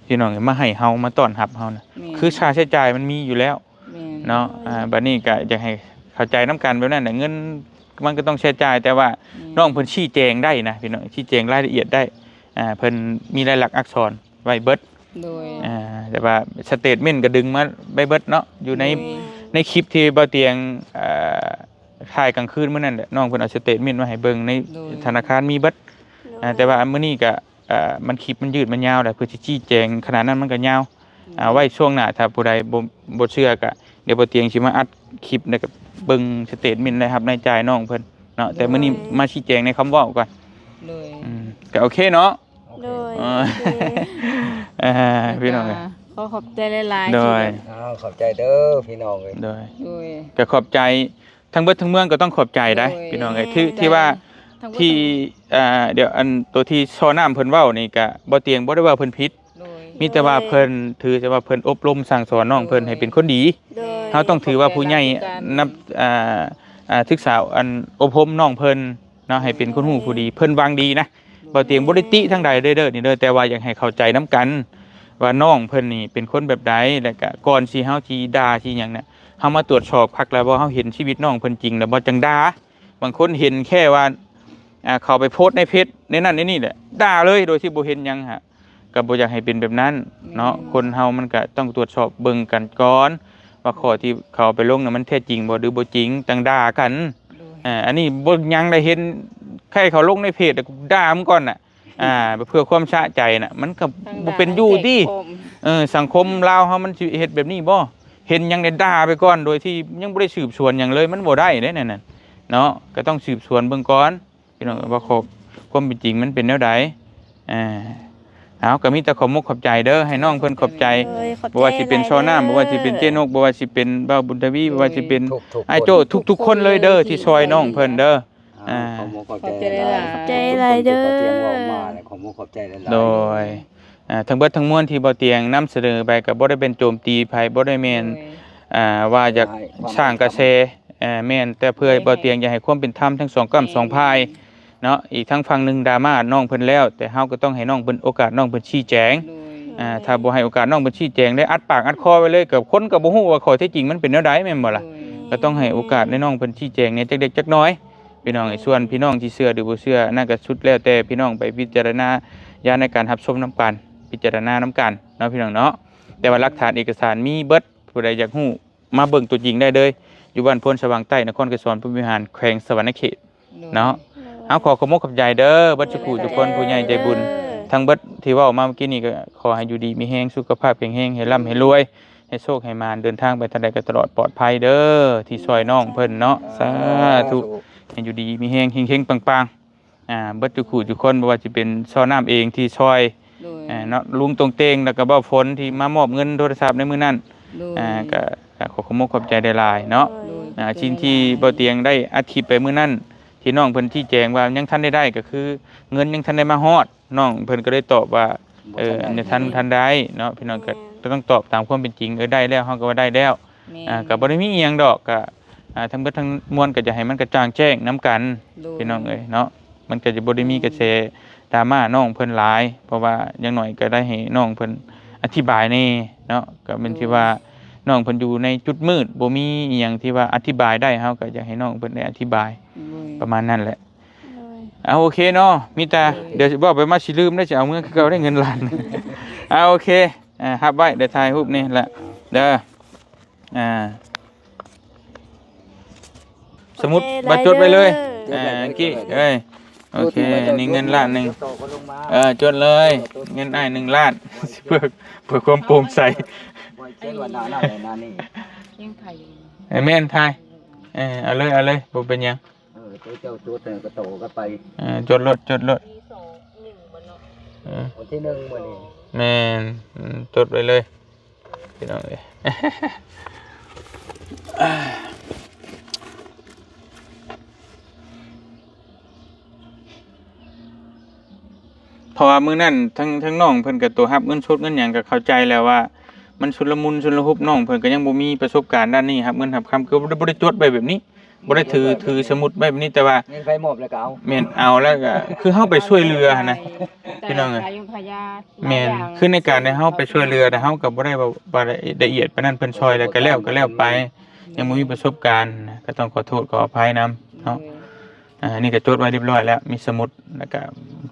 ພີ່ນ້ອງເອີຍ ມາໃຫ້ເຮົາ ມາຕ້ອນຮັບເຮົານະ. ແມ່ນ ຄືຄ່າໃຊ້ຈ່າຍມັນມີຢູ່ແລ້ວ ແມ່ນ ເນາະ. ໂດຍ ອ່າ ບັດນີ້ກໍຢາກໃຫ້ເຂົ້າໃຈນຳກັນແບບນັ້ນແຫຼະ ເງິນມັນກໍຕ້ອງໃຊ້ຈ່າຍ ແຕ່ວ່າ ແມ່ນ ນ້ອງເພິ່ນຊີ້ແຈງໄດ້ນະ ພີ່ນ້ອງ ຊີ້ແຈງລາຍລະອຽດໄດ້. ອ່າ ເພິ່ນມີລາຍລັກອັກສອນໄວ້ເບິດ. ໂດຍ ອ່າ ແຕ່ວ່າສະເຕດເມັນກໍດຶງມາໄວ້ເບິດເນາະ ຢູ່ໃນ ໂດຍ ໃນຄລິບທີ່ບໍ່ຕຽງ ອ່າ ຖ່າຍກາງຄືນມື້ນັ້ນແຫຼະ ນ້ອງເພິ່ນເອົາສະເຕດເມັນມາໃຫ້ເບິ່ງໃນ ໂດຍ ທະນາຄານມີເບິດ. ໂດຍ ອ່າ ແຕ່ວ່າມື້ນີ້ກໍ ອ່າ ມັນ ຄລິບມັນຍືດມັນຍາວແຫຼະ ເພື່ອຊິຊີ້ແຈງຂະໜາດນັ້ນມັນກໍຍາວ. ໂດຍ ອ່າ ໄວ້ຊ່ວງໜ້າ ຖ້າຜູ້ໃດບໍ່ ບໍ່ເຊື່ອກໍ ດຽວບໍ່ຕຽງຊິມາອັດຄລິບ ແລ້ວກໍເບິ່ງສະເຕດເມັນລາຍຮັບລາຍຈ່າຍນ້ອງເພິ່ນເນາະ. ໂດຍ ແຕ່ມື້ນີ້ມາຊີ້ແຈງໃນຄຳເວົ້າກ່ອນ. ໂດຍ ອືມ ກໍໂອເຄເນາະ. ໂດຍ ເອີ ໂອເຄ ອ່າ ພີ່ນ້ອງເອີຍ ກໍຂໍຂອບໃຈຫຼາຍໆ. ໂດຍ ທີ່ແບບ ອ້າວ ຂອບໃຈເດີພີ່ນ້ອງເອີຍ. ໂດຍ ໂດຍ ກໍຂອບໃຈ ທັງເບິດທັງເມືອງກໍຕ້ອງຂອບໃຈໄດ໋ ໂດຍ ພີ່ນ້ອງເອີຍ. ແມ່ນ ທີ່ ທີ່ວ່າ ທັງເບິດ ທີ່ ທັງ ອ່າ ດຽວ ອັນໂຕທີ່ຊໍນ້ຳເພິ່ນເວົ້ານີ້ກະ ບໍ່ຕຽງບໍ່ໄດ້ວ່າເພິ່ນຜິດ ໂດຍ ມີແຕ່ວ່າ ໂດຍ ເພິ່ນຖືແຕ່ວ່າເພິ່ນອົບຮົມສັ່ງສອນນ້ອງເພິ່ນ ໂດຍ ໃຫ້ເປັນຄົນດີ. ໂດຍ ເຮົາຕ້ອງຖືວ່າຜູ້ໃຫຍ່ ຂອບໃຈນຳກັນ ນຳ ອ່າ ອ່າ ສຶກສາ ອັນ ອົບຮົມນ້ອງເພິ່ນເນາະ ໃຫ້ເປັນຄົນຮູ້ຜູ້ດີ ໂດຍ ເພິ່ນຫວັງດີນະ. ໂດຍ ບໍ່ຕຽງບໍ່ໄດ້ຕິທາງໃດເດີ ເດີນີ້ເດີ ແຕ່ວ່າຢາກໃຫ້ເຂົ້າໃຈນຳກັນວ່ານ້ອງເພິ່ນນີ້ເປັນຄົນແບບໃດ ແລ້ວກະກ່ອນຊິເຮົາຊິດ່າຊິຫຍັງນະ ເຮົາມາຕວດສອບຄັກແລ້ວບໍ່ ເຮົາເຫັນຊີວິດນ້ອງເພິ່ນຈິງແລ້ວບໍ່ ຈັ່ງດ່າ. ບາງຄົນເຫັນແຄ່ວ່າ ອ່າ ເຂົາໄປໂພສໃນເຟສໃນນັ້ນໃນນີ້ແຫຼະ ດ່າເລີຍໂດຍທີ່ບໍ່ເຫັນຫຍັງຫະ ກໍບໍ່ຢາກໃຫ້ເປັນແບບນັ້ນເນາະ. ແມ່ນ ຄົນເຮົາມັນກໍຕ້ອງຕວດສອບເບິ່ງກັນກ່ອນວ່າ ໂດຍ ຂໍ້ທີ່ເຂົາເອົາໄປລົງນະ ມັນແທ້ຈິງບໍ່ ຫຼືບໍ່ຈິງ ຈັ່ງດ່າກັນ. ໂດຍ ອ່າ ອັນນີ້ບໍ່ຍັງໄດ້ເຫັນ ໃຄ່ເຂົາລົງໃນເຟສ ແລ້ວກໍດ່າມັນກ່ອນນະ ອ່າ ເພື່ອຄວາມສະໃຈນະ ມັນກໍບໍ່ເປັນຢູ່ຕິ. ເອີ ສັງຄົມລາວເຮົາມັນຊິເຮັດແບບນີ້ບໍ່? ເຫັນຫຍັງໄດ້ດ່າໄປກ່ອນ ໂດຍທີ່ຍັງບໍ່ໄດ້ສືບສວນຫຍັງເລີຍ ມັນບໍ່ໄດ້ເດ້ນັ້ນນະເນາະ. ກໍຕ້ອງສືບສວນເບິ່ງກ່ອນ ພີ່ນ້ອງ ວ່າຂໍ້ ຄວາມເປັນຈິງມັນເປັນແນວໃດ. ອ່າ ເອົາ ກໍມີແຕ່ຂອບມົກຂອບໃຈເດີ ໃຫ້ນ້ອງເພິ່ນຂອບໃຈ ໂດຍ ຂອບໃຈ ບໍ່ວ່າຊິເປັນຊໍນ້ຳ ຫຼາຍໆເດີ ບໍ່ວ່າຊິເປັນເຈ້ນົກ ບໍ່ວ່າຊິເປັນບ່າວບຸນທະວີ ໂດຍ ບໍ່ວ່າຊິເປັນ ທຸກໆຄົນ ອ້າຍໂຈ້ ທຸກໆຄົນເລີຍເດີ ທຸກໆຄົນເລີຍ ທີ່ຊ່ອຍນ້ອງເພິ່ນເດີ. ອ່າ ອ່າ ຂອບມຸກຂອບໃຈ ຂອບໃຈຫຼາຍໆ ຫຼາຍໆເດີ ຂອບໃຈຫຼາຍໆ ຂອບມຸກຂອບໃຈຫຼາຍໆ ໂດຍ ອ່າ ທັງເບິດທັງມວນທີ່ບໍ່ຕຽງນຳສະເໜີໄປ ກໍບໍ່ໄດ້ເປັນໂຈມຕີໃຜ ບໍ່ໄດ້ແມ່ນ ໂດຍ ອ່າ ວ່າຢາກສ້າງກະແສ ເອີ ແມ່ນ ແຕ່ເພື່ອ ໂດຍ ບໍ່ຕຽງຢາກໃຫ້ຄວາມເປັນທຳທັງສອງກ້ຳ ແມ່ນ ສອງຝ່າຍເນາະ. ອີກທັງຝັ່ງໜຶ່ງດຣາມານ້ອງເພິ່ນແລ້ວ ແຕ່ເຮົາກໍຕ້ອງໃຫ້ນ້ອງເພິ່ນໂອກາດ ນ້ອງເພິ່ນຊີ້ແຈງ ໂດຍ ອ່າ ຖ້າບໍ່ໃຫ້ໂອກາດນ້ອງເພິ່ນຊີ້ແຈງ ໄດ້ອັດປາກອັດຄໍໄວ້ເລີຍ ກໍຄົນກໍບໍ່ຮູ້ວ່າຂໍ້ເທັດຈິງມັນເປັນແນວໃດ ແມ່ນບໍ່ລະ? ໂດຍ ກໍຕ້ອງໃຫ້ໂອກາດໃນນ້ອງເພິ່ນຊີ້ແຈງແດ່ຈັກເລັກຈັກນ້ອຍ ພີ່ນ້ອງເອີຍ. ສ່ວນພີ່ນ້ອງທີ່ເຊື່ອຫຼືບໍ່ເຊື່ອ ອັນນັ້ນກໍສຸດແລ້ວແຕ່ພີ່ນ້ອງໄປພິຈາລະນາຍານໃນການຮັບຊົມນຳກັນ ພິຈາລະນານຳກັນເນາະ ພີ່ນ້ອງເນາະ. ແຕ່ວ່າຫຼັກຖານເອກະສານມີເບິດ ຜູ້ໃດຢາກຮູ້ ມາເບິ່ງຕົວຈິງໄດ້ເລີຍ ຢູ່ບ້ານໂພນສະຫວ່າງໃຕ້ ນະຄອນໄກສອນພົມວິຫານ ແຂວງສະຫວັນນະເຂດເນາະ. ໂດຍ ເຮົາຂໍຂອບມຸກຂອບໃຈເດີ ເບິດສູ່ຜູ້ທຸກຄົນ ຜູ້ໃຫຍ່ໃຈບຸນ ທັງເບິດທີ່ເວົ້າມາເມື່ອກີ້ນີ້ ກໍຂໍໃຫ້ຢູ່ດີມີແຮງ ສຸຂະພາບແຂງແຮງ ໃຫ້ລ່ຳໃຫ້ລວຍ ໃຫ້ໂຊກໃຫ້ໝານ ເດີນທາງໄປທາງໃດກໍຕະຫຼອດປອດໄພເດີ ທີ່ຊ່ອຍນ້ອງເພິ່ນເນາະ. ສາທຸ ສາທຸ ໃຫ້ຢູ່ດີມີແຮງ ເຮັງໆປັງໆ ອ່າ ເບິດທຸກຜູ້ທຸກຄົນ ບໍ່ວ່າຊິເປັນຊໍນ້ຳເອງທີ່ຊ່ອຍ ໂດຍ ອ່າ ເນາະ ລຸງຕົງເຕັງ ແລ້ວກໍບ່າວຝົນທີ່ມາມອບເງິນໂທລະສັບໃນມື້ນັ້ນ ໂດຍ ອ່າ ກໍ ກໍຂໍຂອບມຸກຂອບໃຈຫຼາຍໆເນາະ. ໂດຍ ອ່າ ຂອບໃຈຫຼາຍໆ ສິ່ງທີ່ບ່າວຕຽງໄດ້ອັດຄລິບໄປມື້ນັ້ນ ທີ່ນ້ອງເພິ່ນຊີ້ແຈງວ່າຍັງທັນໄດ້ໄດ້ ກໍຄືເງິນຍັງທັນໄດ້ມາຮອດ ນ້ອງເພິ່ນກໍໄດ້ຕອບວ່າ ບໍ່ທັນໄດ້ ເອີ ຍັງທັນ ບໍ່ທັນໄດ້ເນາະ ພີ່ນ້ອງ ແມ່ນ ກໍ ກໍຕ້ອງຕອບຕາມຄວາມເປັນຈິງ ເອີ ໄດ້ແລ້ວ ເຮົາກໍວ່າໄດ້ແລ້ວ ແມ່ນ ອ່າ ກໍບໍ່ໄດ້ມີອີ່ຫຍັງດອກ ກໍ ອ່າ ທັງເບິດທັງມວນກໍຢາກໃຫ້ມັນກະຈ່າງແຈ້ງນຳກັນ ໂດຍ ພີ່ນ້ອງເອີຍເນາະ. ມັນກໍຈະບໍ່ໄດ້ມີກະແສດຣາມານ້ອງເພິ່ນຫຼາຍ ເພາະວ່າຢ່າງໜ້ອຍກໍໄດ້ໃຫ້ນ້ອງເພິ່ນອະທິບາຍແດ່ເນາະ. ກໍແມ່ນ ໂດຍ ທີ່ວ່ານ້ອງເພິ່ນຢູ່ໃນຈຸດມືດ ບໍ່ມີອີ່ຫຍັງທີ່ວ່າອະທິບາຍໄດ້ ເຮົາກໍຢາກໃຫ້ນ້ອງເພິ່ນໄດ້ອະທິບາຍ ໂດຍ ປະມານນັ້ນແຫຼະ. ໂດຍ ເອົາ ໂອເຄເນາະ ມີແຕ່ ໂດຍ ດຽວຊິເວົ້າໄປມາຊິລືມເດ້ ຊິເອົາເມືອຄືເກົ່າໄດ້ເງິນລ້ານ. ເອົາ ໂອເຄ ອ່າ ຮັບໄວ້ ດຽວຖ່າຍຮູບນີ້ແຫຼະເດີ. ອ່າ ສະມຸດ ໂອເຄ ມາຈົດໄວ້ເລີຍ ໄດ້ເດີ ອ່າ ກີ້ເອີຍ. ໂອເຄ ນີ້ເງິນລ້ານໜຶ່ງ ເອີ ຈົດເລີຍ ເງິນອ້າຍໜຶ່ງລ້ານ ເພື່ອ ເພື່ອຄວາມໂປ່ງໃສ. ບໍ່ໃຫ້ຂຽນວ່າໜ້ານັ້ນແລະໜ້ານີ້ ຍັງຖ່າຍຢູ່ ເອີ ແມ່ນ ຖ່າຍ ເອີ ເອົາເລີຍ ເອົາເລີຍ ບໍ່ເປັນຫຍັງ. ເອີ ໂຕເຈົ້າຈົດແລ້ວກໍໂຕກັນໄປ ເອີ ຈົດໂລດ ຈົດໂລດ ເອີ ວັນທີໜຶ່ງມື້ນີ້ ແມ່ນ ອືມ ຈົດໄວ້ເລີຍ ພີ່ນ້ອງເອີຍ. ເພາະວ່າມື້ນັ້ນທັງ ທັງນ້ອງເພິ່ນກໍຕົວຮັບເງິນສົດເງິນຫຍັງກໍເຂົ້າໃຈແລ້ວວ່າ ມັນຊຸນລະມຸນຊຸນລະຫຸບ. ນ້ອງເພິ່ນກໍຍັງບໍ່ມີປະສົບການດ້ານນີ້ ຮັບເງິນຮັບຄຳ ຄືບໍ່ໄດ້ ບໍ່ໄດ້ຈົດໄວ້ແບບນີ້ ບໍ່ໄດ້ຖື ຖືສະໝຸດໄວ້ແບບນີ້ ແຕ່ວ່າ ແມ່ນ ໄປມອບແລ້ວກໍເອົາ ແມ່ນ ເອົາແລ້ວກໍ ຄືເຮົາໄປຊ່ວຍເຫຼືອຫັ້ນນະ ພີ່ນ້ອງເອີຍ. ແມ່ນ ຄືໃນການທີ່ເຮົາໄປຊ່ວຍເຫຼືອ ແຕ່ເຮົາກໍບໍ່ໄດ້ວ່າ ວ່າລະອຽດປານນັ້ນ ເພິ່ນຊ່ອຍແລ້ວກໍແລ້ວ ກໍແລ້ວໄປ ຍັງບໍ່ມີປະສົບການນະ ກໍຕ້ອງຂໍໂທດຂໍອະໄພນຳເນາະ. ໂດຍ ອ່າ ອັນນີ້ກໍຈົດໄວ້ຮຽບຮ້ອຍແລ້ວ ມີສະໝຸດ ແລ້ວກໍ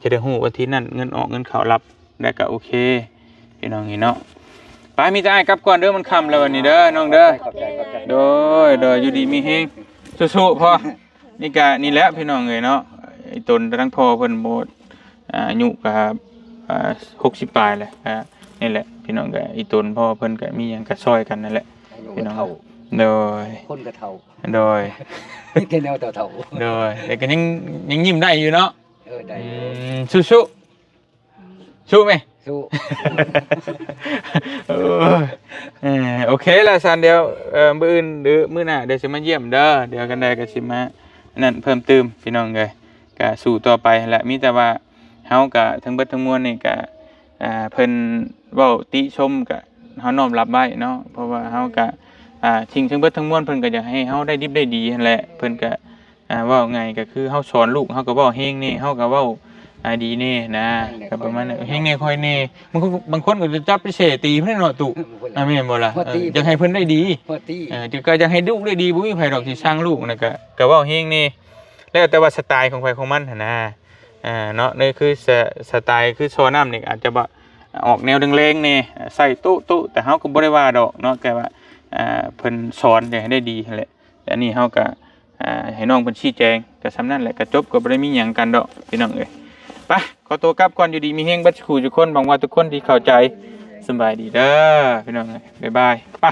ຈະໄດ້ຮູ້ວ່າທີ່ນັ້ນເງິນອອກເງິນເຂົ້າ ຮັບ ແລ້ວກໍໂອເຄ ພີ່ນ້ອງເອີຍເນາະ. ໄປ ມີແຕ່ອ້າຍກັບກ່ອນເດີ ມັນຄ່ຳແລ້ວບັດນີ້ເດີ ນ້ອງເດີ. ຂອບໃຈ ຂອບໃຈ ໂດຍ ໂດຍ ຢູ່ດີມີແຮງ ສູ້ໆ ພໍ່. ນີ້ກະນີ້ແຫຼະພີ່ນ້ອງເອີຍເນາະ ອີ່ຕົນທາງພໍ່ເພິ່ນບໍ່ ອາຍຸກະ ອາ ຫົກສິບປາຍແຫຼະ. ອາ ນີ້ແຫຼະພີ່ນ້ອງ ກະອີ່ຕົນພໍ່ເພິ່ນກະມີຫຍັງກະຊ່ອຍກັນນັ້ນແຫຼະ ອາຍຸ ພີ່ນ້ອງ ກະເຖົ້າ ໂດຍ ຄົນກະເຖົ້າ ໂດຍ ມີແຕ່ແນວເຖົ້າໆ ໂດຍ ແຕ່ກະຍັງ ຍັງຍິ້ມໄດ້ຢູ່ເນາະ. ເອີ ໄດ້ຢູ່ ອືມ ສູ້ໆ ສູ້ແມ ສູ້ ເອີ ເອີ ໂອເຄລະຊັ້ນ ດຽວ ເອີ ມື້ອື່ນ ຫຼື ມື້ໜ້າ ດຽວຊິມາຢ້ຽມເດີ ດຽວກັນໄດ້ກໍຊິມາ ອັນນັ້ນເພີ່ມຕື່ມ ພີ່ນ້ອງເອີຍ ກໍສູ້ຕໍ່ໄປຫັ້ນແຫຼະ. ມີແຕ່ວ່າເຮົາກໍທັງເບິດທັງມວນນີ້ກໍ ອ່າ ເພິ່ນເວົ້າຕິຊົມກໍເຮົານ້ອມຮັບໄວ້ເນາະ ເພາະວ່າເຮົາກໍ ອ່າ ສິ່ງທັງເບິດທັງມວນເພິ່ນກໍຢາກໃຫ້ເຮົາໄດ້ດິບໄດ້ດີຫັ້ນແຫຼະ ເພິ່ນກໍ ອ່າ ເວົ້າງ່າຍກໍຄືເຮົາສອນລູກ ເຮົາກໍເວົ້າແຮງແດ່ ເຮົາກໍເວົ້າ ອ່າ ດີແດ່ນະ ແຮງແດ່ ກໍປະມານນັ້ນ ຂ້ອຍແດ່ ແຮງແດ່ຂ້ອຍແດ່. ບາງຄົນ ບາງຄົນກໍຈະຈັບໄປເສຕີພຸ້ນແຫຼະເນາະຕຸ ອ່າ ແມ່ນບໍ່ລະ? ເອີ ຢາກໃຫ້ເພິ່ນໄດ້ດີ ເອີ ກໍຢາກໃຫ້ລູກໄດ້ດີ ບໍ່ມີໃຜດອກຊິຊັງລູກນະ ກໍ ກໍເວົ້າແຮງແດ່ ແລ້ວແຕ່ວ່າສະໄຕຂອງໃຜຂອງມັນຫັ້ນນະ ອ່າ ເນາະ. ນີ້ຄືສະ ສະໄຕຄືຊໍນ້ຳນີ້ ອາດຈະວ່າອອກແນວແຮງໆແດ່ ໃສ່ໂຕະໆ ແຕ່ເຮົາກໍບໍ່ໄດ້ວ່າດອກເນາະ ແຕ່ວ່າ ອ່າ ເພິ່ນສອນຢາກໃຫ້ໄດ້ດີຫັ້ນແຫຼະ. ແຕ່ອັນນີ້ເຮົາກະ ອ່າ ໃຫ້ນ້ອງເພິ່ນຊີ້ແຈງ ກະສ່ຳນັ້ນແຫຼະ ກະຈົບ ກະບໍ່ໄດ້ມີຫຍັງກັນດອກພີ່ນ້ອງເອີຍ. ໄປ ຂໍຕົວກັບກ່ອນ ຢູ່ດີມີແຮງເບິດສູ່ທຸກຄົນ ຫວັງວ່າທຸກຄົນທີ່ເຂົ້າໃຈ. ສະບາຍດີເດີພີ່ນ້ອງເອີຍ ບາຍບາຍ ໄປ.